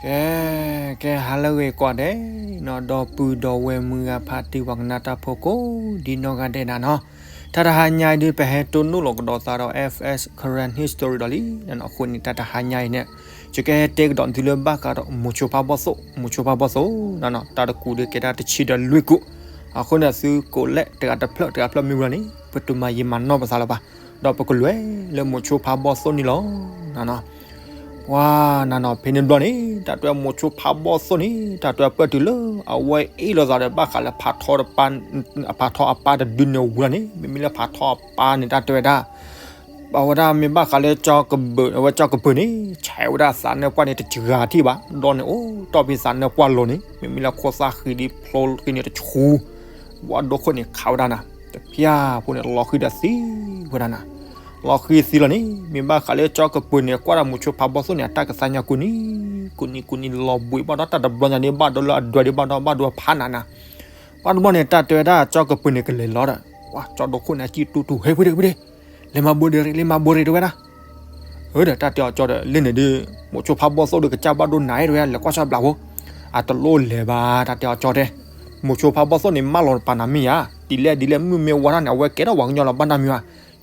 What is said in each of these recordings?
ကဲ ကဲ ဟါလၢအဂ့ၤကိးဂၤဒဲးနီၤ, ဒီပုၢ်ဒီဝဲၢ်မုၢ်ဂၤဖါတံၢ် ပှၤကနၣ်တၢ်ဖိကိးဒံနီၢ်ဂၤဒဲးနီၤ, တၢ်တဟါညါအံၤဒုး ပဟဲတိၢ်နီၣ်လီၤကဒီးသးဒီး F S Karen History ဒီးလံနီၤ. အဃိန့ၣ် တၢ်တဟါညါအံၤန့ၣ် ယကဟဲတဲကဒီးသုလၢဘၣ်ဃးဒီး မိၤဆိဖါဘီၣ်သိၣ်, မိၤဆိဖါဘီၣ်သိၣ်နီၤ, တၢ်တကူးဒုးကဲတၢ်တဆံဒီးလွံၢ်ကူး. အဃိန့ၣ် သုကိးလဲၣ်တဂၤတဖျၢၣ် တဂၤတဖျၢၣ်မ့ၢ်ဝံၤလီၤန့ၣ် ပတုၤမၤယံာ်မၤနီၢ်ပသးလၢၤဘၣ်, ဒီးပကလဲၤလၢမိၤဆိဖါဘီၣ်သိၣ်န့ၣ်လီၤနီၤ. ပှၤနီၤနီၤ ဖဲန့ၣ်ဘျီန့ၣ် တၢ်တဲဝဲမိၤဆိဖါဘီၣ်သိၣ်န့ၣ် တၢ်တဲဝဲပၢၢ်တုၤလၢ အဝဲအ့ၣ်လိာ်သးဒီးဘၣ်ဃးလၢ ဖးထီအပၢ်တဒုန့ၣ်ဝံၤလီၤန့ၣ်, မ့မ့ၢ်လၢဖးထီအပၢ်န့ၣ် တၢ်တဲဝဲဒၣ် အဝဲဒၣ်မ့ၢ်ဘၣ်ဃးလၢ အဝဲကၠီကပၢၢ်န့ၣ် ဆဲးဝဲဒၣ်သးနၢၣ်ပှၢ်န့ၣ် တစှၤထံၣ်ဘၣ်, ဒီးန့ၣ်အိၣ်တီၢ်ဖဲသးနၢၣ်ပှၢ်လီၤန့ၣ် မ့မ့ၢ်လၢခိသၣ်ဃံဒ်ဖျိဃံန့ၣ်တဆူ ဝဲဒိခိၣ်န့ၣ်ခးဝဲဒၣ်နၤ, တဖၠၣ်ဖိန့ၣ် လီၤဃံၤဒီးသံဝဲဒၣ်နၤ. လီၤဃံၤသံလီၤန့ၣ် မ့ၢ်ဘၣ်ဃးလၢကၠီကပၢၢ်န့ၣ် ကွၢ်ဒီးမိၤဆိဖါဘီၣ်သိၣ်န့ၣ် အတၢ်ကသါညါကိးနံၤ ကိးနံၤကိးနံၤ လီၤဘှံးဘၣ်ဒီး တၢ်တဘျီညါန့ၣ် ဘၣ်ဒိလၢအဒွဲဒံး ဘၣ်ဒိဘၣ်ဒိဖးနးနၤ. ပှၤတဘျီန့ၣ် တၢ်တဲဝဲဒၣ်ကၠီကပၢၢ်န့ၣ် ကလဲၤလီၤဒီး ပှၤကၠီဒိခိၣ်န့ၣ် အစံၣ်တူၢ်တူၢ် ဟဲဖုဒ့ဖုဒ့ လဲၤမၤဘိးရ့ၣ် လဲၤမၤဘိးရ့ၣ် တဲဝဲဒၣ်. အၢ ဒီးတၢ်တဲအီၤကၠီဒီး လၢန့ၣ်ဒုး မိၤဆိဖါဘီၣ်သိၣ်ဒုး ကစၢ်ဘၣ်ဒိနၤ တဲဝဲဒၣ် လဲၤကွၢ်ဆၣ်ဘျးဖိ, အတလိၣ်လဲၤဘၣ် တၢ်တဲအီၤကၠီတဲ, မိၤဆိဖါဘီၣ်သိၣ်န့ၣ် မၢလီၤပာ်နၤမ့ၢ်ဧါ, ဒ်လဲၣ်ဒ်လဲၣ် မုၢ်မ့ၢ်ဝါထီၣ်န့ၣ် အဝဲကဲထီၣ်ပှၤကညီလီၤ ဘၣ်နၢ်မ့ၢ်ဧါ,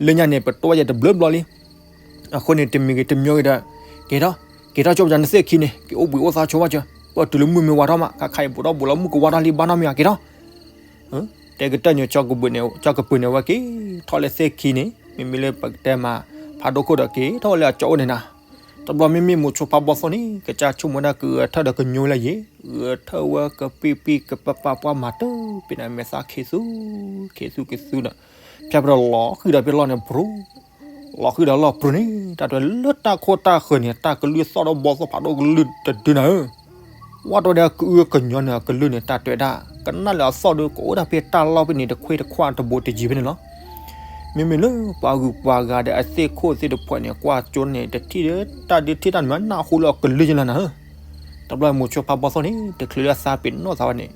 လၢညါန့ၣ် ပတိၢ်ဝဲယတဘျုးဘျီလံ. အဃိန့ၣ် တမံၤဂ့ၤတမံၤဂ့ၤဒီး က့ၤထီၣ် က့ၤထီၣ်ကၠိပယၤနသ့ၣ်ခံန့ၣ် က့ၤအိၣ်ဘှံးအိၣ်သါဆိဝဲကၠီ, ပၢၢ်တုၤလၢမုၢ်မ့ၢ်ဝါထီၣ်မး ခါခါအံၤ ဘူးထီၣ်ဘူးလီၤ မုၢ်ကဝါထီၣ်လံ ဘၣ်နၢ်မ့ၢ်ဧါ က့ၤထီၣ်. တဲကတၢၢ်န့ၣ် ကၠီကပၢၢ်န့ၣ် ကၠီကပၢၢ်န့ၣ် အဝဲက့ၤထီၣ်လၢသ့ၣ်ခံန့ၣ် မ့မ့ၢ်လၢပကတဲမး ဖးဒိၣ်ခိၣ်ဒီး က့ၤထီၣ်ဝဲလၢအကၠီအိၣ်န့ၣ်နၤ. တဘျီမ့မ့ၢ်မိၤဆိဖါဘီၣ်သိၣ်န့ၣ် ကစၢ်ဆိကမိၣ်ဝဲဒၣ် ကဂဲၤထၢၣ်ဒီးကညိလၢယံၤ, ဂဲၤထၢၣ်ဝဲကပံၣ်ပံၣ်ကပၤပၤ ပှၤမၤတပ့ၤန့ၣ် မဲာ်သၣ်ခံသူ ခံသူခံသူဒီး ဖၠၣ်ဖဲဒီးလီၤဃံၤဒီးဖဲလီၢ်န့ၣ် ပြူၤ လီၤဃံၤဒီးလီၢ်ပြူၤန့ၣ် တၢ်တဲဝဲလၢတၢ်ခိၣ်တၢ်ဃၢၤန့ၣ် တၢ်ကလုၢ်သီၣ်ဒီးဘီသိၣ်ဖးဒိၣ်ကလုၢ်တဒုနၤဧၢ. ဝဲတဲဝဲဒၣ်ကအုကညီန့ၣ် အကလုၢ်န့ၣ် တၢ်တဲဝဲဒၣ် ကနၣ်လၢအသီၣ်ဒီး ကအိၣ်ဒၣ်ဖဲတၢ်လီၢ်ဖဲန့ၣ် တခွ့တခွါတဘိးတယံၤဖဲန့ၣ်လီၤ. မ့မ့ၢ်လၢပှၤဂုၤပှၤဂၤဒီးအသ့ၣ်ခိၣ်သ့ၣ်တဖၣ်န့ၣ် ကွၢ်ကၠိန့ၣ် တထံၣ်ဒီးတၢ်ဒုးထံၣ်တၢ်နမၤနၢ်ဟူလၢအကလုၢ်ယလၢနၤဧၢ. တဘျီမိၤဆိဖါဘီၣ်သိၣ်န့ၣ် တချုးလၢသးပ့ၤနီၣ်သးဝဲန့ၣ်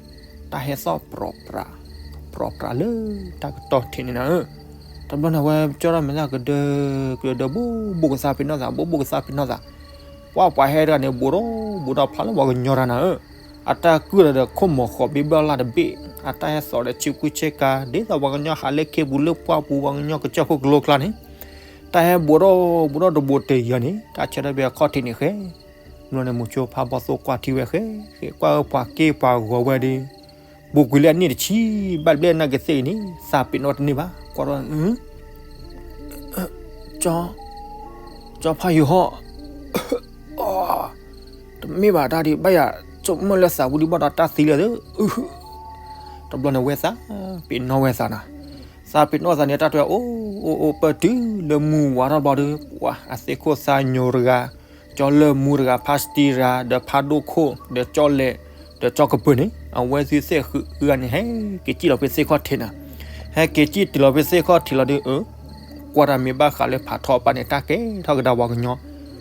တၢ်ဟဲသီၣ်ပြီပြး ပြီပြးလၢတၢ်ကတီၢ်ထံးန့ၣ်နၤဧၢ. တဘျီန့ၣ် အဝဲကၠီထီၣ်မဲာ်သၣ်ကဒၢ ကဒၢ ဘိၣ်ဘိၣ်ကသါပ့ၤနီၣ်သး ဘိၣ်ဘိၣ်ကသါပ့ၤနီၣ်သး, ပှၤပှၤဟဲတဂၤန့ၣ် ဘူးထီၣ်ဘူးထီၣ်ဖျါလၢပှၤကညီတဂၤနၤဧၢ. အတၢ်ကုၢ်ဒီးခိၣ်မီၤဃိးဘ့ၣ်ဘၣ်လၢ်တဘ့ၣ်, အတၢ်ဟဲစိာ်ဒီးဆ့ကူဆ့ကၤ ဒ်သိးပှၤကညီဟးလၢခ့ပူၤလၢပှၢ်ပူၤ ပှၤကညီကစၢၢ်ခိၣ်ကလိကျါန့ၣ်, တၢ်ဟဲဘူးထီၣ်ဘူးထီၣ်တဘူးတယံၤန့ၣ် တၢ်ဆၢထၢၣ်ဖဲအခီၣ်ထံးန့ၣ်ဃဲ ဘျီန့ၣ် မိၤဆိဖါဘီၣ်သိၣ်ကွၢ်ထံဝဲဃဲ ဃဲကွၢ်ဝဲပှၤက့ၢ်ပှၤဂီၤဝဲဒီး ဘူးကွံာ်လၢအနံၣ်တဆံ ဘၣ်ဘျဲၣ်နၢ်ကသ့ၣ်အံၤန့ၣ် သးပ့ၤနီၣ်တန့ၢ်ဘၣ် ကွၢ်ထီၣ် ကၠီ ကၠီဖးယိၤဟီၣ် တမ့ၢ်ဘၣ်တၢ်ဒံး ဘၣ်ယၤ ဆိကမိၣ်လၢသးပူၤဒံးဘၣ်ဒီးတၢ်သံလၢာ်သၢ တဘျီန့ၣ်ဝဲသးပ့ၤနီၣ်ဝဲသးနၤ, သးပ့ၤနီၣ်သးန့ၣ် တၢ်တဲဝဲ အိၣ်အိၣ်အိၣ်ပၢၢ်တုၤလၢမုၢ်ဝါထီၣ်ဘျီဒီး ပှၤအသ့ၣ်ခိၣ်သးညိတဂၤ ကၠီလၢၢ်မူတဂၤ ဖါစတံတဂၤ ဒီးဖးဒိၣ်ခိၣ် ဒီးကၠီလဲၣ် ဒီးကၠီကပၢၢ်န့ၣ် အဝဲသ့ၣ်သ့ၣ်ဃုဂၤန့ၣ် ဟဲက့ၤစံၣ်လီၤဖဲသ့ၣ်ခီၣ်ထံးနၤ, ဟဲက့ၤစံၣ်တုၤလီၤဖဲသ့ၣ်ခီၣ်ထံးလီၤဒီး အၢ ကွၢ်တၢ်မ့ၢ်ဘၣ်ဃးလၢဖးထီအပၢ်န့ၣ် တၢ်ကဲထီၣ်ကဒါပှၤကညီ,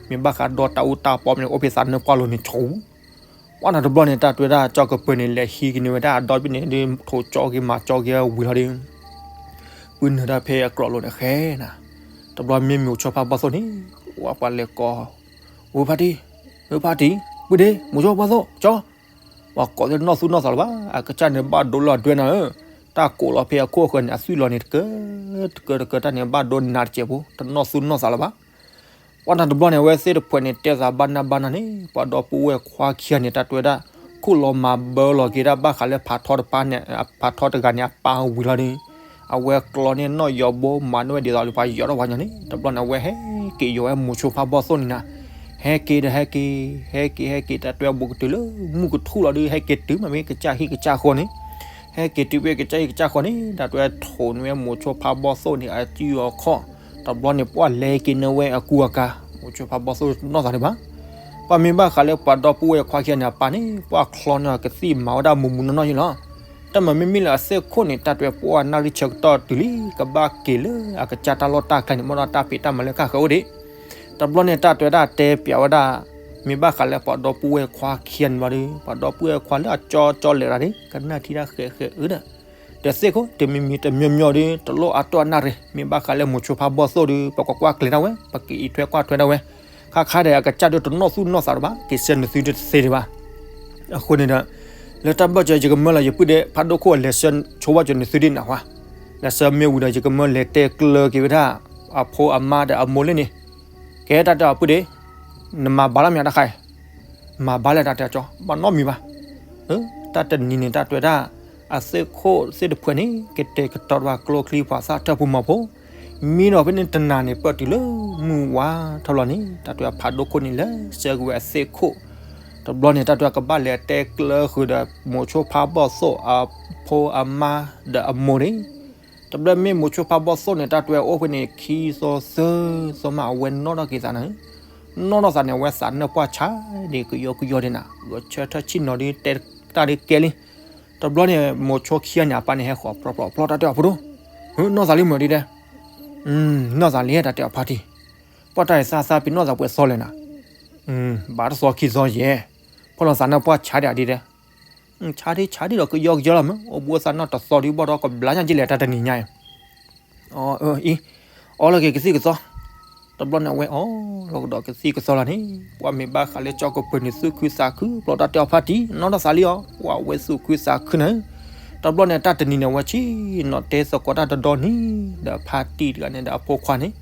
မ့ၢ်ဘၣ်ဃးဒီးတၢ်အူတၢ်ပီမ့ၢ်န့ၣ် အိၣ်ဖဲသးနၢၣ်ပှၢ်လိၤန့ၣ်ဆိး ပှၤနၤတဘျီန့ၣ် တၢ်တဲဝဲဒၣ်ကၠီကပၢၢ်န့ၣ် လဲၤဟံးကန့ၢ်ဝဲဒၣ်အဒီဘ့ၣ်န့ၣ်ဒီး ထိးကၠီက့ၤမၤကၠီက့ၤဝံၤလီၤဒီး ပုၢ်နုာ်တၢ်ဖဲအကြၢးလိၤန့ၣ်ဃဲနၤ, တဘျီမ့ၢ်မိၤဆိဖါဘီၣ်သိၣ်န့ၣ် ပှၤပှၤလဲၤကိး ဝဲဖါတံၢ် ဝဲဖါတံၢ် ပုၢ်ဒ့ မိၤဆိဖါဘီၣ်သိၣ် ကၠီ ပှၤကိးသ့ၣ်နီၣ်သူၣ်နီၣ်သးလၢၤဘၣ် အကစၢ်န့ၣ်ဘၣ်ဒိလၢအဒွဲနၤဧၢ, တၢ်ကိးလီၤဖဲအခိၣ်အဃၢၤန့ၣ် အသွံၣ်လီၤန့ၣ် တကၢ တကၢ တကၢ တၢ်န့ၣ်ဘၣ်ဒိနၤတစဲးဖိ တနီၣ်သူၣ်နီၣ်သးလၢၤဘၣ် ပှၤနၤတဘျီန့ၣ် အဝဲသ့ၣ်တဖၣ်န့ၣ် တဲသးဘၣ်နၢ်ဘၣ်နၢ်န့ၣ် ပှၤဒီပုၢ်ဝဲၢ်ခွါခံဂၤန့ၣ် တၢ်တဲဝဲဒၣ် ခိၣ်လီၤမၤဘၢလီၤက့ၤဒၣ်ဘၣ်ဃးလၢဖးထီတပၢ်န့ၣ် ဖးထီတဂၤန့ၣ် အပၢ်ဝံၤလီၤဒီး အဝဲကျီန့ၢ်နီၣ်ယီၤဘိ မၤန့ၢ်ဝဲဒ်သိးလၢပှၤယီၤထီၣ်ပှၤညီန့ၣ် တဘျီန့ၣ် အဝဲဟဲက့ၤယီၤဝဲမိၤဆိဖါဘီၣ်သိၣ်န့ၣ်နၤ, ဟဲက့ၤဒီးဟဲက့ၤ ဟဲက့ၤ ဟဲက့ၤ တၢ်တဲဝဲဘူးကတုၤလၢမုၢ်ကထူၣ်လီၤဒီး ဟဲက့ၤတုၤမးမ့ၢ်ကစၢ်ဟံၣ်ကစၢ်ဃီန့ၣ် ဟဲက့ၤတုၤဖဲကစၢ်ဟံၣ်ကစၢ်ဃီန့ၣ် တၢ်တဲဝဲထိးန့ၢ်ဝဲမိၤဆိဖါဘီၣ်သိၣ်န့ၣ် အစုအခီၣ်, တဘျီန့ၣ် ပှၤလဲၤက့ၤန့ၢ်ဝဲအကူအကၤ, မိၤဆိဖါဘီၣ်သိၣ်နီၢ်သးန့ၣ်ဘၣ်. ပှၤမ့ၢ်ဘၣ်ဃးလၢပှၤဒီပုၢ်ဝဲၢ်ခွါခံဂၤန့ၣ် အပၢ်န့ၣ် ပှၤချီန့ၢ်ကသံၣ်မၤဝဲဒၣ်မူးမူးနီၢ်နီၢ်ယ့လီၤ. တၢ်မၤမ့မ့ၢ်လၢအသ့ၣ်ခိၣ်န့ၣ် တၢ်တဲဝဲပှၤနၣ်ရံၣ်ဆၢကတီၢ်တုၤလံ ကဘၣ်က့ၤလၢအကစၢ်တၢ်လီၢ်တၢ်ကျဲန့ၣ် မ့ၢ်ဒီးတၢ်ဖံးတၢ်မၤလၢကၢ်ဃဲၤအိၣ်ဒံး တဘျီန့ၣ် တၢ်တဲဝဲဒၣ်တဲပၠးဝဲဒၣ် မ့ၢ်ဘၣ်ဃးလၢပှၤဒီပုၢ်ဝဲၢ်ခွါခံဂၤန့ၣ်ဘျီဒီး ပှၤဒီပုၢ်ဝဲၢ်ခွါလၢအကၠီကၠီလဲၤရၤဒီး ကနၣ်ထံတၢ်ဃဲၤဃဲၤအၢဒီး တသ့ၣ်ခိၣ် တမံၤမံၤတမံၤမံၤဒီး တလိၣ်အတီၢ်အနၣ်ရံၣ် မ့ၢ်ဘၣ်ဃးလၢမိၤဆိဖါဘီၣ်သိၣ်ဒီး ပကွၢ်ကွၢ်ကျဲၤဒၣ်ဝဲ ပကအံးထွဲကွၢ်ထွဲဒၣ်ဝဲ, ခါခါဒီးအကစၢ်ဒုးတနီၣ်သူၣ်နီၣ်သးတဘၣ်, က့ၤဆှၢနသုတသ့ဒံးဘၣ်. အဃိန့ၣ်ဒီး လၢတၢ်ဘၢၣ်စၢၤယကမၢလီၤ ယပုၢ်ဒီးဖးဒိၣ်ခိၣ်အလဲၤဆှၢဆိဝဲကၠီၤနသုဒ်နၢ်ဟူဧါ. လဲၤဆှၢမ့ၢ်ဝံၤဒီး ယကမၢလဲၤတဲကျၢၤက့ၤဝဲဒၣ် အဖိအမါဒီးအမိၢ်လၢန့ၣ်, ကဲတၢ်တဲအီၤပုၢ်ဒီး, နမၤဘၣ်လီၤမ့ၢ်တခါအံၤ, မၤဘၣ်လဲၣ်တၢ်တဲအီၤကၠီၤ ဘၣ်နီတမံၤဘၣ်. တၢ်တနံၤန့ၣ် တၢ်တဲဝဲဒၣ် အသ့ၣ်ခိၣ်သ့ၣ်တဖုန့ၣ် ကတဲာ်ကတီၤဘၣ်ကျိချံမျိာ်သၣ်ထၢၣ်ဖူမီၤဖိ, မံဒီးဖဲန့ၣ်တနၤန့ၣ် ပၢၢ်တုၤလၢမုၢ်ဝါထီၣ်လီၤန့ၣ် တၢ်တဲဝဲဖးဒိၣ်ခိၣ်န့ၣ် လဲၤဆှၢက့ၤဝဲအသ့ၣ်ခိၣ်, တဘျီန့ၣ် တၢ်တဲဝဲကဘၣ်လဲၤတဲကျၢၤဃုာ်ဒီး မိၤဆိဖးဘီၣ်သိၣ်အဖိအမါဒီးအမိၢ်န့ၣ်, တဘျီမ့ၢ်မိၤဆိဖးဘီၣ်သိၣ်န့ၣ် တၢ်တဲဝဲအိၣ်ဖဲန့ၣ် ခံသီသၢသီမး အဝဲနီၣ်ထီၣ်က့ၤသးနၤ, နီၣ်ထီၣ်သးန့ၣ် အဝဲသးနၢၣ်ပှၢ်ဆါဒံးကယီကယီဒံးနၤ, ဂဲၤဆၢထၢၣ်ဆ့ၣ်နီၤဒ် တဲတၢ်ဒ်ကဲလံ. တဘျီန့ၣ် မိၤဆိခံဂၤန့ၣ် အပၢ်န့ၣ်ဟဲဃီၤပြီပြီပြီ တၢ်တဲအီၤဖိဒိၣ်, နီၢ်သးလံမုၢ်ဒ်တဲ, နီၢ်သးလံ တၢ်တဲအီၤဖါတံၢ်, ပှၢ်တၢ်အံၤသးသးပ့ၤနီၣ်သးပှဲၤသီလဲၣ်နၤ, ဘၣ်တသီခံသီယဲၢ်, ဖီလီၤသးနၢၣ်ပှၢ်ဆါဒံးဒ်တဲ ဆါဒံးဆါဒံးဒီးကယီကယီလီၤမး, အိၣ်ဘူးအိၣ်သးနီၢ်တသီဒံးဘၣ်ဒီးကဘျါညါက့လဲၣ် တၢ်တနံၤညါအံၤ, အအံၤ, အီလီၤက့ၤကသံၣ်ကသီ, တဘျီန့ၣ်အဝဲအီလီၤကဒီးကသံၣ်ကသီလီၤန့ၣ်, ပှၤမ့ၢ်ဘၣ်ဃးလၢကၠီကပၢၤန့ၣ် သူၣ်ခုသးခု ဘျီတၢ်တဲအီၤဖါတံၢ် နီၢ်ထီၣ်သးလံအီၤ, ပှၤအဝဲသူၣ်ခုသးခုန့ၣ်, တဘျီန့ၣ် တၢ်တနံၤန့ၣ် အဝဲဆ့ၣ်နီၤတဲသကိးတၢ်တဒီနံၤ, ဒီးဖါတံၢ်တဂၤန့ၣ်ဒီးအဖိခွါန့ၣ်,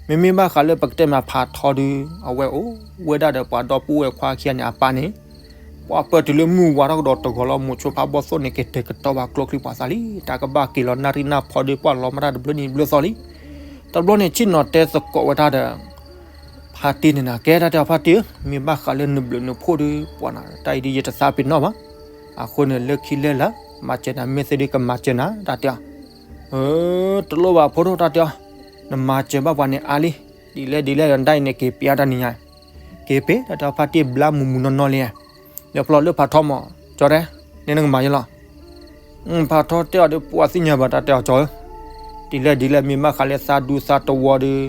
မ့မ့ၢ်ဘၣ်ဃးလၢပကတဲမးဖးထီဒုး အဝဲအိၣ်ဝဲဒၣ်ဒီးပှၤဒီပုၢ်ဝဲၢ်ခွါခံဂၤန့ၣ်အပၢ်န့ၣ်, ပှၤပၢၢ်တုၤလၢမုၢ်ဝါထီၣ်ကဒီးတဂီၤလီၤ မိၤဆိဖးဘီၣ်သိၣ်န့ၣ် ကတဲာ်ကတီၤဘၣ်ကျိချံမျိာ်သၣ်လံ, တၢ်ကဘၣ်က့ၤလီၤနၣ်ရံၣ်နၢ်ဖီဒုး ပှၤလီၤမၢ်တၢ်တဘျုးနံၤဘျုးသီလံ, တဘျီန့ၣ်ဆ့ၣ်နီၤတဲသကိးဝဲဒၣ်ဒီး ဖါတံၢ်န့ၣ်နၤ, ကဲတၢ်တဲအီၤဖါတံၢ်ဧၢ, မ့ၢ်ဘၣ်ဃးလၢနဘျုးနဖှိၣ်ဒုး ပှၤနၤ တၢ်အံၤဒုးယတသးပ့ၤနီၣ်ဘၣ်, အဃိန့ၣ်လၢခံလၢလၢ မၤစၢၤနၤမ့ၢ်သ့ဒုးကမၤစၢၤနၤ တၢ်တဲအီၤ, တလိၣ်ဘၣ်ဖိဒိၣ် တၢ်တဲအီၤ, နမၤစၢၤဘၣ်ပှၤန့ၣ်အါလံ, ဒ်လဲၣ်ဒ်လဲၣ်ဒီး နဒၣ်အံၤန့ၣ်က့ၤပျးတၢ်နံၤညါ, က့ၤပ့ၤ တၢ်တဲအီၤဖါတံၢ်ဘျါမုၢ်မုၢ်နီၢ်နီၢ်လံ, ဒီးဖျီလၢဖးထီမး, ကၠီတဲ, န့ၣ်နကမၤယလီၤ ဖးထီတဲအီၤဒီး ပှၤသ့ၣ်ညါဘၣ် တၢ်တဲအီၤကၠီဧၢ, ဒ်လဲၣ်ဒ်လဲၣ် မ့ၢ်ဘၣ်ဃးလၢသးဒူသးတဝီဒီး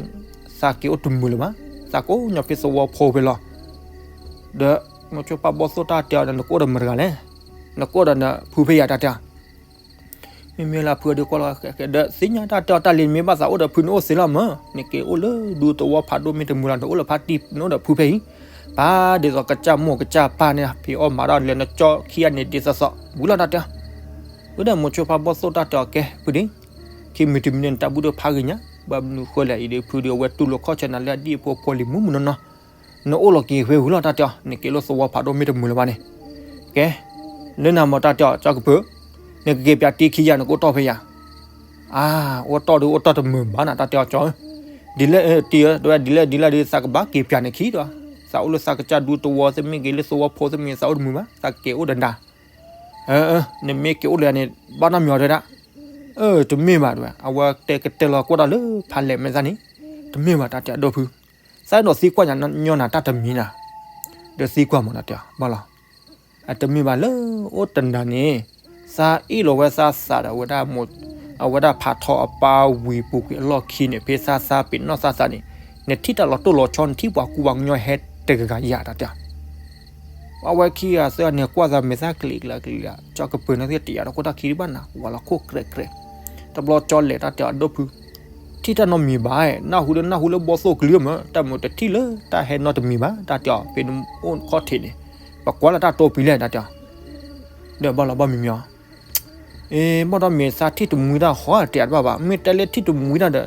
သးက့ၤအိၣ်တမုာ်လၢၤဘၣ်, သးကိးညီဖဲသဝီဖိဖဲလီၤ, ဒီးမိၤဆိဖးဘီၣ်သိၣ် တၢ်တဲအီၤဒီး နကအိၣ်ဒီးမတၤတဂၤလဲၣ်, နကအိၣ်ဒီးနဖုဖဲယၤ တၢ်တဲအီၤ, မ့မ့ၢ်လၢဖုအဒုးကွၢ်လီၤဃဲးဃဲးဒီး သ့ၣ်ညါတၢ်တဲအီၤတၢ်လံ မ့ၢ်ဘၣ်သးအိၣ်ဒီးဖုန့ၣ်အိၣ်သ့လီၤမး, နက့ၤအိၣ်လၢဒူသဝီဖးဒိၣ်မ့ၢ်တမုာ်လီၤ နအိၣ်လၢဖါတံၢ် နအိၣ်ဒီးဖုဖဲအံၤ, ပာ်ဒ်သိးကစၢ်မိၢ်ကစၢ်ပၢ်န့ၣ် ဖံးအီၣ်မၤအီၣ်လဲၤနကၠီခံဂၤန့ၣ်ဒ်သိးသိး ဝံၤလီၤ တၢ်တဲအီၤ, ဝံၤဒီးမိၤဆိဖးဘီၣ်သိၣ် တၢ်တဲအီၤကဲဖုဒံး, ခံမံၤတမံၤန့ၣ် နတၢ်ဘူၣ်ဒိၣ်ဖးဂ့ၤညါ, ဘၣ်မနုၤဃိလဲၣ် အံၤဒီးဖုဒီးအဝဲတူၢ်လိာ်ခီၣ်ဆၢနၤလၢအဒံၣ်အဖိအဖိလံၤမုၢ်မုၢ်နီၢ်နီၢ်, နအိၣ်လီၤက့ၤဖဲဝံၤလီၤ တၢ်တဲအီၤ, နက့ၤလၢသဝီဖးဒိၣ်မ့ၢ်တမုာ်လၢၤဘၣ်န့ၣ်, ကဲ, လၢနၤမး တၢ်တဲအီၤ ကၠီကပၢၤ, နကက့ၤပျးတံၤခံယၤ နကအိၣ်တီၢ်ဖဲယၤ, အါ, အိၣ်တီၢ်ဒုးအိၣ်တီၢ်တမုာ်ဘၣ်နၤ တၢ်တဲအီၤကၠီဧၢ, ဒ်လဲၣ်တံၤဧၢ တဝဲဒ်လဲၣ်ဒ်လဲၣ်ဒီး သးကဘၣ်က့ၤပျးန့ၣ်ခံဒီး, သးအိၣ်လၢသးကစၢ်ဒူသဝီသ့ၣ်မ့ၢ်ဂ့ၤ လၢသဝီဖိသ့ၣ်မ့ၢ်ဂ့ၤ သးအိၣ်တမုာ်ဘၣ် သးက့ၤအိၣ်ဒီးနၤ, နမ့ၢ်က့ၤအိၣ်လၢန့ၣ် ဘၣ်နီတမံၤအီၤတဝဲဒၣ်, တမ့ၢ်ဘၣ်တဝဲ အဝဲတဲကတဲလီၤကွၢ်တၢ်လၢဖးလဲၢ်မဲာ်သၣ်န့ၣ်, တမ့ၢ်ဘၣ် တၢ်တဲအဒိၣ်ဖု, သးအဲၣ်ဒိးသံကွၢ်ညီနၤတၢ်တမံၤနၤ, ဒီးသံကွၢ်မး တၢ်တဲအီၤ ဘၣ်လီၤ အတမ့ၢ်ဘၣ်လၢအိၣ်တနၤန့ၣ်, သးအ့ၣ်လိာ်ဝဲသးသးဒီးဝဲဒၣ်မိၢ်, အဝဲဒၣ်ဖးထီအပၢ်ဝံၤပူၤကွံာ်အလီၢ်ခံန့ၣ် ဖဲသးသးပ့ၤနီၣ်သးသးန့ၣ်, နထံၣ်တၢ်လီၤတိၢ်လီၤဆီ နထံၣ်ပှၤကူပှၤကညီဟဲတဂၤဂၤယၤ တၢ်တဲအီၤ အဝဲခံဂၤသၢဂၤန့ၣ် ကွၢ်သးမဲာ်သၣ်ကလံၤကလံၤကလံၤ, ကၠီကပၢၤန့ၣ်သ့ၣ်တယာ်ဒီး ခိၣ်တၢ်ခံတဘၣ်နၤ ဝၤလီၤခိၣ်ကြဲးကြဲး, တဘျီကၠီလဲၤ တၢ်တဲအီၤ အဒိၣ်ဖု, ထံၣ်တၢ်နီတမံၤဘၣ်, နၢ်ဟူလၢနၢ်ဟူလၢဘီၣ်သိၣ်ကလုၢ်မး, တၢ်မုာ်တထံၣ်လၢတၢ်ဟဲနီတမံၤဘၣ် တၢ်တဲအီၤ, ဖဲနအိၣ်ခီၣ်ထံးန့ၣ်, ပကွၢ်လၢတၢ်တိပံၤလဲၣ် တၢ်တဲအီၤ, ဒီးဘၣ်လီၤဘၣ်မံၤမံၤအီၤ, အ့ ဘၣ်ဒီးမ့ၢ်သးထံၣ်တမှံတၢ်ဟီတဲတဘၣ်ဘၣ်, မ့ၢ်တဲလၢထံၣ်တမှံတၢ်ဒီး,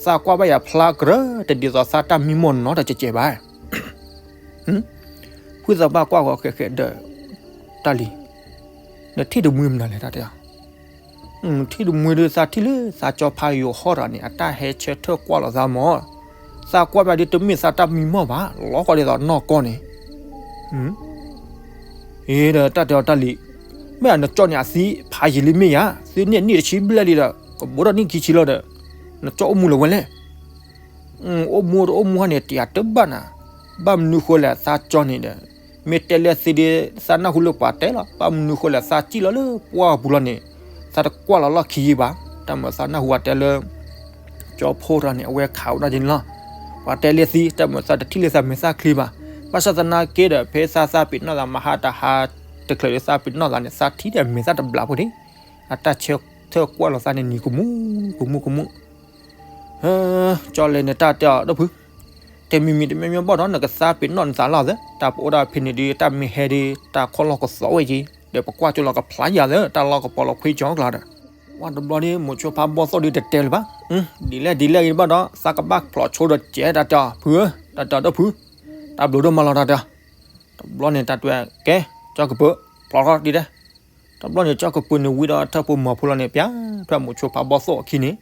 သးကွၢ်ဘၣ်ယၤဖျါကရၢ, တဒ်သိးသးတၢ်မံမီၢ်နီတကဲးကဲးဘၣ် ဖုသးဘၣ်ကွၢ်ဃီဃဲးဃဲးဒီး, တၢ်လံ, နထံၣ်တမှံမနုၤလဲၣ် တၢ်တဲအီၤ, ထံၣ်တမှံဒီး သးထံၣ်လၢသးကၠီဖးယိၤဟီၣ်တဂၤန့ၣ် အတၢ်ဟဲဆၢထၢၣ်ကွၢ်လီၤသးမး, သးကွၢ်ဘၣ်ဒီးတမ့ၢ်သးတၢ်မံမီၢ်ဘၣ်, လီၤဃီဒ်သိးနီၢ်ကီၢ်န့ၣ် အ့ ဒီးတၢ်တဲအီၤတၢ်လံ, မ့ၢ်နကၠီန့ၣ်အသံဖးယံာ်လံမ့ၢ်ယၤ, သံန့ၣ်နံၣ်တဆံဘျဲၣ်လံဒီး ကဘိးထီၣ်နံၣ်ခံဆံလီၤဒီး, နကၠီအိၣ်မူလၢၤဝဲလဲၣ်, အိၣ်မူတအိၣ်မူဟီန့ၣ် တယာ်တဘၣ်နၤ, ဘၣ်မနုၤဃိလဲၣ်သးကၠီန့ၣ်ဒီး, မ့ၢ်တဲလၢသံဒီး သးနၢ်ဟူလၢပှၤတဲလီၤ, ဘၣ်မနုၤဃိလဲၣ်သးစံၣ်လီၤလၢပှၢ်ပူၤလီၤန့ၣ်, သးတကွၢ်လီၤလီၢ်ခံယံာ်ဘၣ်, တၢ်မၤသးနၢ်ဟူပှၤတဲလၢ ကၠီဖိတဂၤန့ၣ် အဝဲခးဝဲဒၣ်က့ၤန့ၣ်လီၤ. ပှၤတဲလၢသံ တၢ်မၤသးတထံၣ်လၢသးမဲာ်သၣ်ချ့ဘၣ်. ဘၣ်ဆၣ်သနာ်က့ဒီး ဖဲသးသးပ့ၤနီၣ်သးမဟါတဟါ တချုးလၢသးပ့ၤနီၣ်သးန့ၣ် သးထံၣ်ဒီးမဲာ်သၣ်တဘျးဖိန့ၣ် အတၢ်ဆၢထၢၣ်ကွၢ်လီၤသးန့ၣ် နံၤကမူကမူကမူ ကၠီလဲၤန့ၣ် တၢ်တဲအီၤ ဒီပုၢ်, ထံၣ် တဲမံၤမံၤတမံၤမံၤဘၣ်ဒီး နကသါပ့ၤနီၣ်နသးလီၤသၢ, တၢ်ပအိၣ်ဒၣ်ဖဲန့ၣ်ဒီး တၢ်မ့ၢ်ဟဲဒီး တၢ်ခီၣ်လီၢ်ကသီဝဲက့ၤ, ဒီးပကွၢ်ကၠိလီၤကဖျါယၤသၢ, တၢ်လီၢ်ကပီၤလီၤခွံကၠီကျါဒီး, ဝဲတဘျီဒီး မိၤဆိဖါဘီၣ်သိၣ်ဒီးတတဲလၢၤဘၣ်, ဒ်လဲၣ်ဒ်လဲၣ်ဂ့ၤဘၣ်ဒီး သးကဘၣ်ဖျိးဆိဒီးကဲတၢ်တဲအီၤ ဖုဧၢ, တၢ်တဲအီၤဒီးဖု, တၢ်ဘျုးဒိၣ်မးလီၤတၢ်တဲအီၤ, တဘျီန့ၣ်တၢ်တဲကဲ, ကၠီကပၢၤ, ဖျိးထီၣ်ဒ်လဲၣ် တဘျီန့ၣ် ကၠီကပၢၤန့ၣ်ဝံဒီးထၢၣ်ဖိမၤဖိလီၤန့ၣ် ပျဲထွဲမိၤဆိဖးဘီၣ်သိၣ်အခံန့ၣ်,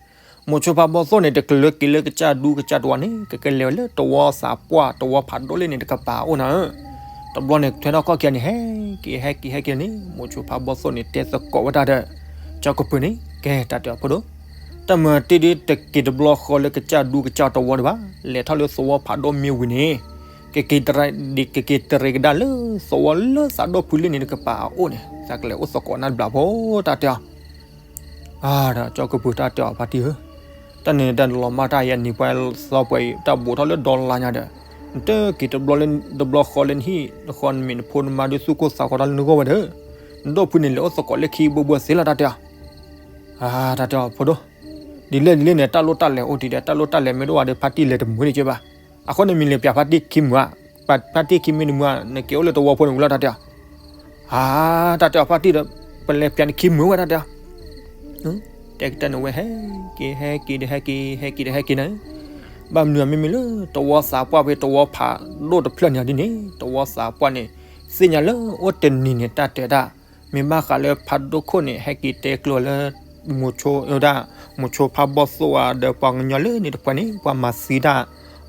မိၤဆိဖးဘီၣ်သိၣ်န့ၣ် တကလၢက့ၤလၢကစၢ်ဒူကစၢ်တဝီန့ၣ် ကကလဲၤဝဲလၢတဝီသးပှၢ်တဝီဖးဒိၣ်လၢန့ၣ်တကပၤအိၣ်နၤဧၢ, တဘျီန့ၣ် ထွဲထီၣ်ခီၣ်ခံဂၤန့ၣ် ဟဲက့ၤဟဲက့ၤဟဲက့ၤန့ၣ် မိၤဆိဖးဘီၣ်သိၣ်န့ၣ် တဲသကိးဝဲတၢ်ဒီး ကၠီကပၢၤန့ၣ် ကဲတၢ်တဲအီၤဖိဒိၣ်, တၢ်မၤတ့ၢ်ဒ်တက့ၤတဘျီဃီလၢကစၢ်ဒူကစၢ်တဝီဒံးဘၣ်, လဲၤထီၣ်လၢသဝီဖးဒိၣ်မ့ၢ်ဝံၤန့ၣ် ကက့ၤတရံး, ကက့ၤတရံးကဒါလၢသဝီလၢသးဒိၣ်ဖုလ့န့ၣ်တကပၤအအိၣ်န့ၣ် သးကလဲၤအိၣ်သကိးနၢ်တဘျီဖိတၢ်တဲအီၤ, ဒီးကၠီကပၢၤတၢ်တဲအီၤဖါတံၢ်ဧၢ, တၢ်န့ၣ်တၢ်လီၤမၢ်တၢ်ယဲၢ်နံၤပှဲၤသီပှဲၤအံၤ တၢ်ဘူးထီၣ်လၢဒီလါညါဒီး နတက့ၤတဘျီဃီလၢနဟံၣ်ဃီ နမ့ၢ်နဖိနမါဒုးသူၣ်ကိၢ်သးဂီၤတၢ်လၢနဂီၢ်ဝဲဒီး နဒိၣ်ဖုန့ၣ်လဲၤအိၣ်သကိးလၢခံဘိဘိသ့လီၤတၢ်တဲအီၤ, တၢ်တဲအီၤဖိဒိၣ်, ဒ်လဲၣ်ဒ်လဲၣ်န့ၣ် တၢ်လိၣ်တၢ်လဲၤအိၣ်တံၢ်ဒီး တၢ်လိၣ်တၢ်လဲၤမ့ၢ်တအိၣ်ဘၣ်ဒီး ဖါတံၢ်လဲၤတမုာ်န့ၣ်က့ဘၣ်, အဃိန့ၣ်မ့ၢ်လဲၤပျးဖါတံၢ်ခံမုာ်ဧါ, ပျးဖါတံၢ်ခံမုာ်တမုာ်ဧါ, နက့ၤအိၣ်လၢတဝီဖိန့ၣ်ဝံၤလီၤတၢ်တဲအီၤ, အါ တၢ်တဲအီၤဖါတံၢ်ဒီး ပလဲၤပျးန့ၣ်ခံမုာ်ဝဲတၢ်တဲအီၤ, တဲကတၢၢ်န့ၣ်ဝဲဟဲက့ၤဟဲက့ၤဒီးဟဲက့ၤ ဟဲက့ၤဒီးဟဲက့ၤန့ၣ်, ဘၣ်မနုၤမ့မ့ၢ်လၢတဝီသးပှၢ်ဖဲတဝီဖးဒိၣ်တဖျၢၣ်န့ၣ်ဒ်န့ၣ် တဝီသးပှၢ်န့ၣ် သ့ၣ်ညါလၢအိၣ်တနံၤန့ၣ် တၢ်တဲဒၣ် မ့ၢ်ဘၣ်ဃးလၢဖးဒိၣ်ခိၣ်န့ၣ် ဟဲက့ၤတဲကျိၤလၢ မိၤဆိဝဲဒၣ် မိၤဆိဖးဘီၣ်သိၣ်ဧါ ဒီးပှၤကညီလၢန့ၣ်တဖၣ်န့ၣ် ပှၤမၤသံတၢ်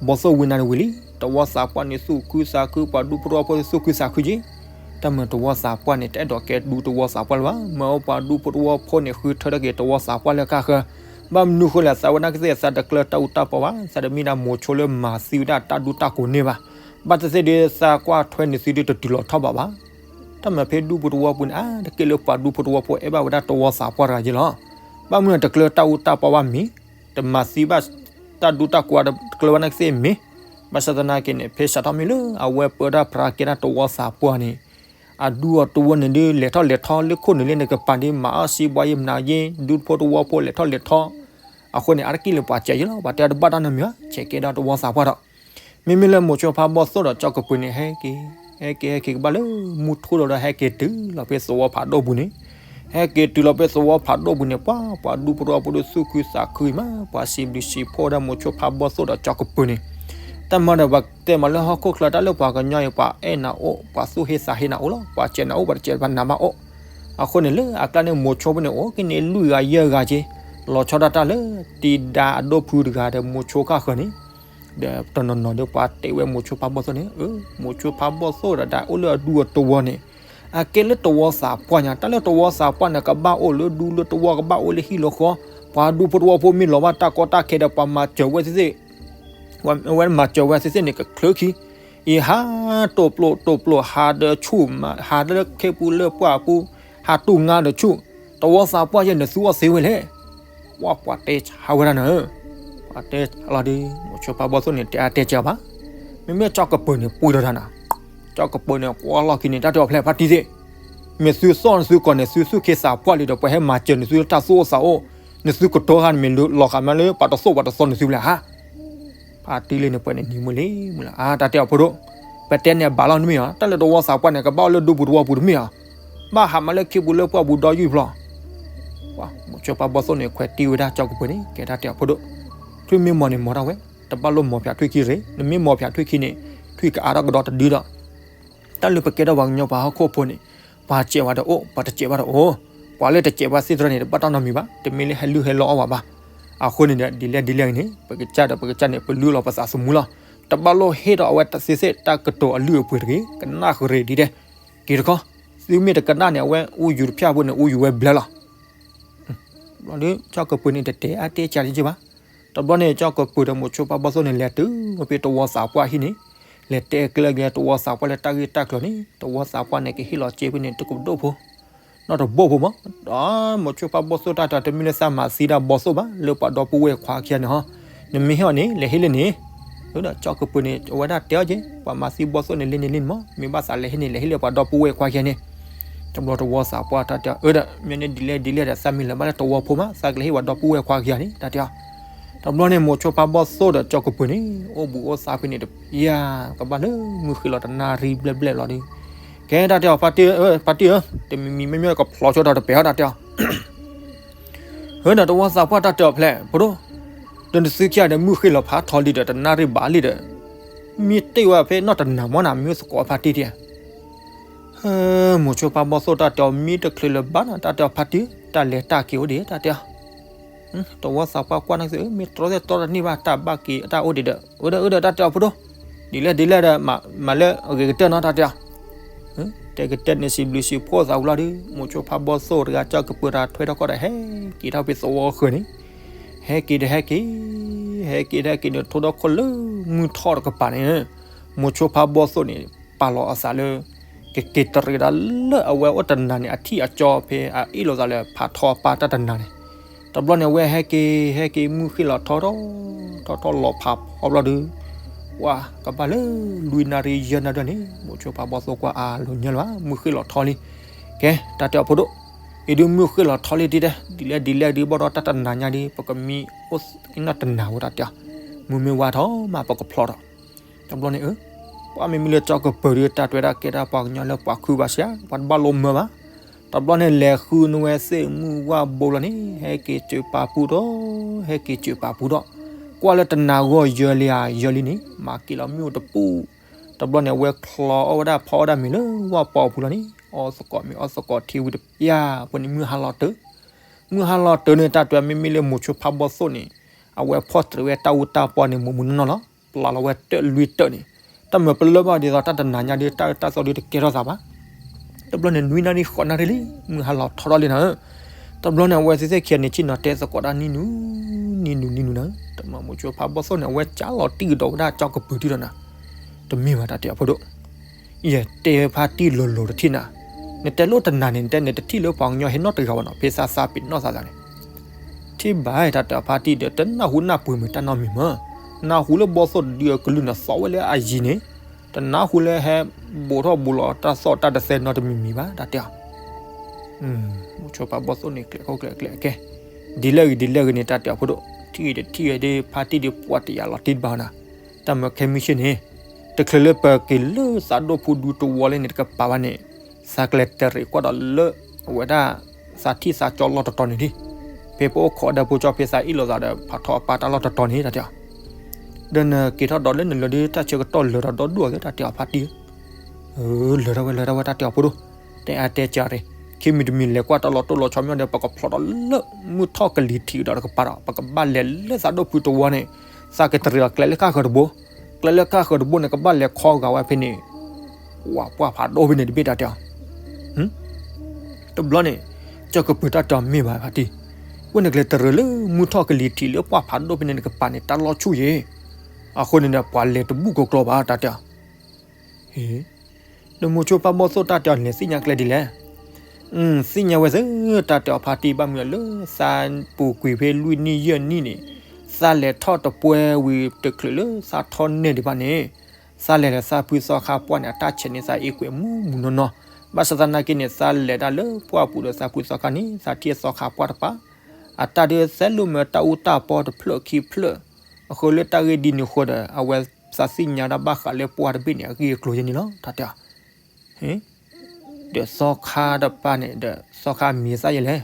ဘီၣ်သိၣ်ဝံနၤန့ၣ်ဝံၤလံ, တဝီသးပှၢ်န့ၣ်သူၣ်ခုသးခု ပှၤဒူဖိတဝီဖိသူၣ်ခုသးခုက့ၤ, တၢ်မၤတဝီသးပှၢ်န့ၣ် တအဲၣ်ဒိးကဲဒူတဝီသးပှၢ်လၢၤဘၣ်, မ့ၢ်အိၣ်ပှၤဒူဖိတဝီဖိန့ၣ် ဃုထၢထီၣ်က့ၤတဝီသးပှၢ်လၢကါဃၢၤ, ဘၣ်မနုၤဃိလဲၣ် သးဝဲနာ်ကသ့ၣ်သးတကျၢတၢ်အူတၢ်ပီဘၣ်, သးတမ့ၢ်ဒၣ်မိၤဆိလၢမၤသံဝဲဒၣ်တၢ်ဒူတၢ်ကိးန့ၢ်ဘၣ်, ဘၣ်သ့ၣ်သ့ၣ်ဒီးသးကွၢ်ထွဲန့ၢ်သုဒီးတတုၤလီၤထီၣ်ဘၣ်ဘၣ် တၢ်မၤဖဲဒူဖိတဝီပူၤန့ၣ် အါတက့ၢ်လၢပှၤဒူဖိတဝီဖိအဲၣ်ဘၣ်ဝဲဒၣ်တဝီသးပှၢ်တဂၤက့လီၤ. ဘၣ်မနုၤတကျၢတၢ်အူတၢ်ပီဘၣ်မ့ၢ်, တမၤသံဘၣ်တၢ်ဒူတၢ်ကိး တကျၢဘၣ်နာ်ကသ့ၣ်မ့ၢ်, ဘၣ်ဆၣ်သနာ်က့န့ၣ် ဖဲစးထီၣ်မ့ၢ်လၢအဝဲပၢတၢ်ပြးကဲဒၣ်တဝီသးပှၢ်န့ၣ် အဒူအတဝီန့ၣ်ဒုး လဲၤထီၣ်လဲၤထီလၢခိၣ်နူာ်လၢန့ၣ်ကပၤဒ်မၤအီၣ်စံးဘှါယံၤမနုၤယ့ၢ် ဒူဖိတဝီဖိလဲၤထီၣ်လဲၤထီ, အဃိန့ၣ် အါတက့ၢ်လၢပှၤစဲးယ့လီၤ ပှၤတဲတဘၣ်တၢ်နီတမံၤဘၣ် ဆဲးကဲဒၣ်တဝီသးပှၢ်ဒီး မ့မ့ၢ်လၢမိၤဆိဖးဘီၣ်သိၣ်ဒီးကၠီကပၢၤန့ၣ် ဟဲက့ၤ ဟဲက့ၤ ဟဲက့ၤကဘၣ်လၢမူထိၣ်ဒီး ဟဲက့ၤတုၤလီၤဖဲသဝီဖးဒိၣ်ပူၤန့ၣ်, ဟဲက့ၤတုၤလီၤဖဲသဝီဖးဒိၣ်ပူၤန့ၣ် ပှၤ ပှၤဒူဖိတဝီဖိဒီးသူၣ်ခုသးခုအံၤမး ပှၤစံးဘျုးစံးဖှိၣ်ဝဲဒၣ်မိၤဆိဖးဘီၣ်သိၣ်ဒီးကၠီကပၢၤန့ၣ်, တၢ်မၤဒီးပှၤတဲမၤလၢဟီၣ်ခိၣ်ချၢတၢ်လၢပှၤကညီအံၤ ပှၤအဲၣ်နၤအိၣ် ပှၤသူၣ်ဟ့သးဟ့နၤအိၣ်လီၤ ပှၤစဲးနၤအိၣ် ပှၤတစဲးပှၤနၤမးအိၣ်, အဃိန့ၣ်လၢအကျါန့ၣ် မိၤဆိဖဲန့ၣ်အိၣ်က့ၤန့ၣ်လွံၢ်ဂၤယဲၢ်ဂၤက့ၤ, လီၤဆီဒၣ်တၢ်လၢ တံၤဒါအဒိၣ်ဖုတဂၤဒီးမိၤဆိကၢ်ဃၢၤန့ၣ် ဒီးတနီၤနီၤဒီးပှၤတဲဝဲမိၤဆိဖးဘီၣ်သိၣ်န့ၣ် မိၤဆိဖးဘီၣ်သိၣ်ဒီးဒၣ်အိၣ်လၢအဒူအတဝီန့ၣ်, အကဲလၢတဝီသးပှၢ်ညါ တၢ်လၢတဝီသးပှၢ်န့ၣ် ကဘၣ်အိၣ်လၢဒူလၢတဝီ ကဘၣ်အိၣ်လၢဟံၣ်လၢဃီ, ပှၤဒူဖိတဝီဖိမ့ၢ်လီၤဘၣ်တၢ်ကီတၢ်ခဲဒီးပှၤမၤစၢၤဝဲသ့ၣ်သ့ၣ် ဝဲမၤစၢၤဝဲသ့ၣ်သ့ၣ်န့ၣ် ကချၢခံ, အံၤဟးတိာ်ပျိာ်တိာ်ပျိာ် ဟးဒီးဆူၣ် ဟးလၢခ့ပူၤလၢပှၢ်ပူၤ, ဟးတူၢ်ငါဒီးဆူၣ်, တဝီသးပှၢ်ယဲၢ်နသူအီၣ်သ့ဝဲလဲၣ်, ပှၤပှၤတဲဆါဝဲဒၣ်နၤ, ပှၤတဲဆါလီၤဒီး မိၤဆိဖးဘီၣ်သိၣ်န့ၣ် တဲအါတဲစှၤဘၣ်, မ့မ့ၢ်ကၠီကပၢၤန့ၣ် ပှံၤဒီးတၢ်နၤ, ကၠီကပၢၤန့ၣ် ကွၢ်လီၢ်ခံန့ၣ် တၢ်တဲအီၤဖျဲၣ်ဖါတံၢ်သ့ၣ် မ့ၢ်သုသီၣ်နသုကီၢ်န့ၣ် သုသူၣ်ခ့သးပှၢ်လံဒီး ပှၤဟဲမၤစၢၤနသုတၢ်သူၣ်အိၣ်သးအိၣ်, နသုကတိၤဃာ်န့ၣ်မ့ၢ်လီၤဃာ်မးလၢပှၤတသိၣ်ပှၤတသီနသုဘျဲၣ်ဧါ, ဖါတံၢ်လံန့ၣ်ပှဲၤန့ၣ်နံၤမုၢ်လံမုၢ်လၢ် အါ တၢ်တဲအီၤဖိဒိၣ်, ပတဲန့ၣ်အဘၣ်လီၤနမ့ၢ်ဧါ, တၢ်လၢတဝီသးပှၢ်န့ၣ် ကဘၣ်အိၣ်လၢဒူပူၤတဝီပူၤတမ့ၢ်ဧါ, ဘၣ်ဟးမးလၢခ့ပူၤလၢပှၢ်ပူၤဒီယုၢ်ဖျီ မိၤဆိဖးဘီၣ်သိၣ်န့ၣ် ခွဲးတံၢ်ဝဲဒၣ်ကၠီကပၢၤန့ၣ် ကဲတၢ်တဲအီၤဖိဒိၣ်, ထွံၣ်မ့ၢ်မီၤန့ၣ်မီၤတၢ်ဝဲ, တဘၣ်လိၣ်မီၤဖၠးထွံၣ်ခံရ့ၣ်, နမ့ၢ်မီၤဖၠးထွံၣ်ခံန့ၣ် ထွံၣ်ကအါထီၣ်ကဒီးတဒုဒီး တၢ်လၢပကဲထီၣ်ပှၤကညီပှၤဟီၣ်ခိၣ်ဖိန့ၣ်, ပှၤစဲးဝဲဒီးအိၣ်, ပှၤတစဲးဘၣ်ဒီးအိၣ်, ပှၤလၢတစဲးဘၣ်သ့ၣ်တဖၣ်န့ၣ် တဘၣ်တၢ်နီတမံၤဘၣ်, တမ့ၢ်လၢဟဲလုၢ်ဟဲလီၤအီၣ်ဘၣ်ဘၣ်. အဃိန့ၣ်ဒီး ဒ်လဲၣ်ဒ်လဲၣ်ဂ့ၤန့ၣ် ပကစၢ်ဒီးပကစၢ်န့ၣ် ပလုၢ်လီၤပသးသမူလီၤ. တဘၣ်လိၣ်ဟ့ၣ်ဒီးအဝဲသ့ၣ်သ့ၣ်တၢ်ကတိၤအလုၢ်အပှ့ၤတဂ့ၤ, ကနၣ်ဃရ့ၣ်ဒ်လဲၣ်, က့ၤတခီ, သုမ့ၢ်တကနၣ်န့ၣ် အဝဲအူယူၤတဖၠၣ်ဖိန့ၣ် အူယူၤဝဲဘျၢလီၤ. ဘျီဒီး ကၠီကပၢၤန့ၣ် တတဲအါတဲကၢ်တက့ၢ်ဘၣ်. တဘျီန့ၣ် ကၠီကပၢၤဒီးမိၤဆိဖးဘီၣ်သိၣ်န့ၣ် လဲၤတုၤဖဲတဝီသးပှၢ်ဟံၣ်န့ၣ်, လဲၤတဲကျဲက့ၤတဝီသးပှၢ်လၢတၢ်ဂ့ၢ်တၢ်ကျိၤန့ၣ်, တဝီသးပှၢ်န့ၣ် ကဟ့ၣ်လီၤစ့ဖဲန့ၣ် တကဒိၣ်ဖိ, နီတဘိဖိမး, ဒီးမိၤဆိဖးဘီၣ်သိၣ်တၢ်တဲ တမ့ၢ်လၢသးမၤသံဒၣ်ဘီၣ်သိၣ်ဘၣ် လၢပှၤဒီပုၢ်ဝဲၢ်ခွါခံဂၤန့ၣ်ဟီ, နမ့ၢ်ဟ့ၣ်အီၤန့ၣ် လဲၤဟ့ၣ်လၢန့ၣ်, ဒီးကၠီကပၢၤန့ၣ် အဝဲဒၣ်တဲအီၤက့ၤ ပှၤမၤသံဘီၣ်သိၣ်န့ၣ် လၢန့ၣ်လၢန့ၣ်မး, မ့ၢ်ဘၣ်သးလဲၤဟ့ၣ်န့ၣ် လဲၤဟ့ၣ်လၢပှၤဒီပုၢ်ဝဲၢ်ခွါခံဂၤန့ၣ် တဘျီတဝီသးပှၢ်တၢ်တဲအီၤ အၢဒီး မ့ၢ်န့ၣ်ဒ်လဲၣ်ဒ်လဲၣ်ဒီး သးမ့ၢ်လၢၤဘၣ်လၢတဝီဖိမး သးကလဲၤဟ့ၣ်ပှၤဒီပုၢ်ဝဲၢ်ခွါခံဂၤန့ၣ် တၢ်တဲအီၤ, တဘျီန့ၣ် မိၤဆိဖါဘီၣ်သိၣ်ဒီးကၠီကပၢၤန့ၣ် အိၣ်ဘူးအိၣ်သါဖဲန့ၣ်တပျၢ် ကဘၣ်လၢမုၢ်ဃ့ၢ်လီၤတနၣ်ရံၣ်ဘျဲၣ်ဘျဲၣ်လီၤဒီး, ကဲတၢ်တဲအီၤ ဖါတံၢ်ဧၢ, ဖါတံၢ်ဧၢ, တမံၤမံၤမ့မ့ၢ်ကဖျိးဆိဒီးတပဲာ်အီၤတၢ်တဲအီၤ ဟၢဒီးတဝီသးပှၢ်တၢ်တဲအီၤဖျဲၣ် ဖိဒိၣ်, ဒီးနသုခံဂၤဒီးမုၢ်ဃ့ၢ်လီၤဖးထီလံဒီးတနၣ်ရံၣ်ဘၣ်လံဒီး, မ့ၢ်တ့ၢ်ဝဲဖဲနီၢ်တနၤမီၢ်နၤ မ့ၢ်သကိးဖါတံၢ်တံၢ်ဧါ. ဟၢ မိၤဆိဖါဘီၣ်သိၣ်တၢ်တဲအီၤ မ့ၢ်တချုးလၢၤဘၣ်နီၤ တၢ်တဲအီၤဖါတံၢ် တၢ်လဲၤတၢ်က့ၤအိၣ်ဒံး တၢ်တဲအီၤ တဝီသးပှၢ်ကွၢ်နသု မ့ၢ်တြီသ့ၣ်တြီတန့ၢ်ဘၣ် တၢ်ဘၣ်က့ၤတၢ်အိၣ်ဒံးဒီး အၢဒီးအၢဒီးတၢ်တဲအီၤဖိဒိၣ်, ဒ်လဲၣ်ဒ်လဲၣ်ဒီး မၤလၢအဂ့ၤကတၢၢ်နီၤ တၢ်တဲအီၤ တဲကတဲန့ၣ်စံးဘျုးစံးဖှိၣ်သးဝံၤလီၤဒီး မိၤဆိဖါဘီၣ်သိၣ်တဂၤကၠီကပၢၤတၢ်ထွဲထီၣ်ကီၢ်ဒီးဟဲက့ၤထီၣ်ဖဲသဝီဃၢၤန့ၣ်, ဟဲက့ၤဒီးဟဲက့ၤ, ဟဲက့ၤဒီးဟဲက့ၤန့ၣ် ထိဒီခိၣ်လၢမုၢ်ထီၣ်တကပၤန့ၣ်, မိၤဆိဖါဘီၣ်သိၣ်န့ၣ် ပာ်လီၤအသးလၢ ကက့ၤတရံးဒၣ်လၢအဝဲအိၣ်တနၤန့ၣ် အထံၣ်အကၠီဖဲအအ့ၣ်လိာ်သးလၢဖးထီအပၢ်တၢ်တနၤန့ၣ်, တဘျီန့ၣ် အဝဲဟဲက့ၤ ဟဲက့ၤမုၢ်ဃ့ၢ်လီၤထီထီၣ် ထီထီၣ်လီၤဖးဖီဘျီဒီး ပှၤကဘၣ်လၢ လွံၢ်နၣ်ရံၣ်ယဲၢ်နၣ်ရံၣ်န့ၣ် မိၤဆိဖါဘီၣ်သိၣ်ကွၢ်အါလိာ်ညါလၢၤဘၣ် မုၢ်ဃ့ၢ်လီၤထီလံ. ကဲ တၢ်တဲအီၤဖိဒိၣ်, အံၤဒုးမုၢ်ဃ့ၢ်လီၤထီလံဒ်လဲၣ် ဒ်လဲၣ်ဒ်လဲၣ်ဒုးဘၣ်ဒီးတၢ်တနၤညါဒုး ပကမံအိၣ်နီၢ်တနၤဝဲတၢ်တဲအီၤ, မုၢ်မ့ၢ်ဝါထီၣ်မး ပကဖျီထီၣ် တဘျီန့ၣ် အၢ ပှၤမ့မ့ၢ်လၢကၠီကပၢၤဒုး တၢ်တဲဝဲဒၣ်ကဲဒၣ်ပှၤကညီလၢပှၤခုဘၣ်ဆှၢ ပှၤတဘၣ်လိမၢဘၣ်. တဘျီန့ၣ် လဲၤဃုနဝဲသ့ၣ်မုၢ်ဝၣ်ဘိလီၤန့ၣ် ဟဲက့ၤစၢၤပာ်ပူၤဒီး ဟဲက့ၤစၢၤပာ်ပူၤဒီး ကွၢ်လၢတနၤဂီၢ်ယၢလံဧါ ယၢလံန့ၣ် မၤက့ၤလီၤမ့ၣ်အူတပူၤ. တဘျီန့ၣ် အဝဲချီအီၣ်ဝဲဒၣ်ဖီအီၣ်ဝဲဒၣ်မ့ၤလၢဝၣ်ပီအပူၤလီၤန့ၣ် အီၣ်သကိးမ့ၤအီၣ်သကိးထံဝံၤတပျၢ် အဃိန့ၣ် မုၢ်ဟါလီၤတၢၤ မုၢ်ဟါလီၤတၢၤန့ၣ် တၢ်တဲဝဲမ့မ့ၢ်လၢမိၤဆိဖါဘီၣ်သိၣ်န့ၣ် အဝဲဖီၣ်တြဲၤဝဲတၢ်အူတၢ်ပီန့ၣ် မူးမူးနီၢ်နီၢ်လီၤ. ပျၢ်လီၤဝဲတၢၣ်လွံၢ်တၢၣ်န့ၣ် တၢ်မၤပလၢၢ်ဘၣ်ဒ်သိးတၢ်တနၤညါဒ် တၢ်အၢတၢ်သီဒ်တကဲထီၣ်သးဘၣ်. တဘျီန့ၣ် နွံနၣ်ရံၣ်ဃိးနၣ်ရံၣ်လံ မုၢ်ဟါလီၤထီထီၣ်လံနၤဧၢ. တဘျီန့ၣ် အဝဲသ့ၣ်သ့ၣ်ခံဂၤန့ၣ် ဆ့ၣ်နီၤတဲသကိးတၢ် နံၤနုၤ နံၤနုၤ နံၤနုၤနၤဧၢ. တဘျီမိၤဆိဖါဘီၣ်သိၣ်န့ၣ် အဝဲကၢ်လီၤတံၢ်ကဒီးဝဲဒၣ်ကၠီကပၢၤဒုဒီးနၤ တမ့ၢ်ဘၣ် တၢ်တဲအီၤဖိဒိၣ် ယတဲဖါတံၢ်လိၤလိၤတထံၣ်နၤ, နတဲလိၣ်တနၤန့ၣ် နတဲနတထံၣ်လၢပှၤကညီဟဲနီတဂၤဘၣ်နီၤ ဖဲသးသးပ့ၤနီၣ်သးသးန့ၣ်. ထံၣ်ဘၣ်တၢ်တဲအီၤဖါတံၢ်ဒီး တနၢ်ဟူနၢ်ပှ့ၤမုာ်တၢ်နီတမံၤမး, နၢ်ဟူလၢဘီၣ်သိၣ်တဒုအကလုၢ်န့ၣ် သီဝဲလၢအယံၤန့ၣ်, တနၢ်ဟူလၢဟဲဘူးထီၣ်ဘူးလီၤတၢ်သီၣ်တၢ်တသဲနီတမံၤမံၤဘၣ် တၢ်တဲအီၤ မိၤဆိဖါဘီၣ်သိၣ်န့ၣ် ကျဲးခိၣ်ကျဲးကျဲးကဲ, ဒ်လဲၣ်ဂ့ၤဒ်လဲၣ်ဂ့ၤန့ၣ် တၢ်တဲအီၤဖိဒိၣ် ထံၣ်ဂ့ၤတထံၣ်ဂ့ၤဒ်ဖါတံၢ်ဒ်ပှၤတယာ်လီၤတံၢ်တဘၣ်နၤ, တၢ်မၤခဲမုၢ်ဆ့ၣ်န့ၣ်, တချုးလၢပက့ၤလၢသးဒိၣ်ဖုဒူတဝီလၢန့ၣ်တကပၤဘၣ်န့ၣ်, သးကလဲၤတရံးကွၢ်ဒီးလၢအဝဲဒၣ် သးထံၣ်သးကၠီလီၢ်တတီၤန့ၣ်လံ, ဖဲပအိၣ်ခိးဒီးဖိကၠီဖဲသးအ့ၣ်လိာ်သးဒီးဖးထီအပၢ်တၢ်လီၢ်တတီၤန့ၣ် တၢ်တဲအီၤ ဒီးနက့ၤထီၣ်ဒီးလၢနလၢဒ်တၢ်ဆၢကတီၢ်လၢာ်ဒီးဒီဒူၣ်အီၤသ့ တၢ်တဲအီၤဖါတံၢ်ဧၢ, လၢာ်ထီၣ်ဝဲလၢာ်ထီၣ်ဝဲ တၢ်တဲအီၤဖိဒိၣ်, တဲအါတဲကၢ်ရ့ၣ်, ခံမံၤတမံၤလဲၤကွၢ်တၢ်လီၤတိၢ်လီၤဆီမ့ၢ်ဒီး ပကဖျိးဒီးလၢမုၢ်ထီၣ်ကလံၤထံးကဒီးတကပၤဒီး ပကဘၣ်လဲၤလၢသးဒိၣ်ဖုတဝီန့ၣ်, သးကတရံးဒီးကျဲလၢကၢ်ဃၢၤတဘိ, ကျဲလၢကၢ်ဃၢၤတဘိန့ၣ် ကဘၣ်လဲၤခီဂာ်ဝဲဖဲန့ၣ်, ဝးပှၢ်ဖးဒိၣ်ဖဲန့ၣ်တဘ့ၣ် တၢ်တဲအီၤ တဘျီန့ၣ်, ကၠီကပၢၤတၢ်တဲအီၤမ့ၢ်ဘၣ်ဖါတံၢ်, ဝဲန့ၣ်ကလဲၤတရံးလၢမုၢ်ထီၣ်ကလံၤထံးလၢပှၢ်ဖးဒိၣ်ဖဲန့ၣ်တကပၤန့ၣ် တၢ်လီၢ်ဆူၣ်ယဲၢ်, အဃိန့ၣ်ဒီးပှၤလဲၤတဘူၣ်ကိကျိဘၣ် တၢ်တဲအီၤ ဒီးမိၤဆိဖါဘီၣ်သိၣ်တၢ်တဲအီၤလဲၤသ့ၣ်ညါကျဲဒ်လဲၣ်, သ့ၣ်ညါဝဲသ့ၣ် တၢ်တဲအီၤဖါတံၢ်ဘၣ်မုာ်လၢသးပူၤကွံာ်ဖဲလွံၢ်နံၣ်ယဲၢ်နံၣ်န့ၣ်, သးလဲၤထီၣ်တပှဲၤဝံၤတချုးလၢသးထီၣ်နဲၣ်ဒံးဘၣ်န့ၣ်, သးလဲၤဒီးသးဖုသီခါပှၢ်န့ၣ် အတၢ်ဆဲးန့ၢ်သးအ့ၣ်ကွဲးမူးမူးနီၢ်နီၢ်, ဘၣ်ဆၣ်သနာ်က့န့ၣ် သးလဲၤဒၣ်လၢပှၢ်ပူၤဒီးသးဖုသီခါန့ၣ် သးထံၣ်သီခါပှၢ်တပၤ, အတၢ်ဒုးသဲလိာ်မၢတၢ်အူတၢ်ပီတဖျၢၣ်ခံဖျၢၣ်, အဃိလၢတၢ်ဂ့ၢ်ဒ်န့ၣ်အဃိဒီး အဝဲသးသ့ၣ်ညါဒၣ်ဘၣ်ဃးလၢပှၢ်တဘ့ၣ်န့ၣ် အဂ့ၢ်အကျိၤယဲန့ၣ်လီၤ တၢ်တဲအီၤ ဒီးသီခါတပၤန့ၣ်ဒီး သီခါမံၤသၣ်ယဲလဲၣ်,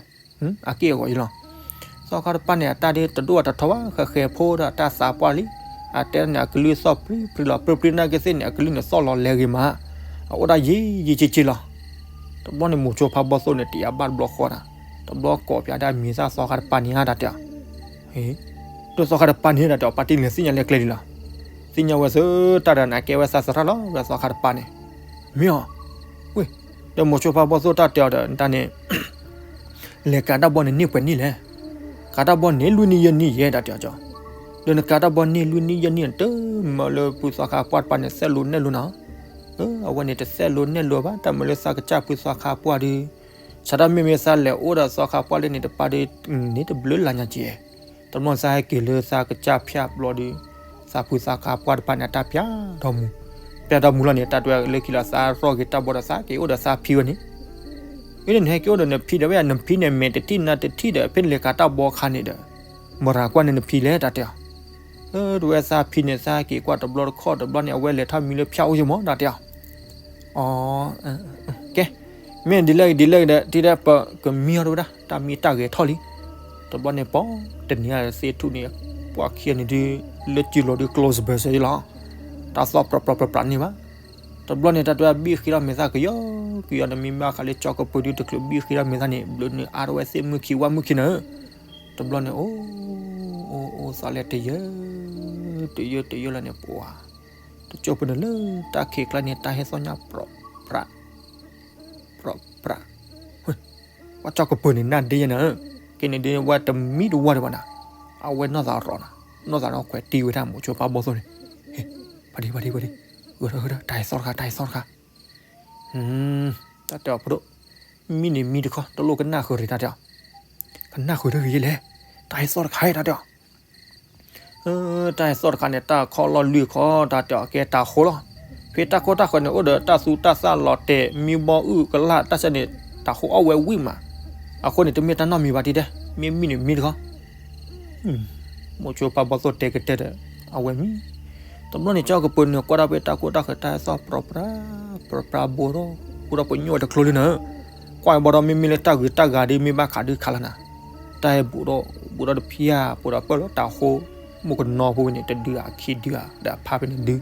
အက့ၢ်အဂီၤယဲလီၤ. သီခါတပၤန့ၣ် အတၢ်ဒုးတဒိၣ်အတထီဘၣ် ဃဲဃဲဖိဒီးတၢ်သးပှၢ်လံ, အတဲန့ၣ် အကလုၢ်သီၣ်ပြံပြံလီၤ, ပြံပြံနာ်က့သ့ၣ်န့ၣ် အကလုၢ်န့ၣ်သီၣ်လီၤလဲၤဂ့ၤမး, အအိၣ်ဒၣ်ယံာ်ယံာ်က့က့လီၤ. တဘျီန့ၣ် မိၤဆိဖါဘီၣ်သိၣ်န့ၣ် တယာ်ဘၣ်တဘျီဃီဒီး တဘျီကိးပၠးဒၣ်မံၤသၣ်သီခါတပၤန့ၣ်ဧါ တၢ်တဲအီၤ ဒီးသီခါတပၤန့ၣ် တၢ်တဲအီၤ ပၢ်တံၢ်လဲၤသ့ၣ်ညါလၢကျဲဒ်လဲၣ်, သ့ၣ်ညါဝဲသ့ၣ်တၢ်ဒီးန့ၣ် ကဲဝဲသးစရီလီၤ ဝဲသီခါတပၤန့ၣ်, မ့ၢ်အီၤ, ဝ့ၢ်, ဒီးမိၤဆိဖါဘီၣ်သိၣ်တၢ်တဲအီၤဒီး တၢ်န့ၣ် လဲၤကးတၢ်ဘီန့ၣ်န့ၢ်ပှဲၤနံၣ်လဲၣ်, ကးတၢ်ဘီန့ၣ်လွံၢ်နံၣ်ယဲၢ်နံၣ်ယဲၢ် တၢ်တဲအီၤကၠီ, ဒီးနကးတၢ်ဘီန့ၢ်လွံၢ်နံၣ်ယဲၢ်နံၣ်န့ၣ် တမၢလၢဖုသီခါပှၢ်တပၤန့ၣ် သဲလိာ်နဲၣ်လိာ်နၤ, အဝဲန့ၣ်တသဲလိာ်နဲၣ်လိာ်ဘၣ် တၢ်မၢလၢသးကစၢ်ဖုသီခါပှၢ်ဒီး ဆၣ်တၢ်မ့မ့ၢ်သးလဲၤအိၣ်ဒီးသီခါပှၢ်လၢန့ၣ်တပၤဒီး န့ၣ်တဘျုးလၢညါက့, တဘျီန့ၣ်သးဟဲက့ၤလၢသးကစၢ်ဖၠၣ်ဘျီဒီး သးဖုသီခါပှၢ်တပၤန့ၣ် အတၢ်ပၠးဒီမူး, ပၠးဒီမူးလီၤန့ၣ် တၢ်တဲဝဲလၢခံလီၤ သးရီၣ်က့ၤတၢ်ဘီဒီးသးက့ၤအိၣ်ဒီးသးဖံဝဲန့ၣ်, အန့ၣ်နဟဲက့ၤအိၣ်ဒီးနဖံဒီးဝဲ နဖံန့ၣ်မဲာ်တထံၣ်နါတထံၣ်ဒီး ဖဲနလဲၤကးတၢ်ဘီအခါန့ၣ်ဒီး မရၤကွၢ်န့ၣ်နဖံလဲၣ် တၢ်တဲအီၤ. တဝဲသးဖံန့ၣ် သးက့ၤကွၢ်တဘျီတခီၣ်တဘျီန့ၣ် အဝဲလဲၤထီၣ်မံလၢဖၠၣ်အိၣ်ယမီၤ တၢ်တဲအီၤ. အ ကဲ, မ့ၢ်ဒ်လဲၣ်ဂ့ၤဒ်လဲၣ်ဂ့ၤဒီး တံၤဒဲး ပကမံအီၤတဝဲဒၣ် တၢ်မံတၢ်ဂဲၤထီၣ်လံ. တဘျီန့ၣ် ပီတနံၤသ့ၣ်ထူၣ်န့ၣ် ပှၤခံဂၤန့ၣ်ဒုး လၢစုလီၤဒုး ကျိစဘၢစၢၤလီၤ. တၢ်သီၣ်ပြးပြးပြးပြးန့ၣ်ဘၣ်. တဘျီန့ၣ် တၢ်တဲဘံၣ်ဃ့ထီၣ်မဲာ်သၣ်ကယီကယီန့ၣ် မ့ၢ်ဘၣ်ဃးလၢကၠီကပၢၤဒုး တချုးဘံၣ်ဃ့ထီၣ်မဲာ်သၣ်န့ၣ် ဘျုးနုာ်အါထီၣ်ဝဲသ့ၣ်မုၢ်ခံဝၣ်မုၢ်ခံနၤဧၢ. တဘျီန့ၣ် အိၣ်အိၣ်အိၣ်သးလဲၤတယၢ တယၢတယၢလီၤန့ၣ် ပှၤ တကၠိပနုာ်လၢတၢ်ခံးကျါန့ၣ် တၢ်ဟဲသီၣ်ညါ ပြးပြး ပြးပြး. ပှၤကၠီကပၢၤန့ၣ် နၢ်ဒ့ယဲနၤဧၢ, ကဲန့ၣ်ဒ်ဝဲတမံတဝီဒံးဘၣ်နၤ, အဝဲနီၢ်သးရီၤနၤ, နီၢ်သးနီၢ်ခွဲးတံၢ်ဝဲဒၣ် မိၤဆိဖါဘီၣ်သိၣ်န့ၣ်, ဟ့ၣ်, ပှၤဒံပှၤဒံပှၤဒံ, ဂၢၢ်ထီၣ်ဂၢၢ်ထီၣ် တၢ်ဟဲသီၣ်တခါ တၢ်ဟဲသီၣ်တခါ, တၢ်တဲအီၤဖိဒိၣ်, မံန့ၣ်မံတခီ တလိၣ်ကနၣ်ဃုာ်ရံၣ် တၢ်တဲအီၤ, ကနၣ်ဃုာ်တဂ့ၤယဲလဲၣ်, တၢ်ဟဲသီၣ်တခါ တၢ်တဲအီၤ တၢ်ဟဲသီၣ်တခါန့ၣ် တၢ်ခီၣ်လီၢ်လွံၢ်ခီ တၢ်တဲအီၤကဲတၢ်ဃိလီၤ, ဖဲတၢ်ခိၣ်တၢ်ဃၢၤန့ၣ် အိၣ်ဒီးတၢ်သူတၢ်သၣ်လီၤတဲာ် မံဘီအုၣ်ကလၢ် တၢ်ဆၢန့ၣ် တၢ်ဃိအီၣ်ဝဲဝံၣ်မး, အဃိန့ၣ် တမ့ၢ်တၢ်နီတမံၤဘၣ်တံၤဒဲး, မ့ၢ်မံန့ၣ်မံတခီ မိၤဆိဖါဘီၣ်သိၣ်တဲကတဲဒီး အဝဲမံ, တဘျီန့ၣ် ကၠီကပၢၤန့ၣ် ကွၢ်ထီၣ်ဖဲတၢ်ခိၣ်တၢ်ဃၢၤ တၢ်ဟဲသီၣ်ပြးပြး ပြးပြး ဘူးထီၣ် ဘူးထီၣ်ပညိၣ်ဝဲတကျိၤလံနၤ, ကွၢ်ဘီဒီး မ့မ့ၢ်လၢတၢ်ဂုၤတၢ်ဂၤဒ် မ့ၢ်ဘၣ်ခးဒုးခးလီၤနၤ, တၢ်ဟဲဘူးဒီးဘူးဒီးတဖျၢၣ် ဘူးဒီးပၢၢ်လီၤတၢ်ဃိ, မုၢ်ကနီၤဖိဝဲန့ၣ် တဒုဧါခံဒုဧါ ဒီးအဖါဖဲန့ၣ်ဒု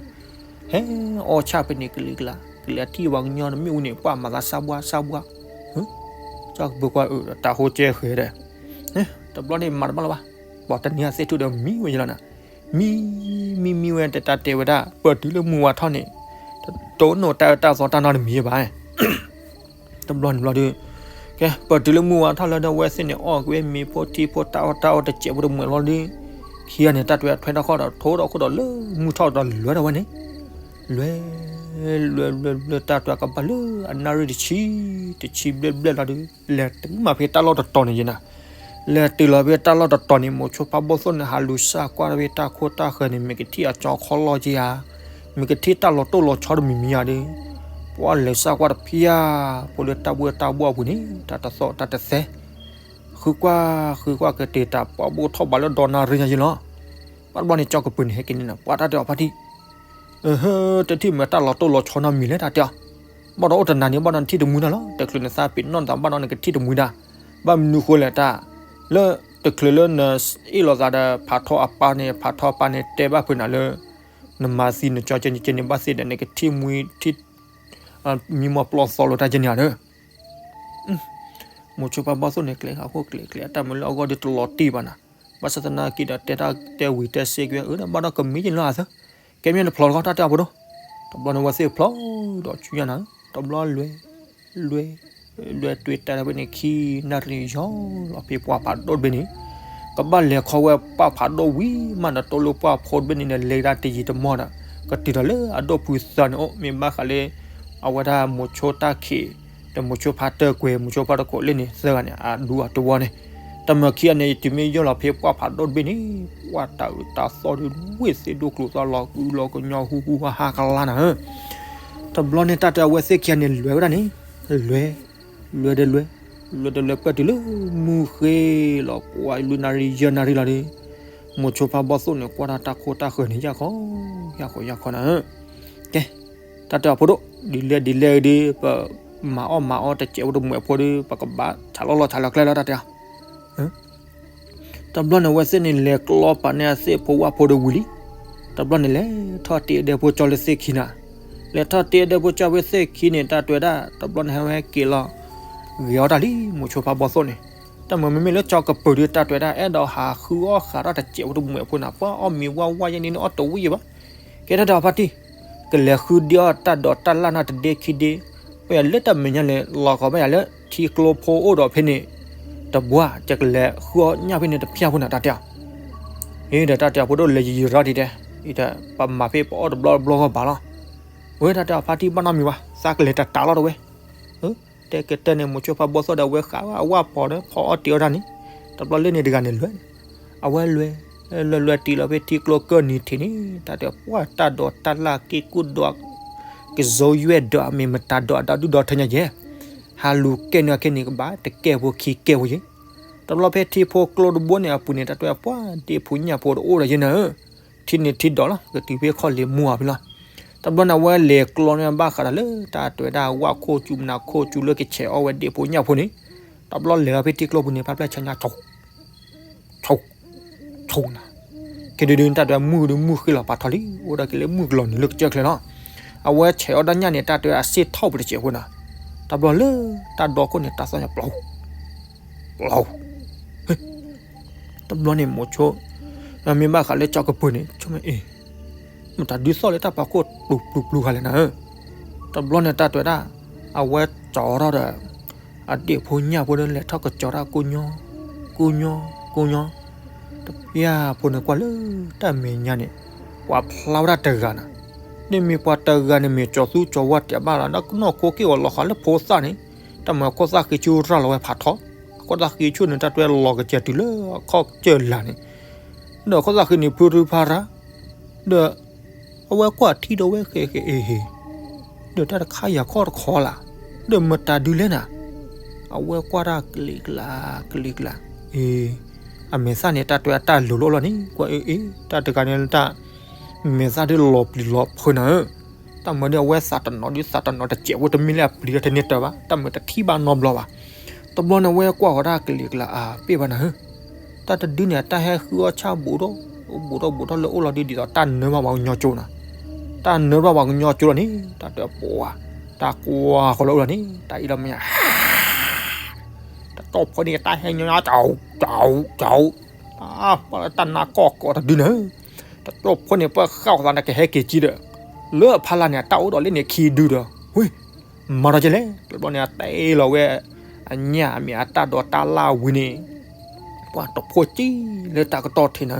ဟဲအီၣ်ဆၣ်ဖဲန့ၣ်ကလံၤကလး ကလံၤအထံၣ်ဝဲကညီတမ့ၢ်ဝဲန့ၣ် ပှၤမၤသးစၢ်ဘှါစၢ်ဘှါ, ကၠီကပၢၤကွၢ်အၢ တၢ်ဃိကဲဃဲၤဒီး, တဘျီန့ၣ်မၤတဘၣ်လၢၤဘၣ်, ပှၤတနံၤသ့ၣ်ထူၣ်ဒီးမံဝဲယလီၤနၤ, မံ, မံမံဝဲတၢ်တဲဝဲဒၣ် ပၢၢ်တုၤလၢမုၢ်ဝါထီၣ်န့ၣ်, တတိၢ်နီၣ်တၢ်အၢတၢ်သီတၢ်နီတမံၤဘၣ် တဘျီန့ၣ်ဘျီဒုး, ကဲ ပၢၢ်တုၤလၢမုၢ်ဝါထီၣ်လၢဒီး အဝဲသ့ၣ်န့ၣ် အီၣ်ကွံာ်မ့ၤဖိထံဖိ တၢ်အီၣ်တၢ်အီတစဲးဖိတမှဲာ်လီၤဒုး, ခံဂၤန့ၣ် တၢ်တဲထွဲထီၣ်ခီၣ်ဒီး ထိဒီးခိၣ်ဒီးလၢမုၢ်ထီၣ်ဒီးလွဲၢ်ထီၣ်ဝဲန့ၣ်, လွဲၢ်, လွဲၢ်လွဲၢ်လွဲၢ် တၢ်တဲကဘၣ်လၢအနၣ်ရံၣ်တဆံ, တဆံဘျဲၣ်ဘျဲၣ်လီၤဒုး လဲၤတုၤမးဖဲတၢ်လီၢ်တတီၤန့ၣ်ယဲနၤ, လဲၤတုၤလီၤဖဲတၢ်လီၢ်တတီၤန့ၣ် မိၤဆိဖါဘီၣ်သိၣ်န့ၣ် ဟးလူၤစၢ်ကွၢ်ဖဲတၢ်ခိၣ်တၢ်ဃၢၤန့ၣ် မ့ၢ်ကထံၣ်အကၠီခီၣ်လီၢ်က့ဧါ, မ့ၢ်ကထံၣ်တၢ်လီၤတိၢ်လီၤဆီတမံၤမံၤဧါဒုး, ပှၤလဲၤစၢ်ကွၢ်တဖျၢၣ်, ဖိလၢတၢ်ဘှၢတၢ်ဘှီၣ်အပူၤန့ၣ် တၢ်တသီၣ်တၢ်တသဲ, ဃုကွၢ်, ဃုကွၢ်ကတဲာ်တၢ် ပှၤဘိၣ်ထီၣ်ဘးလၢဒီးနၣ်ရံၣ်ညါယဲလီၤ, ဘၣ်တဘျီန့ၣ် ကၠီကပၢၤန့ၣ် ဟဲက့ၤန့ၣ်နၤ ပှၤတၢ်တဲအီၤဖါတံၢ် အဟၢ, တထံၣ်မ့ၢ်တၢ်လီၤတိၢ်လီၤဆီနီတမံၤလဲၣ် တၢ်တဲအီၤ, ဘၣ်ဒီးအိၣ်တနၤန့ၣ် ဘၣ်ဒီးနထံၣ်တမူတၢ်လီၤ, တချုးနသးပ့ၤနီၣ်နသးဘၣ်ဒီးနကထံၣ်တမူတၢ်, ဘၣ်မနုၤဃိလဲၣ်တၢ်, လၢတချုးလၢနအ့ၣ်လိာ်သးဒီးဖးထီအပၢ်န့ၣ် ဖးထီအပၢ်န့ၣ် တဲဘၣ်ဖုးနၤလၢ နမၤသံနကၠီကဲန့ၣ်ကဲန့ၣ် ဘၣ်သ့ၣ်ဒီးနကထံၣ်မှံထံၣ် မံမီၢ်ပျီၢ်သီလိာ်တၢ်ကဲန့ၣ်ဧါဒီး မိၤဆိဖါဘီၣ်သိၣ်န့ၣ် ကျဲၤဃာ်ခိၣ်ကျဲၤကျဲၤ အတၢ်မုာ်လၢအဂီၢ်ဒုးတလီၤတံၢ်ဘၣ်နၤ, ဘၣ်ဆၣ်သနာ်က့ဒီး တဲတၢ်တဲဝံၤတဲစ့ၢ်ကီးဝဲ အၢ ဒီးဘၣ်ဒီးကမံယလီၤအသၢ, ကဲမ့ၢ်တဖျိးတခီ တၢ်တဲအီၤဖိဒိၣ်, တဘျီန့ၣ်ဝဲသ့ၣ်ဖျိးဒီးဆူညါနၤ, တဘျီလွဲ, လွဲ, လွဲတွ့တၢ်ဖဲန့ၣ်ခံနၣ်ရံၣ်ယီၤလီၤဖဲပှၢ်ဖးဒိၣ်တဘ့ၣ်န့ၣ်, ကဘၣ်လဲၤခီဝဲပှၢ်ဖးဒိၣ်ဝံၤမးဒီး တိၢ်လၢပှၢ်ဖိတဘ့ၣ်န့ၣ်ဒီး လဲၤကဒါတယံာ်တမီၢ်ဒီး ကတုၤဒီးလၢအဒိၣ်ဖုသၢန့ၣ်အိၣ် မ့ၢ်ဘၣ်ဃးလၢ အဝဲဒၣ်မိၤဆိတၢ်ခံး ဒီးမိၤဆိဖါတၢၢ်ကွဲၤ မိၤဆိဖါတကိးလၢန့ၣ် သၢဂၤန့ၣ် အဒူအတဝီန့ၣ်, တမၤခံဂၤန့ၣ် ယတုၤမ့ၢ်ယီၢ်လီၤဖဲပှၢ်ဖးဒိၣ်တဘ့ၣ်န့ၣ် ပှၢ်တၢ်အုးတၢ်သီၣ်ဒုး ဝ့ၢ်သ့ၣ်ဒိၣ်ကျိၤသီလီၤ ကုလီၤကညီဟူဟူဟါဟါကလါနၤဧၢ, တဘျီန့ၣ် တၢ်တဲအဝဲသ့ၣ်ခံဂၤန့ၣ် လဲၤဝဲဒၣ်န့ၣ်, လဲၤ, လဲၤဒီးလဲၤ, လဲၤဒီးလဲၤပၢၢ်တုၤလၢမုၢ်ဃ့လီၤ ပှၢ်လွံၢ်နၣ်ရံၣ်ယဲၢ်နၣ်ရံၣ်လီၤဒီး မိၤဆိဖါဘီၣ်သိၣ်န့ၣ် ကွၢ်တၢ်တၢ်ခိၣ်တၢ်ဃၢၤန့ၣ် ယၢ်ခီ, ယၢ်ခီယၢ်ခီနၤဧၢ, ကဲ, တၢ်တဲအီၤဖိဒိၣ် ဒ်လဲၣ်ဒ်လဲၣ်ဒီး ပမၤအီၣ်မၤအီတစဲးဖိတမှဲာ်ဖိဒီး ပကဘၣ်ဆးလီၤလီၤဆးလီၤကျဲလီၤ တၢ်တဲအီၤ တဘျီန့ၣ် အဝဲသ့ၣ်န့ၣ် လဲၤကျီပာ်န့ၢ်အသ့ၣ်ဖိဝၣ်ဖိဒီးဝံၤလံ, တဘျီန့ၣ် လဲၤထီၣ်တ့အဒဲဖိကၠီလၢသ့ၣ်ခံနၤ, လဲၤထီၣ်တ့အဒဲဖိကၠီဖဲသ့ၣ်ခံန့ၣ် တၢ်တဲဝဲဒၣ် တဘျီန့ၣ် ဟဲဝဲက့ၤလီၤ ဂ့ၤအီၣ်တၢ်လံ မိၤဆိဖါဘီၣ်သိၣ်န့ၣ်, တၢ်မၤမ့မ့ၢ်လၢကၠီကပၢၤဒီး တၢ်တဲဝဲဒၣ် အဲၣ်ဒိးဟးဃုအီၣ်ဃးထီၣ်တစဲးဖိတမှဲာ်ဖိနၤ ပှၤအီၣ်မ့ၤဝါဝါယဲန့ၣ်န့ၣ် အီၣ်တဝံၣ်ယဲဘၣ်, ကဲထီၣ်တၢ်ဖါတံၢ် ကလဲၤဃုဒ့အီၣ်တၢ်ဒိးတၢ်လၢ်နီၢ်တဒ့ခံဒ့, ပယၤလၢတၢ်မဲာ်ညါလဲၤလီၤကီး ပယၤလၢထံကျိဖိအိၣ်ဒီးဖဲန့ၣ်, တဘှါ ယကလဲၤဃုအီၣ်ညၣ်ဖဲန့ၣ်တဖၠၣ်ဖိနၤ တၢ်တဲအီၤ, အဒီးတၢ်တဲအီၤဖိဒိၣ်လဲၤယံာ်ယံာ်ရီဒ်တဲ, အဒီးပမၤဖဲပအီၣ်တဘျီတဘျီဂီၢ်ဘၣ်လီၤ, ဝဲတၢ်တဲအီၤဖါတံၢ်ဘၣ်နီတမံၤဘၣ် သးကလဲၤတတးလီၤတဝဲ တဲကတဲန့ၣ် မိၤဆိဖါဘီၣ်သိၣ်ဒီး အဝဲဃးအဝၣ်ဖီဒီး ဖီအီၣ်တ့အီၣ်တၢ်န့ၣ်, တဘျီလၢန့ၣ်တဂၤန့ၣ်လွဲၢ်, အဝဲလွဲၢ်, လွဲၢ်လွဲၢ်တံၤလီၤဖဲထံကျိကၢၢ်နံၤထံးန့ၣ် တၢ်တဲပှၢ်တၢ်ဒိးတၢ်လၢ်က့ၢ်ကူၣ်ဒိး, ကစိယွဲၢ်ဒိး မ့ၢ်မတၤဒိး အတၢ်ဒုၣ်ဒီးထၢညါယဲၢ်, ဟးလူၤကဲန့ၢ်အီၤခဲန့ၣ်ကဘၣ် တကဲဖိခံကဲဖိယဲၢ် တဘျီဖဲထံဖိကျိတဘိန့ၣ်အပူၤန့ၣ် တၢ်တဲဝဲပှၤဒ့ၣ်ဖိညၣ်ဖိတအိၣ်ဒီးယဲနၤဧၢ, ထံန့ၣ်ထံဒီးလီၤ ကတုၤဖဲခီၣ်လ့ၤမူအီၤဖဲလီၤ. တဘျီန့ၣ် အဝဲလဲၤကျီန့ၢ်ဘၣ်ဃးဒီးလၢတၢ်တဲဝဲဒၣ်ဝၣ်ခိၣ်ကၠူမနၤခိၣ်ကၠူလၢကဆဲးအီၣ်ဝဲဒ့ၣ်ဖိညၣ်ဖိန့ၣ်, တဘျီလဲၤလီၤဖဲထံကျိပူၤန့ၣ် ဖးဖျဲၣ်ဆါညါ ဆိ ဆိနၤ, ကဲဒုဒု တၢ်တဲဝဲမုၢ်ဒုမုၢ်ဃ့လီၤပာ်ထီၣ်လံ အိၣ်ဒီးက့ၤလၢမုၢ်ကလီၤနုာ်လၢကစၢၢ်ချၢလီၤ. အဝဲဆဲးအီၣ်တၢ်ညၣ်န့ၣ် တၢ်တဲဝဲအစ့ၣ်ထီၣ်ပူၤတစဲးဖိနၤ, တဘျီလၢတၢ်ဒီခိၣ်န့ၣ် တၢ်သီၣ်ညါပျီ ပျီ တဘျီန့ၣ်မိၤဆိ, မ့ၢ်ဘၣ်ဃးလၢကၠီကပၢၤန့ၣ် ဆိမ့ၢ်အ့ၣ်, မတၤဒုးသီၣ်လၢတၢ်ဖီခိၣ်တူၤပျူၤပျူၤဃာ်လဲၣ်နၤဧၢ. တဘျီန့ၣ်တၢ်တဲဝဲဒၣ်, အဝဲကၠီထီၣ်ဒီး အဒ့ၣ်ဖိညၣ်ဖိဒီးလဲၤထီၣ်ကကၠီတၢ်ကိညီ, ကိညီ, ကိညီ, တဖျၢၣ်ဖိန့ၣ်ကွၢ်လၢတၢ်မဲာ်ညါန့ၣ်, ပှၤဖျါဝဲဒၣ်တဂၤနၤ, န့ၣ်မ့ၢ်ပှၤတဂၤန့ၣ်မ့ၢ်ကၠီၤသူကၠီၤဝါတဲာ်ဘၣ်လီၤ ဒီးကနီၢ်ခိက့ၢ်ဂီၤလီၤဃာ်လၢဖိသၣ်န့ၣ်, တၢ်မၤခိၣ်သၣ်ဃံဆူၣ်ရၢ်လီၤဝဲဖးထီ, ခိၣ်သၣ်ဃံဆူၣ်န့ၣ် တၢ်တဲလီၤကစၢၢ်တုၤလၢအခီၣ်ကစၢၢ်လာ်န့ၣ်, ဒီးခိၣ်သၣ်ဃံန့ၣ်ဖုရူဖးရၢ်, ဒီး အဝဲကွၢ်ထံဒီးဝဲဃဲးဃဲးအ့ၣ်ဟ့ၣ်, ဒီးတၢ်တခါယၤခီၣ်တခီလၢ်, ဒီးမတၤဒုးလဲၣ်နၤ, အဝဲကွၢ်တၢ်ကလံၤကလါ, ကလံၤကလါ, အ့ၣ်, အမဲာ်သၣ်န့ၣ် တၢ်တဲအတၢ်လိၤလိၤလီၤန့ၣ် ကွၢ်အ့ၣ်အ့ၣ် တၢ်တဂၤန့ၣ်လၢတၢ် မဲာ်သၣ်ဒုးလီၤပျံၤလီၤဖုးနၤဧၢ, တၢ်မၤဒ်အဝဲသးတနီၤဒုးသးတနီၤတစဲးဖိတမ့ၢ်လၢအပျံၤဒီးတန့ၢ်တၢ်ဘၣ် တၢ်မၤတထံၣ်ဘၣ်နီတဘျီဘၣ်. တဘျီန့ၣ်အဝဲကွၢ်ဃီၤတၢ်ကလံၤကလါအပ့ၢ်ဘၣ်နၤဧၢ, တၢ်တဒုန့ၣ် တၢ်ဟဲဃုအီၣ်ဆၣ်ဘူးထီၣ်, ဘူးထီၣ်ဘူးထီၣ်လၢအိၣ်လီၤဒ်ဒ်သိးတၢ်နၢဘၣ်ပှၤကညီကၠိနၤ, တၢ်နၢဘၣ်ပှၤကညီကၠိလီၤန့ၣ် တၢ်တဲပှၤ, တၢ်ကွၢ်ဃီၤလၢအိၣ်လီၤန့ၣ် တၢ်အံၤလီၤမ့ၢ်ဧါ တကၠိဖိန့ၣ် တၢ်ဟဲညီညီ ကၠီ ကၠီ ကၠီ, ပှၤလၢတၢ်နါကီၢ်ကိးတဒုနၤဧၢ, တကၠိဖိန့ၣ် ပှၤဃၣ်အသးန့ၣ် ကဟဲက့ၤကံဒီး, လၢအဖီလာ်န့ၣ် အတၢ်အိၣ်ဒီးလၢန့ၣ်ခံဒုဒီး, ဝ့ၢ်, မၤဒီးကလဲၣ်, တဘျီန့ၣ် အတဲလီၤဝဲ အညၣ်အမ့ၢ်အတၢ်ဒိးတၢ်လၢ်ဝံၤန့ၣ်, ပှၤတဖိကံလၢတၢ်ကတီၢ်ထံးနၤဧ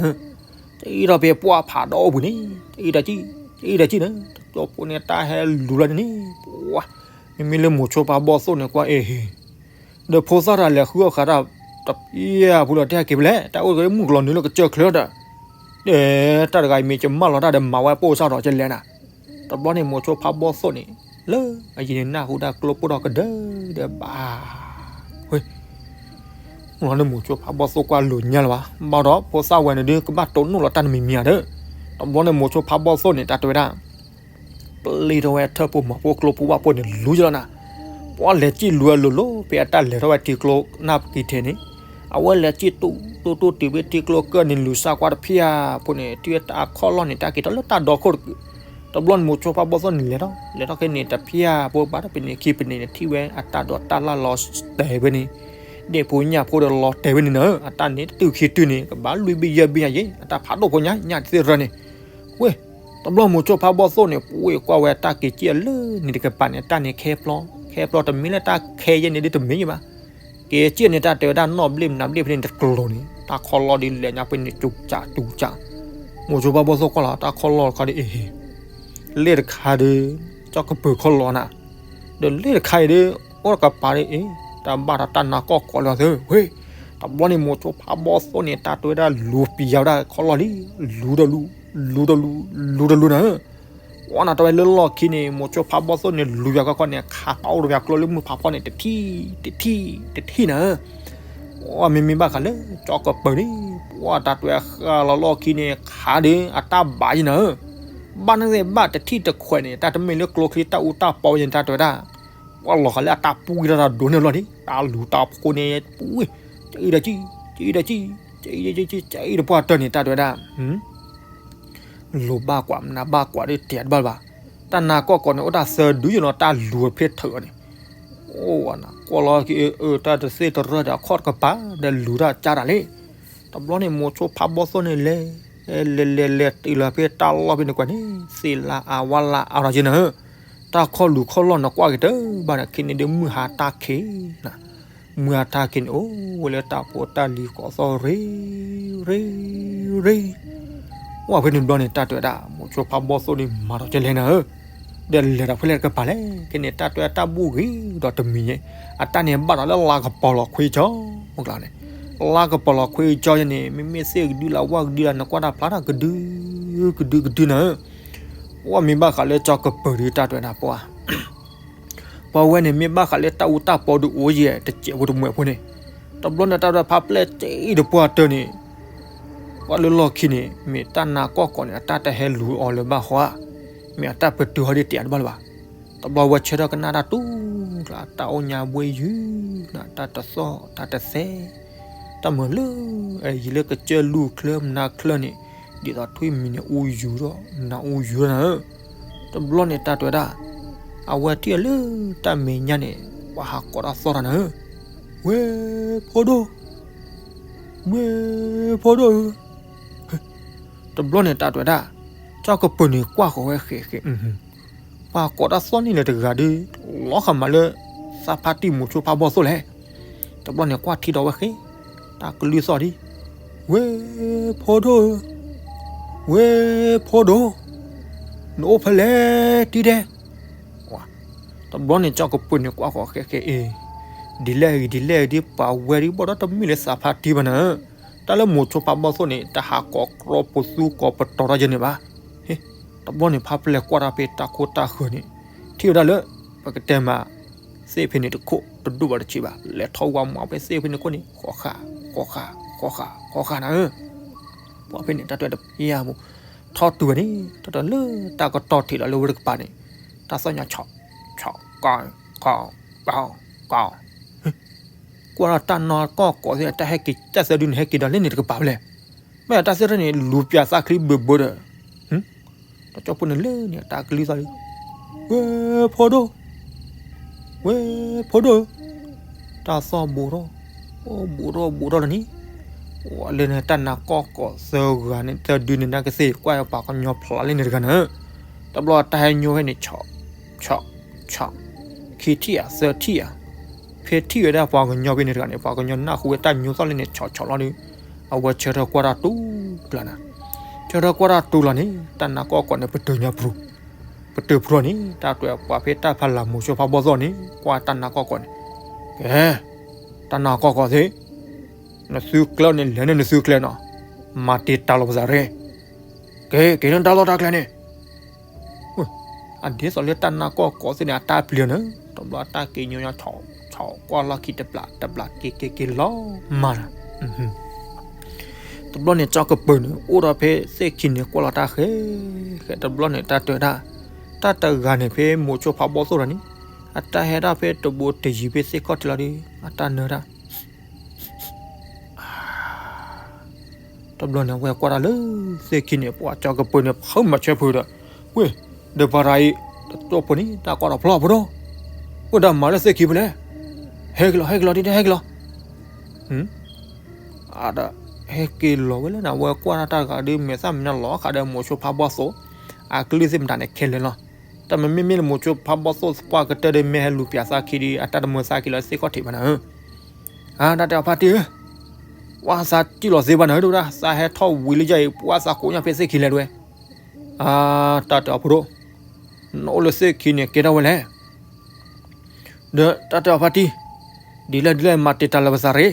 ၢ, ကံဒီးဖဲပှၢ်ဖးဒီးအိၣ်ဘှံးန့ၣ်, ကံဒီးကံ, ကံဒီးကံနၤ, တကၠိဖိန့ၣ် တၢ်ဟဲလူၤလီၤန့ၣ်, ပှၤ, မ့မ့ၢ်လၢမိၤဆိဖးဘီၣ်သိၣ်န့ၣ် ကွၢ်အ့ၣ်ဟ့ၣ် ဒီးဖိသၣ်တၢ်လဲၤဃုအီၣ်ဃာ်တၢ် တဖျၢၣ်ဖိလီၤ တဟဲက့ၤဖဲလဲၣ် တၢ်အိၣ်တ့ၢ်လၢမုၢ်ကလီၤနုာ်လၢကစၢၢ်ချၢဒီး, တၢ်တဂၤအံၤမ့ၢ်ကမၣ်လီၤတၢ်ဒီးမၤဝဲပိၢ်စၢ်ဒီးကလဲၣ်နၤ, တဘျီန့ၣ်မိၤဆိဖးဘီၣ်သိၣ်န့ၣ်, လၢအယံၤန့ၣ်နၢ်ဟူတၢ်ကျိပိၢ်ဒီးကဒၢဒီးဘၣ်, ဝ့ၢ် လီၤန့ၣ်မိၤဆိဖးဘီၣ်သိၣ်ကွၢ်လိာ်ညါလၢၤဘၣ် ဘၣ်ဒီးဖိသၣ်ဝဲန့ၣ်ဒုးကဘၣ်တိၢ်နီၣ်လီၤတၢ်တမံၤမံၤဧါဒီး, တဘျီန့ၣ်မိၤဆိဖးဘီၣ်သိၣ်န့ၣ် တၢ်တဲဝဲဒၣ် ပျံၤထီၣ်ဝဲထၢၣ်ဖိမၤဖိကျိဖိဝၣ်ဖိန့ၣ်လူၤယလီၤနၤ, ပှၤလဲၤစံၣ်လူၤဝဲလိၤလိၤ ဖဲအတၢ်လဲၤထီၣ်ဝဲထံကျိနၢ်ပကံၤထဲန့ၣ်, အဝဲလဲၤစံၣ်တူၢ်တူၢ်တူၢ်တုၤဖဲထံကျိကၢၢ်န့ၣ် လူၤစၢ်ကွၢ်တဖျၢၣ်ဖိန့ၣ် ထံၣ်ဝဲတၢ်အခီၣ်လီၢ်န့ၣ် တၢ်က့ၤထီၣ်လၢတၢ်ဒီခိၣ်တကုာ်, တဘျီန့ၣ်မိၤဆိဖးဘီၣ်သိၣ်န့ၣ်လဲၤထီၣ် လဲၤထီၣ်ခဲန့ၣ်တဖျၢၣ်ဖိဘၣ်ဒီးပန့ၣ်ခံပန့ၣ်န့ၣ် ထံၣ်ဝဲအတၢ်ဒိးတၢ်လၢ်လီၤတဲာ်ဝဲန့ၣ်, ဒ့ၣ်ဖိညၣ်ဖိဒီးလီၤတဲာ်ဝဲန့ၣ်နၤဧၢ, အတၢ်န့ၣ်တုၤခံတုၤန့ၣ် ကဘၣ်လွံၢ်ဘ့ၣ်ယဲၢ်ဘ့ၣ်ညါယဲၢ် အတၢ်ဖးဒိၣ်ဖိညါ ညၣ်တသ့ၣ်ရၢန့ၣ်, ဝ့ၢ် တဘျီမိၤဆိဖးဘီၣ်သိၣ်န့ၣ် ပှ့ၤကွၢ်ဝဲတၢ်က့ၤစံၣ်အလၢန့ၣ်တကပၤန့ၣ် တၢ်န့ၣ်ခဲဖျီ, ခဲဖျီတမ့ၢ်လၢတၢ်ခဲယဲၢ်န့ၣ်ဒ်တမ့ၢ်ယဲၢ်ဘၣ်, က့ၤစံၣ်န့ၣ် တၢ်တဲဝဲဒၣ်နီၣ်ဘျ့ၣ်မနၤဘျ့ၣ်ဖဲန့ၣ်တကျိၤန့ၣ် တၢ်ခီလီၢ်ဒ်လဲၣ်ညါဖဲန့ၣ် စူၤစးစူၤစး, မိၤဆိဖးဘီၣ်သိၣ်ကွၢ်လီၤ တၢ်ခီလီၢ်တခါဒ်အံၤ, လ့ၣ်တခါဒီး ကၠီကပၢၤခီလီၢ်နၤ, ဒီးလ့ၣ်တခါအံၤဒီး အိၣ်တကပၤဒ်အံၤ, တၢ်ဘၣ်ဒီးတၢ်နါကီၢ်ကိးလီၤသ့ၣ်, ဝ့ၢ်, တဘျီန့ၣ်မိၤဆိဖးဘီၣ်သိၣ်န့ၣ် တၢ်တဲဝဲဒၣ်လူၤပံၤယၤဝဲဒၣ်ခီလီၢ်လံ, လူၤဒီးလူၤ, လူၤဒီးလူၤ, လူၤဒီးလူၤနၤဧၢ ဝဲနၤတဝဲလၢလီၢ်ခံန့ၣ် မိၤဆိဖးဘီၣ်သိၣ်န့ၣ် လူၤယၤခီခီန့ၣ် ခးပာ်အိၣ်တဂၤကျိလၢမုၢ်ဖးဖီန့ၣ် တထံၣ်, တထံၣ်, တထံၣ်နၤဧၢ, ဝဲမ့မ့ၢ်ဘၣ်ဃးလၢ ကၠီကပၢၤန့ၣ် ပှၤတၢ်တွဲဃာ်လီၤလီၢ်ခံန့ၣ် ခးဒီးအတၢ်ဘၣ်ယဲၢ်နၤဧၢ, ဘၣ်န့ၣ်သ့ၣ်ဘၣ်တထံၣ်တခွဲးန့ၣ် တၢ်တမ့ၢ်လၢကျိချံတၢ်အူတၢ်ပီယဲၢ်န့ၣ် တၢ်တွဲဒၣ် ပှၤလီၤဃာ်လၢအတၢ်ပူၤက့ၤတၢ်ဒိးန့ၢ်လီၤန့ၣ် တၢ်လူၤတၢ်ဖိန့ၣ် ပူၤ, ကအံၤဒီးကံ, ကအံၤဒီးကံ, ကအံၤဒီးကံ, ကအံၤဒီးပှၤတၢၢ်န့ၣ် တၢ်တွဲဒၣ် လိၤဘၣ်ကွၢ် မနၤဘၣ်ကွၢ်ဒီးတဲတဘၣ်လၢၤဘၣ်, တၢ်နါကီၢ်ကိးန့ၣ် အိၣ်တၢ်သၢဒုယဲၢ်နီၤ တၢ်လူၤဖဲထၢၣ်အီၤန့ၣ်, အိၣ်ဝဲနၤ ကွၢ်လီၤက့ၤအၢ တၢ်တသ့ၣ်တရၢၢ်ဒီးအခီၣ်တကပၤ ဒီးလူၤတၢ်ကၢ်တၢ်လံ, တဘျီန့ၣ်မိၤဆိဖးဘီၣ်သိၣ်န့ၣ်လဲၤ, လဲၤလဲၤလဲၤ တုၤလီၤဖဲတၢ်လီၢ်ဖဲန့ၣ်ကွၢ်န့ၣ် သ့ၣ်လါအါဝါလါအါထီၣ်က့ၤနၤဧၢ, တၢ်ခီၣ်လူၤခီၣ်လီၢ်န့ၣ်ကွၢ်က့ၤတဘၣ်န့ၣ် ခဲန့ၣ်ဒ်မုၢ်ဟါတၢ်ခံးနၤ မုၢ်ဟါတၢ်ခံးန့ၣ် အိၣ်ဝဲလၢတၢ်ဖိတၢ်လံၤကိးသီၣ်ရ့, ရ့, ရ့, ဝဲဖဲန့ၣ်ဘျီန့ၣ် တၢ်တဲဝဲဒၣ် မိၤဆိဖးဘီၣ်သိၣ်န့ၣ် မၤဒီးကလဲၣ်နၤဧၢ, ဒီးလဲၤဒီးဖဲလဲၣ်တကပၤလဲၣ် ခဲန့ၣ် တၢ်တဲတၢ်ဘူၣ်ဂ့ၤဒီးတမံၤညါ, အတၢ်န့ၣ်ဘၣ်ဒီးလၢလါကပီၤလီၤခွံကၠီ, မ့ၢ်ကျါန့ၣ်, လါကပီၤလီၤခွံကၠီယဲၢ်န့ၣ် မ့မ့ၢ်သ့ၣ်ကဒုလၢဝၣ်ကဒုလၢနကွၢ်တၢ်ဖျါတၢ်ကဒု, ကဒုကဒုနၤဧၢ, ဝဲမ့ၢ်ဘၣ်ဃးလၢကၠီကပၢၤဒုးတၢ်တဲဝဲဒၣ်ပှၤ ပှၤဝဲန့ၣ်မ့ၢ်ဘၣ်ဃးလၢတၢ်အူတၢ်ပီဒုးအိၣ်ယဲၢ် တစဲးဖိတမှဲးဖိန့ၣ်, တ တဘျီန့ၣ်တၢ်ဒွဲၣ်ဖးပျဲၢ်တ့ၢ်တပှၢ်တၢၢ်န့ၣ် ပှၤလၢလီၢ်ခံန့ၣ် မ့ၢ်တၢ်နါကီၢ်ကီးန့ၣ် အတၢ်တဟဲလူၤအီၤလၢၤဘၣ်ဃီဧါ, မ့ၢ်အတၢ်ပတုာ်ဟီဒ်တ့ၢ်အါတဘၣ်လၢၤဘၣ်. တဘျီဝဲဆၢထၢၣ်ကနၣ်တၢ်တူၢ်ကျါ တၢ်အိၣ်ညါဘှ့ယုၢ်နၤ တၢ်တသီၣ်တၢ်တသဲ တၢ်မုာ်လၢ ယံာ်လၢကစၢၢ်လူၢ်ချၢမနါချၢန့ၣ် ဒ်သိးထွံၣ်မံၤန့ၣ်အူယူၤထီၣ် မနါအူယူၤထီၣ်နၤဧၢ. တဘျီန့ၣ်တၢ်တဲဝဲဒၣ် အဝဲထံၣ်အီၤလၢတၢ်မဲာ်ညါန့ၣ် ပှၤဟးကိးတၢ်သီၣ်တၢ်နၤဧၢ, ဝဲ ဖိဒိၣ် ဝဲ ဖိဒိၣ်ဧၢ. တဘျီန့ၣ်တၢ်တဲဝဲဒၣ် ကၠီၣ်ကပၢၤန့ၣ်ကွၢ်ဃီၤဝဲဃဲးဃဲး, ပှၤကိးတၢ်သီၣ်န့ၢ်လၢတဂၤဒီး လီၤဃာ်မးလၢ သးဖါတံၢ်မိၤဆိဖးဘီၣ်သိၣ်လဲၣ်. တဘျီန့ၣ်ကွၢ်ထံဒီးဝဲဃဲး, တၢ်ကလုၢ်သီၣ်ဒံး, ဝဲ ဖိဒိၣ်ဧၢ, ဝဲ ဖိဒိၣ်, နအိၣ်ဖဲလဲၣ်တံၤဒဲး. တဘျီန့ၣ်ကၠီၣ်ကပၢၤန့ၣ်ကွၢ်ဃီၤဃဲးဃဲးအံၤ, ဒ်လဲၣ်ဂ့ၤဒ်လဲၣ်ဂ့ၤဒ် ပှၤဝဲဒ်ဘၣ်ဒီးတမ့ၢ်လၢသးဖါတံၢ်ဘၣ်နၤဧၢ, တၢ်လၢမိၤဆိဖးဘီၣ်သိၣ်န့ၣ် တဟးကိးကြီပသူကိးပတီၤတၢ်ယဲန့ၣ်ဘၣ်. တဘျီန့ၣ်ဖးပျဲၢ်ကွၢ်တၢ်ဖဲတၢ်ခိတၢ်ဃၢၤန့ၣ် ထံၣ်ဝဲဒၣ်လၢ ပကတဲမး သ့ၣ်ဖဲန့ၣ်တခိၣ်တဒိၣ်ဘၣ်တဆံးဘၣ် လဲၤထီၣ်ဝါမးဖဲသ့ၣ်ဖဲန့ၣ်ခိၣ်န့ၣ် ဃီဃာ် ဃီဃာ် ဃီဃာ် ဃီဃာ်နၤဧၢ. ပှၤဖဲန့ၣ်တၢ်တဲတပျၢ်မူ ထီၣ်တုၤဝဲန့ၣ် တၢ်တဲလၢတၢ်ကတီၢ်ထံးဒီးလၢဝဲတကပၤန့ၣ် တၢ်သီၣ်ညါဆီၣ် ဆီၣ် ကီၢ် ကီၢ် ကီၢ် ကွၢ်ဒီးတၢ်နါကီၢ်ကိးသ့ၣ် တၢ်ဟဲက့ၤတၢ်သၢဒုန့ၣ် ဟဲက့ၤဒီးလၢန့ၣ်တကပၤဖဲလဲၣ်. မ့ၢ်တၢ်သၢဒုန့ၣ် လူၤပၠးသးချံဘၢဘၢဒီး ဒီးကၠီၣ်ဖိန့ၣ်လၢန့ၣ် တၢ်ကလုၢ်သီၣ်လံ, ဝဲ ဖိဒိၣ်, ဝဲ ဖိဒိၣ်, တၢ်သီၣ်ဘူးထီၣ်, အိၣ်ဘူးထီၣ်ဘူးထီၣ်လၢန့ၣ်, ဝဲလၢန့ၣ်တၢ်နါကီၢ်ကိးသၢဂၤန့ၣ် သၢဒုန့ၣ် နကသ့ၣ်ကွၢ်ပှၤကညီဖျါလၢန့ၣ်တဂၤန့ၣ်, တဘျီတၢ်ဟဲညိဖဲန့ၣ် ဆီၣ် ဆီၣ် ဆီၣ်, ခံထံၣ်ဧါသၢထံၣ်ဧါ, ဖဲထံၣ်ဝဲဒၣ်ပှၤကညီဖဲန့ၣ်တဂၤန့ၣ် ပှၤကညီနၢ်ဟူဝဲတၢ်ညိသီၣ်လၢန့ၣ် ဆီၣ်ဆီၣ်လီၤဒီး အဝဲဆၢထၢၣ်ကွၢ်တၢ်တူၢ်ကျါနၤ, ဆၢထၢၣ်ကွၢ်တၢ်တူၢ်လီၤန့ၣ် တၢ်နါကီၢ်ကိးန့ၣ် ပတုာ်ညါပူၤ ပတုာ်ဖုလီၤန့ၣ် တၢ်တဲပှၤဖဲတၢ်ဖးလၢ်မိၤဆိဖးဘီၣ်သိၣ်န့ၣ် ကွၢ်တၢ်နါကီၢ်ကိးန့ၣ်, ကဲ, တၢ်နါကီၢ်ကိးသ့ၣ်, နသုကျဲန့ၣ် လဲၤန့ၣ်နသုကျဲနီၤ, မၤတ့ၢ်တၢ်လီၤပသးရ့, ကဲ က့ၤန့ၣ်တၢ်လီၢ်တၢ်ကျဲန့ၣ် အဒ်သိးလၢတၢ်နါကီၢ်ကိးသ့ၣ်န့ၣ် အတၢ်ပျံၤန့ၣ် တဘျီတၢ်က့ၤညိညီဆီၣ် ဆီၣ်ကွၢ်လီၢ်ခံတဘျး တဘျးက့ၤက့ၤက့ၤလီၤမးလီၤ. တဘျီန့ၣ်ကၠီၣ်ကပၢၤန့ၣ် အိၣ်ဒီးဖဲသ့ၣ်ခံန့ၣ် ကွၢ်လီၤတၢ်ဃဲဃဲ တဘျီန့ၣ်တၢ်တဲဝဲဒၣ်, တၢ်တဂၤန့ၣ်ဖဲမိၤဆိဖးဘီၣ်သိၣ်လီၤန့ၣ် အတၢ်ဟဲဒၣ်ဖဲတဘိတယံၤဖဲသ့ၣ်ခီၣ်ထံးလီၤဒီး အတၢ်နၢတၢ် တဘျီန့ၣ်ဝဲကွၢ်တၢ်လၢသ့ၣ်ခံန့ၣ် ပှၤကၠီၣ်ကပၢၤန့ၣ် ဖုမၤဆၢဖုဒီး, ဝ့ၢ်, ဒီးပှၤတဂၤအံၤ တကၠီၣ်ဖိန့ၣ် တၢ်ကွၢ်ဒီးဖျီဖိဒိၣ်, ဝ့ၢ်ဒီးမၤလၢသ့ၣ်ခံဖဲလဲၣ်, ဟဲက့ၤလီၤ ဟဲက့ၤလီၤ ဒ်တဲဟဲက့ၤလီၤ, အဒီး ဟဲက့ၤလီၤဝဲလၢန့ၣ် ဝဲကွၢ်တၢ်တဂၤဒီး မဲာ်သၣ်မဲာ်ညါလီၤဃာ်ဒီးမိၤဆိဖးဘီၣ်သိၣ်, အကလုၢ်သ့ၣ်မတၤန့ၣ်ခဲလၢာ်လီၤ. တၢ်မ့မ့ၢ်လၢမိၤဆိဖးဘီၣ်သိၣ်ပှၢ်ကတၢၢ်ဒီး မ့ၢ်ဟဲလူၤပၠးသးခံဒီး အတၢ်တမၢသးက့ၤလီၤသ့ၣ်ခီၣ်ထံးဘၣ်နၤဧၢ. အါ တၢ်တဲအီၤဖါတံၢ်ဧၢ, ပှၤသးစံၣ်လီၤသ့ဘၣ်နၤဧၢ တဝဲဒၣ် သးဟဲထီၣ်ဝံၤလၢယၤအံၤ ပှၤသးကိးညါဖဲသ့ၣ်ခံလဲၣ်တဝဲ. အါ တၢ်တဲအီၤဖိဒိၣ်, နအိၣ်လၢသ့ၣ်ခံန့ၣ် ကဲထီၣ်ဝဲလဲၣ်. ဒီးတၢ်တဲအီၤဖါတံၢ်, ဒ်လဲၣ်ဒ်လဲၣ် မၤတ့ၢ်တၢ်လၢပသးရ့,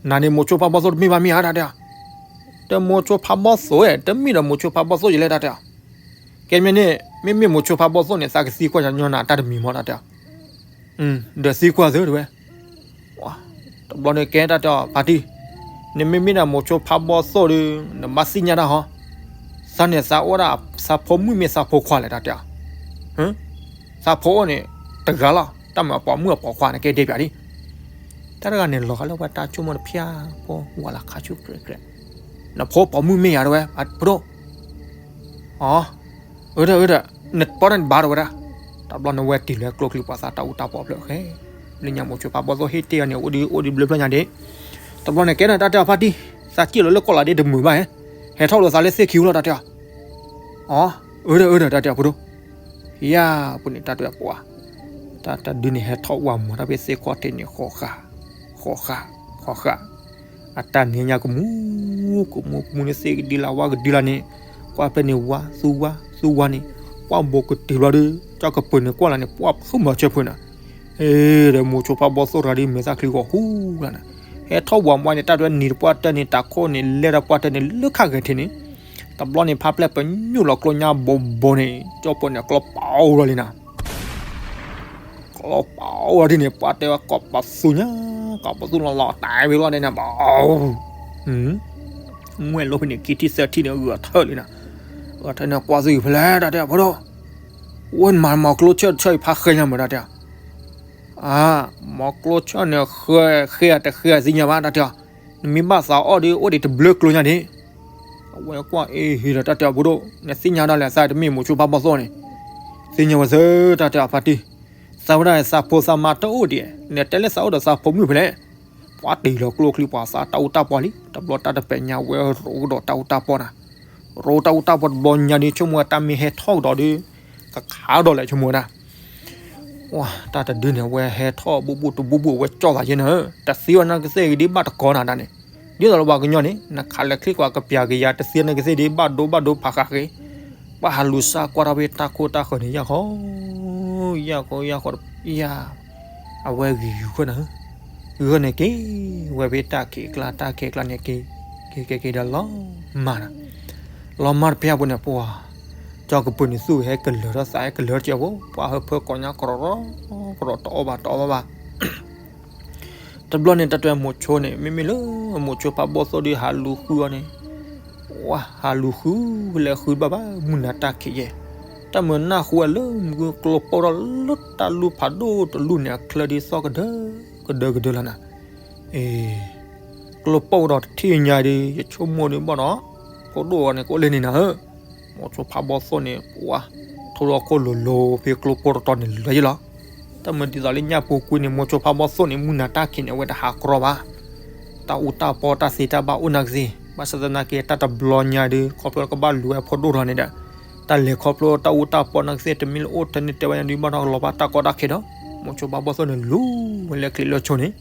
နၤန့ၣ်မိၤဆိဖးဘီၣ်သိၣ်တမ့ၢ်ဘၣ်မ့ၢ်ဧါ တၢ်တဲအီၤ. တမိၤဆိဖးဘီၣ်သိၣ်ဧါ, တမ့ၢ်ဒီးမိၤဆိဖးဘီၣ်သိၣ်ယလဲၣ် တၢ်တဲအီၤ. ကဲမ့ၢ်န့ၣ် မ့မ့ၢ်မိၤဆိဖးဘီၣ်သိၣ်န့ၣ် သးကသံကွၢ်ညီနၤတၢ်တမံၤမး တၢ်တဲအီၤ. ဒီးသံကွၢ်သုတဝဲ. တဘျီန့ၣ်ကဲတၢ်တဲအီၤဖါတံၢ်, နမ့မ့ၢ်ဒၣ်မိၤဆိဖးဘီၣ်သိၣ်ဒီး နဘၣ်သ့ၣ်ညါတၢ်ဟီ, သးန့ၣ်သးအိၣ်ဒၣ် သးဖိမုၣ်မ့ၢ်သးဖိခွါလဲၣ် တၢ်တဲအီၤ. သးဖိအိၣ်န့ၣ် တဂၤလီၤ, တၢ်မၤပိာ်မုၣ်အပိာ်ခွါန့ၣ် ကဲဒဲးပၠးဒံး. တၢ်တဂၤန့ၣ် လီၤဂာ်လၢပှၤတၢ်ဆိကမိၣ်တဖၠါဖိ ဝၤလၢခါဆူၣ်ကြဲးကြဲး, နဖိပိာ်မုၣ်မ့ၢ်ယၤတဝဲ ဖိဒိၣ်. အၢ အၢ ဒီး အၢ ဒီး နပီၢ်တၢ်န့ၣ်ဘၣ်တဝဲဒၣ်. တဘျီန့ၣ်ဝဲတ့ၢ်လၢကျိချံ ပှၤသးတၢ်အူတၢ်ပီၣ်ဖျၢၣ်ဃဲ, လၢညါမိၤဆိဖးဘီၣ်သိၣ်ဟ့ၣ်တ့ၢ်အီၤန့ၣ် အိၣ်ဒံးအိၣ်ဒံးဘျၢဘျၢညါဒံး. တဘျီန့ၣ်ကဲန့ၣ် တၢ်တဲအီၤဖါတံၢ်, သးစံၣ်လီၤလၢကီၢ်လၤဒ့တမုာ်ဘၣ်ဧါ, ဟဲထီၣ်လိာ်သးလၢသ့ၣ်ခံအူလီၤ တၢ်တဲအီၤ. အၢ အၢ ဒီး အၢ ဒီး တၢ်တဲအီၤဖိဒိၣ်. ယၤပူၤန့ၣ် တၢ်တဲအီၤပှၤ, တၢ်တဒုန့ၣ် ဟဲထီၣ်ဝးမၤတၢ်ဖဲသ့ၣ်ခီၣ်ထံးန့ၣ် ဃီဃာ်, ဃီဃာ်, ဃီဃာ်. အတၢ်န့ၣ်ညါကမူ, ကမူကမူန့ၣ် သ့ၣ်ကဒံလၢဝါကဒံလၢန့ၣ်, ကွၢ်ဖဲန့ၣ်ဝါသူဝါသူဝါန့ၣ်, ကွၢ်ဘိးကတ့ၢ်ဘျီဒီး ကၠီၣ်ကပၢၤန့ၣ်ကွၢ်လီၤန့ၣ် ပှၢ်ဖုမၤဆၢဖုနၤ ဒီးမိၤဆိဖးဘီၣ်သိၣ်တဂၤဒီး မဲာ်သၣ်ချံဂီၤဟူလီၤနၤ. ဟဲထီၣ်ဝးမၤန့ၣ် တၢ်တဝဲနံၤတပှၢ်တၢၢ်န့ၣ် တၢ်ခိၣ်န့ၣ် လဲၢ်တပှၢ်တၢၢ်န့ၣ် လၢခါဂဲၤထံးန့ၣ်, တဘျီန့ၣ် ဖးပျဲၢ်ပညိၣ်လီၤကျိညါဘိးဘိးန့ၣ် ကၠီၣ်ပၢၤန့ၣ် ကျီပာ်အိၣ်လီၤလံနၤ. ကျီပာ်အိၣ်လီၤဒ်န့ၣ် ပှၢ်တဲဝဲကိးပသူညါ ကိးပသူၣ်လီၤလီၤတၢ်ဝဲလီၤန့ၣ် ဘၣ် မွဲၢ်လိဖဲန့ၣ် ခံထံၣ်သၢထံၣ်န့ၣ် ဂုၤထၢၣ်လံနၤ, ဂုၤထၢၣ်န့ၣ် ကွၢ်သ့ၣ်ဖဲလဲၣ် တၢ်တဲအဖိဒိၣ်, ဝဲနမၤမီၤကျိဆၢၣ်တဆၢအံၤဖးဃဲညါမး တၢ်တဲအီၤ, အါ, မီၤကျိဆၢၣ်န့ၣ် ဃဲဃဲတဃဲသ့ၣ်ညါဘၣ် တၢ်တဲအီၤ, နမ့ၢ်ဘၣ်သးအီၣ်ဒီး အိၣ်ဒံးတဘျၢကျိညါန့ၣ်, အဝဲကွၢ်အ့ၣ်ဟ့ၣ်ဒီး တၢ်တဲအီၤဖိဒိၣ် နသ့ၣ်ညါဒၣ်လဲာ် သးတမ့ၢ်မိၤဆိဖးဘီၣ်သိၣ်န့ၣ်, သ့ၣ်ညါဝဲသၢ တၢ်တဲအီၤဖါတံၢ်, သးဝဲဒၣ်သးဖိသးမါတအိၣ်ဒံး, နတဲလၢသးအိၣ်ဒီးသးဖိမုၣ်ဖဲလဲၣ်, ပှၤတ့ၢ်လီၤကျိချံ ပှၤသးတၢ်အူတၢ်ပီၢ်လံ, တဘျီတၢ်တပဲာ်ညါဝဲရိးကဒီးတၢ်အူတၢ်ပီၢ်နၤ, ရိးတၢ်အူတၢ်ပီၢ်တဘျီညါဒီး ဆိကမိၣ်ဝဲတၢ်မ့ၢ်ဟဲထီၣ်ကဒီးဒီး ကခးဒီးလဲၣ် ဆိကမိၣ်ဝဲဒၣ် ဝါ တၢ်တဒုန့ၣ် အဝဲဟဲထီၣ်ဘူးဘူးတဘူးဘူး အဝဲကၠီၣ်သးယဲနၤဧၢ, တသ့ဝဲနီၢ်ကသ့ၣ်ဂ့ၤဒ်ဘၣ်တကိးနၤဒၣ်န့ၣ်, ဒ်သိးလၢပှၤကညီန့ၣ် နခးလဲၤချံကွၢ်ကပျၢ်ကယၤ တသ့နီၢ်ကသ့ၣ်ဒ်ဘၣ်ဒိဘၣ်ဒိဖးဃာ်ဃ့, ပှၤဟးလူၤစၢ်ကွၢ်ထီၣ်ဖဲတၢ်ခိၣ်တၢ်ဃၢၤန့ၣ် ယၢ်ဃီ, ယၢ်ဃီ ယၢ်ဃီ, ယၢ် အဝဲဂံၤဂုၤဃၢနၤဧၢ, ဂုၤဃၢန့ၣ်က့ၤ, ဝဲဖဲတၢ်ခံးကျါ တၢ်ခံးကျါန့ၣ်က့ၤ, က့ၤက့ၤက့ၤဒီးလီၤမၢ်နၤ, လီၤမၢ်တဖၣ်အပူၤန့ၣ် ပှၤ ကၠီကပၢၤန့ၣ်သူၣ်ဟဲကလၢၤထီၣ်သး ဟဲကလၢၤထီၣ်ကဲဖိ ပှၤဟၢဖၢကိးညါကရီး ကရီးတအီၣ်ဘၣ်တအီၣ်ဘၣ်ဘၣ် တဘျီန့ၣ် တၢ်တဲမိၤဆိန့ၣ် မ့မ့ၢ်လၢမိၤဆိဖးဘီၣ်သိၣ်ဒီးဟးလူၤဃုအီၤန့ၣ်, ဝါ ဟးလူၤဃုလဲၤဃုဘၣ်ဘၣ် မုၢ်နၤတၢ်ခံးယဲၢ်, တၢ်မုာ်နၢ်ဟူဝဲလၢမုၢ်ကျိပိၢ်ထီၣ်လၢတၢ်လူၤဖးဒိၣ်တလူၤန့ၣ် အချၢဒ်သိးကဒၢ ကဒၢကဒၢလီၤနၤ, အ့ ကျိပိၢ်ဒီးတထံၣ်ညါဒီး ယဆိကမိၣ်ဒီးဘၣ်ဒီး ဖိဒိၣ်အီၤန့ၣ် ကအိၣ်လၢန့ၣ်နၤဧၢ, မိၤဆိဖးဘီၣ်သိၣ်န့ၣ် ပှၤ ထိၣ်လီၤခိၣ်လိၤလိၤဖဲကျိပိၢ်တတီၤန့ၣ်လၢယလီၤ, တၢ်မုာ်ဒ်သိးလၢညၣ်ပူၤကွံန့ၣ် မိၤဆိဖးဘီၣ်သိၣ်န့ၣ် မုၢ်နၤတၢ်ခံးန့ၣ် အဝဲတဟးကြီဘၣ်, တၢ်အူတၢ်ပီၢ်တၢ်သ့တၢ်ဘၣ်အိၣ်နီၢ်ကသ့ၣ် ဘၣ်ဆၣ်သနာ်က့ တၢ်တဘျီညါဒီး ခီဖျိလၢကဘၣ်လူၤဝဲဖိဒိၣ်ထီၣ်န့ၣ်ဒီး တၢ်လဲၤခီဖျိတၢ်အူတၢ်ပီၢ်နီၢ်ကသ့ၣ် တမ့ၢ်လၢအိၣ်ထဲန့ၣ်တဲဝဲညါဒီး ဘၣ်ဒီးလီၤဘၣ်တၢ်ကီတၢ်ခဲဒီး မိၤဆိဖးဘီၣ်သိၣ်န့ၣ် လူၤဝဲလၢချံးလၢဆိန့ၣ်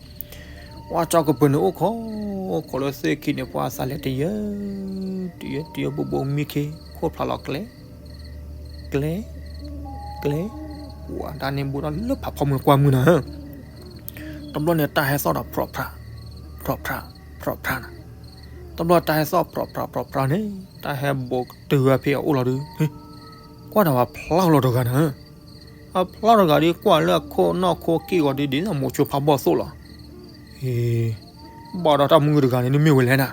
ပှၤကၠီကပၢၤန့ၣ်အိၣ်ခိး အိၣ်ခိးလၢသ့ၣ်ခံန့ၣ် ပှၤသးလဲၤတယၢ တယၢ တယၢ ဘိဘိမံခ့ ခိၣ်ဖျါလီၤကျဲ ကျဲ ကျဲ ဝါ တၢ်န့ၣ်ဘူးဒီးလၢဖးဖီမုၢ်ကွၢ်မုၢ်နၤဧၢ, တဘျီန့ၣ် တၢ်ဟဲသီၣ်ဒီးဖြီးဖြါ ဖြီးဖြါ ဖြီးဖြါနၤ, တဘျီတၢ်ဟဲသီၣ်ဖြီးဖြါ ဖြီးဖြါန့ၣ် တၢ်ဟဲဘူးကတုၤဝဲဖဲအအိၣ်လီၤဒီး ကွၢ်ဒီးပှၤဖျါလီၤတဂၤနၤဧၢ အဖျါတဂၤဒီး ကွၢ်လၢအခိၣ်နီၢ်ခိၣ်က့ၢ်ဂီၤဒီး ဒ်သိးမိၤဆိဖးဘီၣ်သိၣ်လီၤ. ဟ့, ဘၣ်ဒီးတၢ်မုၢ်တဂၤန့ၣ် နမ့ၢ်ဝဲလဲၣ်နၤ.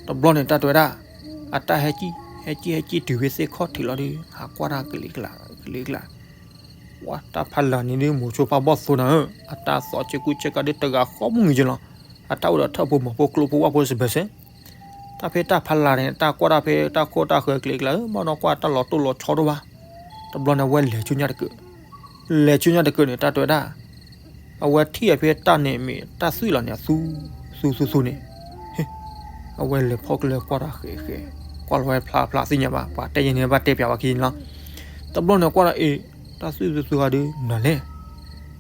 တဘျီန့ၣ် တၢ်တဲဝဲဒၣ်, အတၢ်ဟဲကံၣ် ဟဲကံၣ် ဟဲကံၣ်တုၤဖဲသ့ၣ်ခီၣ်ထံးလီၤဒီး ဟးကွၢ်တၢ်ကလံၤကျါ ကလံၤကျါ ဝဲတၢ်ဖးလၢ်န့ၣ်ဒုး မိၤဆိဖးဘီၣ်သိၣ်နၤဧၢ, အတၢ်သီဆ့ကူဆ့ကၤဒုးတဂၤဃီမုၢ်ဂ့ၤကလီၤ. အတၢ်အိၣ်ဒီးထၢၣ်ဖိမီၤဖိကျိဖိဝၣ်ဖိစဘၢၣ်စဲ တၢ်ဖဲတၢ်ဖးလၢ်န့ၣ် တၢ်ကွၢ်တၢ်ဖဲတၢ်ခိၣ်တၢ်ဃၢၤကလံၤကျါဧၢ, ဘၣ်ဒီးကွၢ်တၢ်လီၤတိၢ်လီၤဆီတအိၣ်ဘၣ်. တဘျီန့ၣ် အဝဲလဲၤဆူညါတကုာ်, လဲၤဆူညါတကုာ်န့ၣ် တၢ်တဲဝဲဒၣ်, အဝဲထံၣ်အဖဲတၢ်န့ၣ်မ့ၢ်တၢ်သွံၣ်လီၤန့ၣ် အသူ သူသူသူန့ၣ် အဝဲလဲၤဖီၣ်ကလဲၤကွၢ်တၢ်ဃဲးဃဲး, ကွၢ်လီၤဝဲဖျါဖျါသ့ၣ်ညါဘၣ်, ပှၤတဲယဲန့ၣ်ဘၣ်တဲပျးဝဲခံလီၤ. တဘျီန့ၣ်ကွၢ်ဒီး အ့ၣ်, တၢ်သွံၣ်သူသူဂၤဒုးနၤလဲၣ်.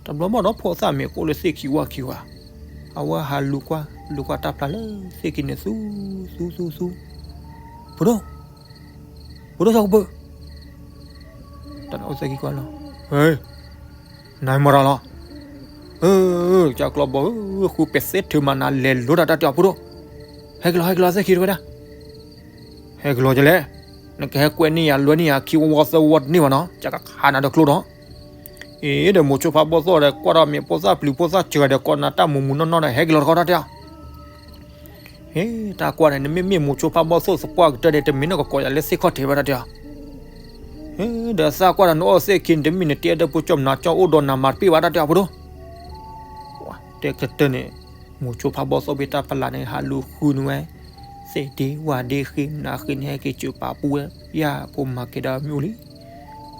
တဘျီဘၣ်ဒီးဖိသၣ်မ့ၢ်ကအိၣ်လၢသ့ၣ်ခံဝၣ်ခံဂၤ, အဝဲဟးလူၤကွၢ် လူၤကွၢ်တၢ်ဖျါလၢသ့ၣ်ခံန့ၣ် သူ သူ သူ သူ, ဖိဒိၣ်, ဖိဒိၣ်စီၤကပၢၤ, တၢ်န့ၣ်အိၣ်သ့ၣ်ခံကွၢ်လီၤ, နမၤတၢ်လီၤ. ကျီဘီဧၢ, ဃုပဲာ်သ့ၣ်ထုးမးနၤလဲၤလိၤတၢ်တၢ်တဲအီၤဖိဒိၣ်, ဟဲက့ၤလီၤ ဟဲက့ၤလီၤသ့ၣ်ခံတဝဲဒၣ် ဟဲက့ၤလီၤကလဲၣ်, နကဟဲကွဲးန့ၢ်ယၤလွဲန့ၢ်ယၤခံဝီသၢဝီတန့ၢ်ဘၣ်နီၤ, ကကဟးနၤတကျိဒီး. အ့ၣ် ဒီးမိၤဆိဖးဘီၣ်သိၣ်ဒီး ကွၢ်ဒီးမ့ၢ်ဖိသၣ်ပျုၤဖိသၣ်စှၤဒီး ကိးနၤတၢ်မူးမူးနီၢ်နီၢ်ဒီး ဟဲက့ၤလီၤတခီတၢ်တဲအီၤ. ဟ့ၣ် တၢ်ကွၢ်န့ၣ် နမ့မ့ၢ်မိၤဆိဖးဘီၣ်သိၣ်သပှၢ်ကတၢၢ်န့ၣ် တမ့ၢ်နကကိးယၤလၢသ့ၣ်ခီၣ်ထံးဘၣ်တၢ်တဲအီၤ. ဟ့ၣ် ဒီးသးကွၢ်ဒီးနအိၣ်သ့ၣ်ခံန့ၣ် တမ့ၢ်နတဲဒီးဖိကၠီမနၤကၠီအိၣ်ဒီးနၤမၤတပ့ၢ်ဘၣ်တၢ်တဲအီၤဖိဒိၣ်. တဲကတၢၢ်န့ၣ် မိၤဆိဖးဘီၣ်သိၣ်ဖဲတၢ်ဖးလၢ်န့ၣ် ဟးလူၤဃုန့ၢ်ဝဲ သ့ၣ်ဒ့ဝၣ်ဒ့ဃ့နၤဃ့န့ၣ် ဟဲက့ၤစၢၤပာ်ပူၤဝဲ ယဖိမၤကဲၤဒီးမ့ၣ်အူလံ,